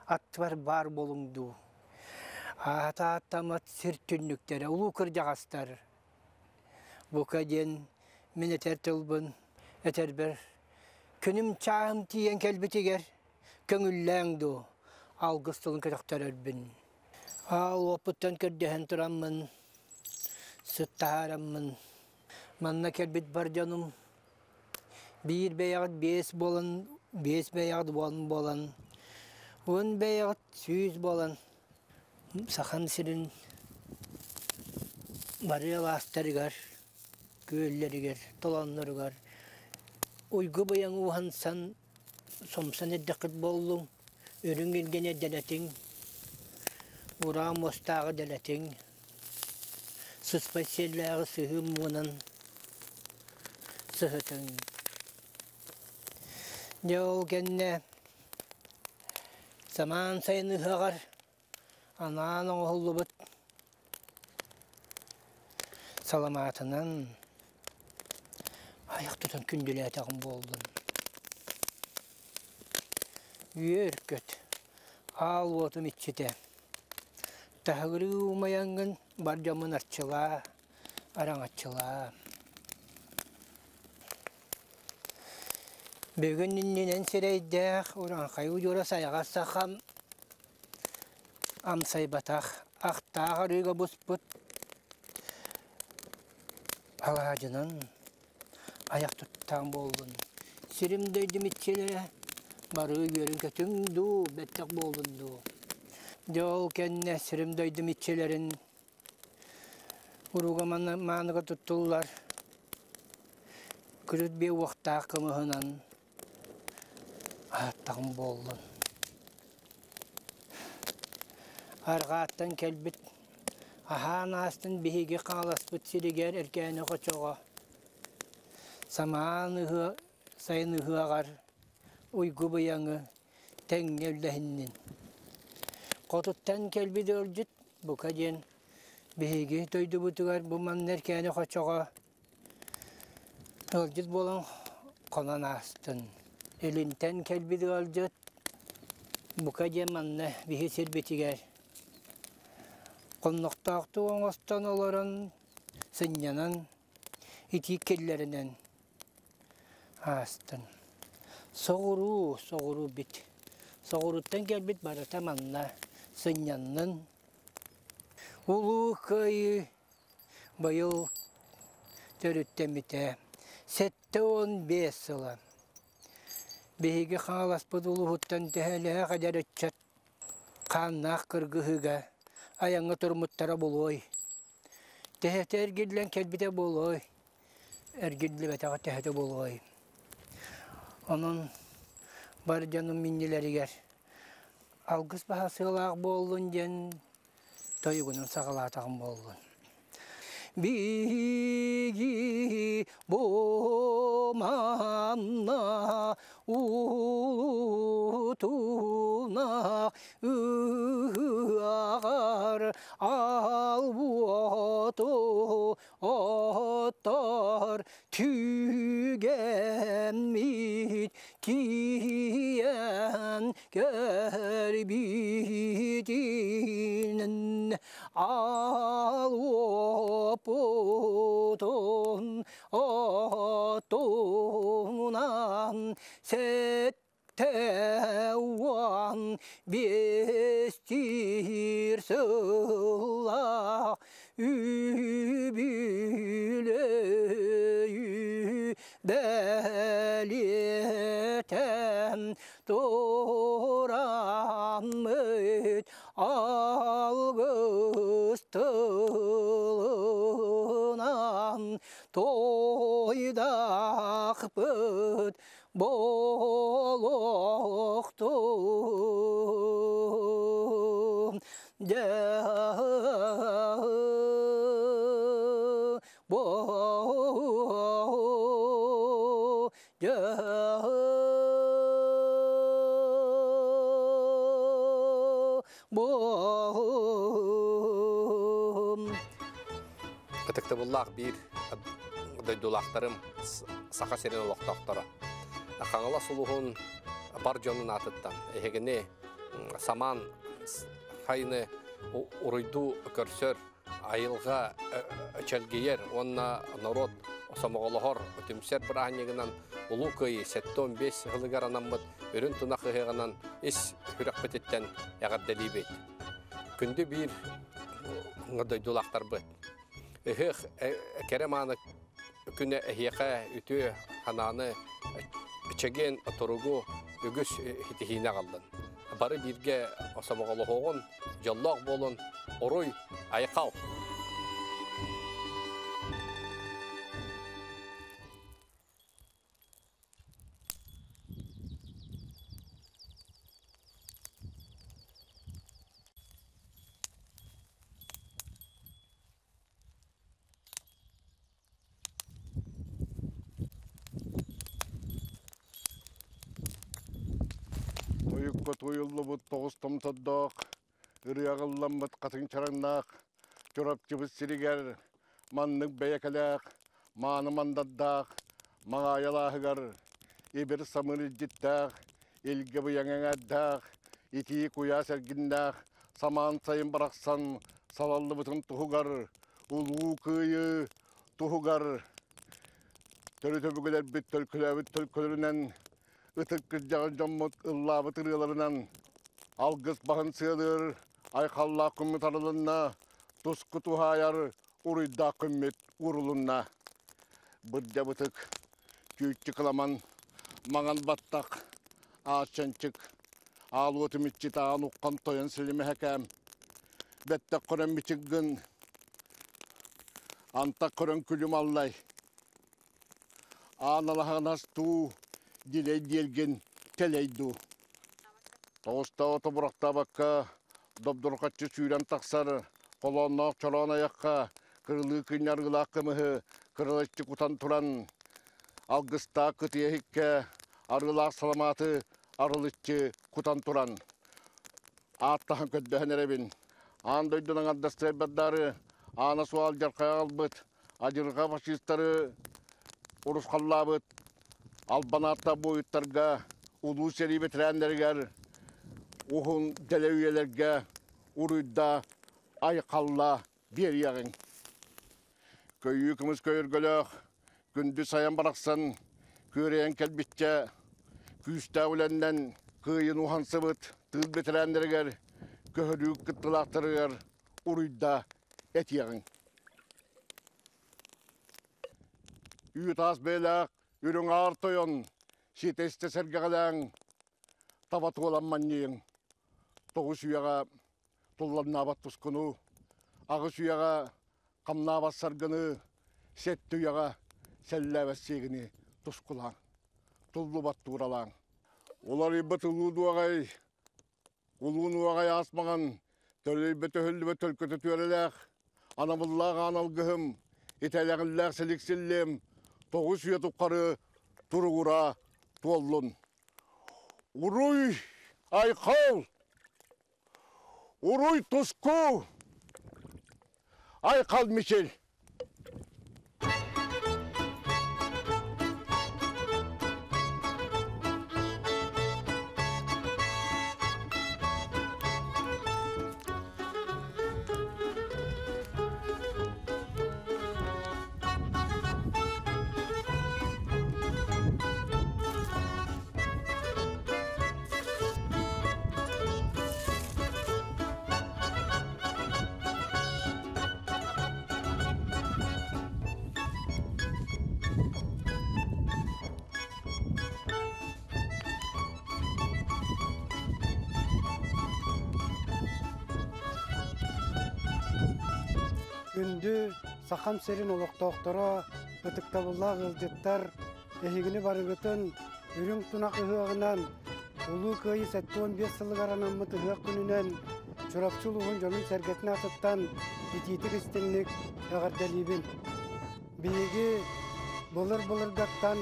аттыбар баар буолуҥ дуу. Аата ааттаммат сир түннүктэрэ, улуу кырдьаҕастар. Бука диэн мин этэр тылбын этэрбэр күнүм чааһым тиийэн кэлбитигэр көҥүллээҥ дуу, алгыс тылын көтөхтөрөрбүн. Аал уоппуттан көрдөһөн тураммын, сыт таһаараммын, манна кэлбит бар дьонум биир бэйэҕит биэс буолан, биэс бэйэҕит уон буолан, уон бэйэҕит сүүс буолан Сахам сирин бары алаастарыгар, күөллэригэр, толоонноругар уйгу-быйаҥ уһансан сомсон эрдэххит буоллуҥ, үрүҥ илгэни дэлэтиҥ, ураа муостааҕы дэлэтиҥ, сыспай сиэллээҕи сыһыы муҥунан сыһытыҥ. Дьэ ол кэннэ самаан сайын ыһыаҕар анаан оҥоһуллубут саламаатынан айах тутан күндүлээтэҕим буоллун. Үөр-көт, аал уотум иччитэ, таһыгырыы умайаҥҥын бар дьоммун арчылаа, араҥаччылаа. Бүгүн иннинэн сирэйдээх урааҥхай удьуора сайаҕас сахам амсайбатах ахтаах арыыга буспут алаадьынан айах туттаан буоллун. Сирим дойдум иччилэрэ бары үөрүн-көтүҥ дуу, бэттэх буоллун дуу. Дьэ ол кэннэ сирим дойдум иччилэрин Урууга мааныга туттуллар күрүт биэ уохтаах кымыһынан аһаттаҕым буоллун. Арҕааттан кэлбит аһаан аастын биһиги хааласпыт сиригэр Эркээни хочоҕо самаан ыһыа сайын ыһыаҕар уйгу быйаҥы тэҥҥэ үллэһиннин. Хотуттан кэлбит ыалдьыт бука диэн биһиги дойдубутугар бу манна Эркээни хочоҕо ыалдьыт буолан хонон аастын. Илинтэн кэлбит ыалдьыт бука диэн манна биһи сирбитигэр хоннохтоохтук оҥостон олорон сынньанан итии киллэринэн аастын. Соҕуруу, соҕуруу бит. Соҕурууттан кэлбит барыта манна сынньаннын. Улуу Кыайыы быйыл төрүттэммитэ 75 сыла. Биһиги Хаҥаласпыт улууһуттан төһөлөөх эдэр ыччат хааннаах кыргыһыыга айаҥҥа туруммуттара буолуой? Төһөтө эргиллэн кэлбитэ буолуой? Эргиллибэтэҕэ төһөтө буолуой? Онон бар дьонум иннилэригэр алгыс баһа сыалаах буоллун диэн тойугунан саҕалаатаҕым буоллун. Биһиги бу манна улутунах ыһыаҕар аал уоту оттор түгэммит киэн көрбүтүнэн ал уопутун отунан Тэуан биэстиир сыллаах үбүлүөйү бэлиэтээн тураммыт алгыс тылынан тойдахпыт Буолуохтун. Дьэ бо дьэ Ытыктабыллаах биир дойдулаахтарым Саха сирин олохтоохторо. Хаҥалас улууһун бар дьонун аатыттан эһигини самаан сайыны уруйдуу көрсөр, айылҕа чэлгийэр уонна норуот сомоҕолоһор түмсэр бырааһынньыгынан Улуу Кыайыы 75 сылыгар анаммыт Үрүн тунах ыһыаҕынан ис сүрэхпититтэн эҕэрдэлиибит. Күндү биир дойдулаахтарбыт. Ыһыах кэрэ мааны күнэ эһиэхэ үтүө санааны, чэгиэн туругу үгүс ситиһиини аҕаллын. Бары бииргэ сомоҕолоһуоҕун, дьоллоох буолун, уруй, айхал! Тойукка туйуллубут тоҕус томтордоох, ырыаҕылламмыт хатыҥ чараҥнаах Чурапчыбыт сиригэр маннык бэйэкэлээх, мааны мандардаах Маҥаайалааһыгар ибир самыыр илдьиттээх, илгэ быйаҥ эҥээрдээх, итии куйаас эргиннээх самаан сайын барахсан салаллыбытын туһугар Улуу Кыайыы туһугар төрүт өбүгэлэрбит төлкөлөөбүт төлкөлөрүнэн ытык кырдьаҕас дьоммут ыллаабыт ырыаларынан алгыс баһын сыалыыр айхаллаах күммүт арылынна, туску туһаайар уруйдаах күммүт уурулунна. Бырдьабытык, түүччү кыламан, маҥан баттах, ааччанчык, аал уотум иччитэ аан уххан тойон силимэһэкээм, бэттэх көрөн бичик гын, антах көрөн күлүм аллай, аан алаһаҕын туу, дилэй диэлгин кэлэй дуу. Тоҕустаҕа тобурахтаабакка добдурҕаччы сүүрэн тахсар холоонноох чороон айахха кырылыы кынньарыылаах кымыһы кырылаччы кутан туран алгыстаах кытыйа иһиккэ арыылаах саламааты арылыччы кутан туран ааттаһан көрдөһөн эрэбин. Аан дойдунан аҥардастыайбардаары аана суол алдьархайа аҕалбыт адьырҕа фашистары урусхаллаабыт албан ааттаах буойуттарга, улуу сэрии бэтэрээннэригэр уһун дэлэ үйэлэргэ уруйда, айхалла биэриэҕиҥ. Көйүү кымыс көйөргөлөөх, күндү сайан барахсан күөрэйэн кэлбиччэ күүстээх үлэннэн кыайын уһансыбыт тыыл бэтэрээннэригэр, көһөрүү кыттыылаахтарыгар уруйда этиэҕиҥ. Үүт-аас бэйэлээх үрүҥ аар тойон ситэ-истэ сэргэҕэлээҥ, таба туолан манньыйыҥ. Тоҕус үйэҕэ тулланнаабат тускуну, аҕыс үйэҕэ хамнаабат саргыны, сэттэ үйэҕэ сэллээбэт сиэгини тускулааҥ, туллубат тууралааҥ. Уларыйбыт улуу дуоҕай Улуу нуоҕай аас маҥан, төлөйбөт өһүллүбэт төлкөтө түөрэлээх, анабыллаах аан алгыһым, итэлэҕиллээх силиксиллиэм, 9 үйэ тухары туругура туоллун. Уруй айхал! Уруй туску! Айхал Мичил! Күндү Сахам сирин олохтоохторо, ытыктабыллаах ыалдьыттар, эһигини барыгытын Үрүҥ Тунах ыһыаҕынан Улуу Кыайыы 75 сылыгар анаммыт ыһыах күнүнэн Чурапчы улууһун дьонун-сэргэтин аатыттан итиитик истиҥник эҕэрдэлиибин. Биһиги былыр-былыргаттан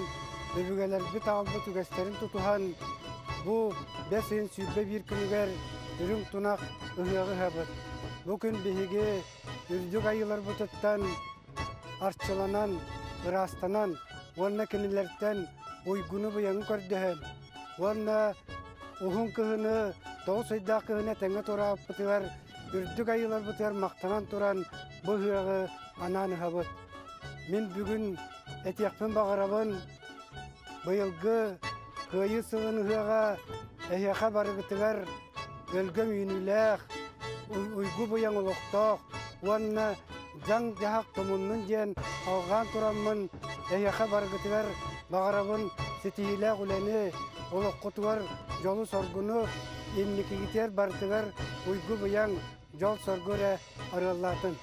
өбүгэлэрбит аҕалбыт үгэстэрин тутуһан, бу бэс ыйын 21 күнүгэр үрүҥ тунах ыһыаҕы ыһабыт. Бу күн биһиги үрдүк айыыларбытыттан арчыланан, ыраастанан уонна кинилэртэн уйгуну-быйаҥы көрдөһөн уонна уһун кыһыны, тоҕус ыйдаах кыһыны этэҥҥэ туораабыппытыгар, үрдүк айыыларбытыгар махтанан туран бу ыһыаҕы анаан ыһабыт. Мин бүгүн этиэхпин баҕарабын, быйылгы Кыайыы сылын ыһыаҕа эһиэхэ барыгытыгар өлгөм үүнүүлээх, уйгу-быйаҥ олохтоох уонна дьаҥ-дьаһах тумуннун диэн алҕаан тураммын эһиэхэ барыгытыгар баҕарабын ситиһиилээх үлэни, олоххутугар дьолу-соргуну, инникигитигэр барытыгар уйгу-быйаҥ, дьол-соргу эрэ арыаллаатын.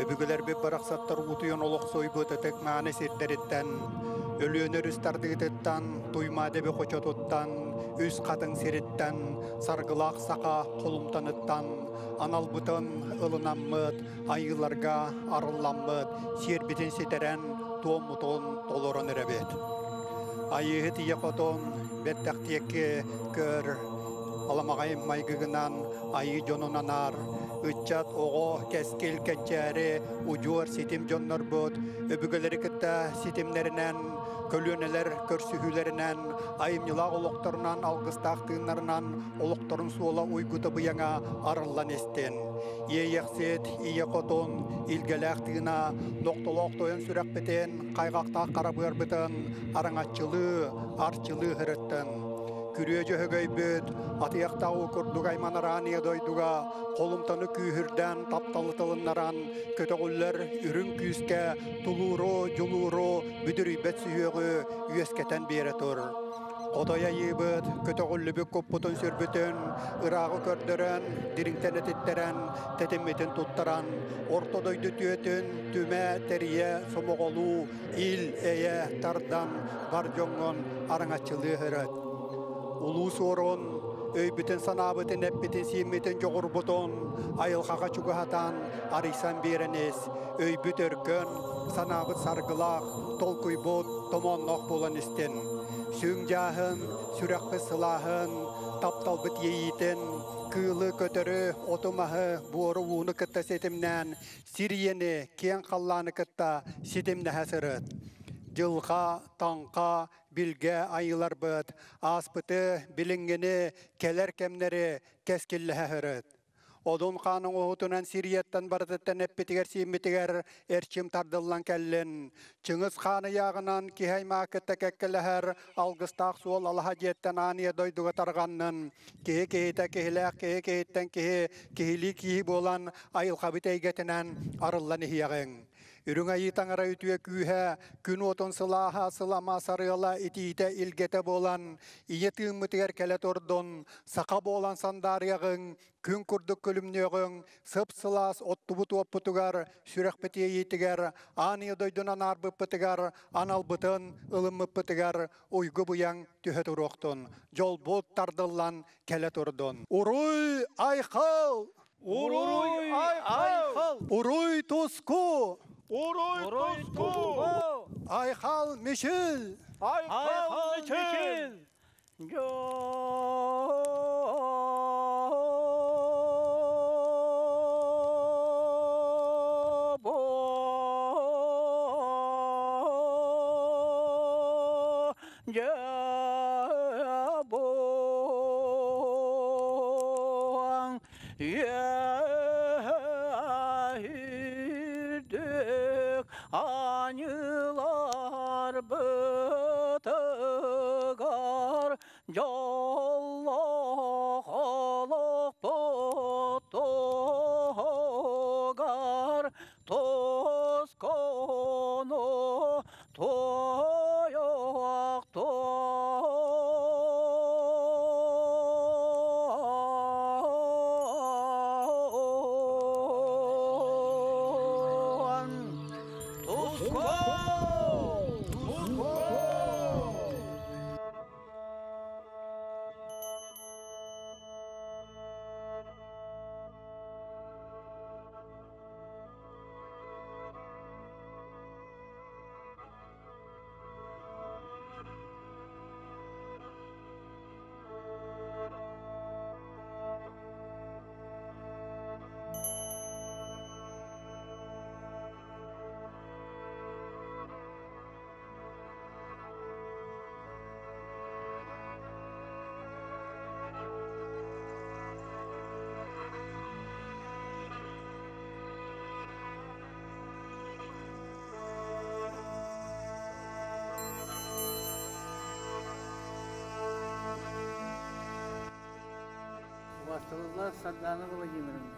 Өбүгэлэрбит барахсаттар утуйан олохсуйбут ытык мааны сирдэриттэн, Өлүөнэ өрүс тардыытыттан, Туймаадэби хочотуттан, Үс Хатыҥ сириттэн, Саргылаах саха холумтаныттан аналбытын ылынаммыт, айыыларга арылламмыт, сиэрбитин ситэрэн, туоммутун толорон эрэбит. Айыыһыт ийэ хотун бэттэхтиэкки көр, аламаҕай майгыгынан айыы дьонун анаар, ыччат, оҕо, кэскил, кэнчээри, удьуор ситим дьоннорбут өбүгэлэри кытта ситимнэринэн, көлүөнэлэр көрсүһүүлэринэн, айымньылаах олохторунан, алгыстаах тыыннарынан олохторун суола уйгута быйаҥа арыллан истин. Иэйэхсит, ийэ хотун, илгэлээх тыына, нохтолоох тойон сүрэхпитин, хайҕахтаах хара быарбытын араҥаччылыы, арчылыы сырыттын. Күрүө дьөһөгөйбүт, атыйахтаах уу курдук айманараан ийэ дойдуга холумтаны күүһүрдэн, тапталы тылыннаран, көтөҕүллэр үрүҥ күүскэ тулууру, дьулууру, бүдүрүйбэт сүһүөҕү үөскэтэн биэрэ тур. Хотой айыыбыт, көтөҕүллүбүт куппутун сүрбүтүн, ырааҕы көрдөрөн, дириҥтэн этиттэрэн, тэтиммитин туттаран, орто дойду түөтүн түмэ, тэрийэ, сомоҕолуу, ил, эйэ тардан бар дьоҥҥун араҥаччылыы сырыт. Улуу Суорун өйбүтүн-санаабытын, эппитин-сииммитин дьоҕурбутун айылҕаҕа чугаһатан, арыйсан биэрэн ис, өйбүт өркөн, санаабыт саргылаах, толкуйбут томоонноох буолан истин. Сүҥ дьааһын, сүрэхпит сылааһын, тапталбыт иэйиитин, кыылы, көтөрү, оту-маһы, буору-ууну кытта ситимнээн, сир ийэни, киэҥ халлааны кытта ситимнэһэ сырыт. Дьылҕа, таҥха, билгэ айыыларбыт, ааспыты, билиҥҥини, кэлэр кэмнэри кэскиллэһэ сырыт. Одун хаан оҥоһуутунан Сирияттан барытыттан эппитигэр-сииммитигэр эрчим тардыллан кэллин. Чыҥыс хаан ыйааҕынан киһи аймаҕы кытта кэккэлэһэр алгыстаах суол алаһа дьиэттэн аан ийэ дойдуга тарҕаннын. Киһи киһитэ киһилээх киһи киһиттэн киһи киһилии киһи буолан айылҕабыт эйгэтинэн арыллан иһиэҕиҥ. Үрүҥ Айыы Таҥара үтүө күүһэ, күн уотун сылааһа, сылама сарыала, итиитэ, илгэтэ буолан, ийэ тыыммытыгар кэлэ турдун, саха буолан сандаарыаҕыҥ, күн курдук күлүмнүөҕүҥ, сып-сылаас оттубут уоппутугар, сүрэхпит иэйиитигэр, аан ийэ дойдунан аарбыппытыгар, аналбытын ылыммыппытыгар уйгу-быйаҥ түһэ туруохтун, дьолбут тардыллан кэлэ турдун. Уруй айхал! Уруй айхал! Уруй туску! Уруй туску! Айхал мичил! Айхал мичил! Үрдүк аньылар бытыгар. Дьоллоох олохпут туһугар тускуну туойуохтун. Туску! Туску! Убастабыллаах Сардаана Владимировна,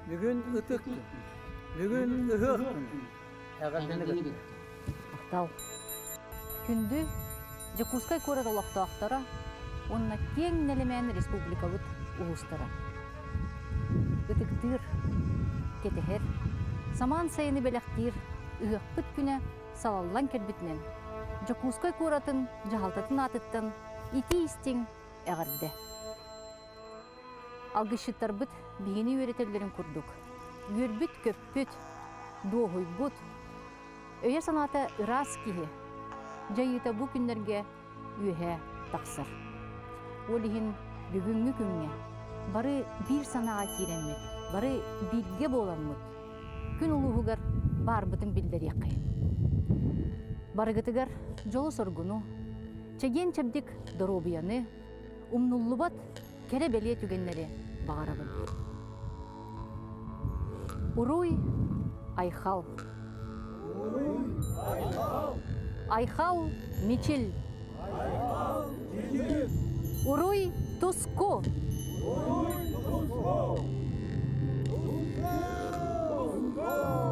бүгүн ытык күн, бүгүн ыһыах күн. Эҕэрдэни Махтал. Күндү Дьокуускай куорат олохтоохторо уонна киэҥ нэлэмээн республикабыт улуустара. Ытыктыыр, кэтэһэр, самаан сайыны бэлэхтиир ыһыахпыт күнэ салаллан кэлбитинэн Дьокуускай куоратын дьаһалтатын аатыттан итии-истиҥ эҕэрдэ! Алгысчыттарбыт биһигини үөрэтэллэрин курдук, үөрбүт-көппүт, дуоһуйбут, өйө-санаата ыраас киһи дьайыыта бу күннэргэ үөһэ тахсар. Ол иһин бүгүҥҥү күҥҥэ бары биир санааҕа киирэммит, бары бииргэ буоламмыт күн улууһугар баарбытын биллэриэххэйин. Барыгытыгар дьолу-соргуну, чэгиэн-чэбдик доруобуйаны, умнуллубат кэрэ-бэлиэ түгэннэри баҕарабын. Уруй, айхал! Айхал! Айхал, Мичил! Айхал, Мичил! Уруй, Туску! Уруй, Туску! Туску!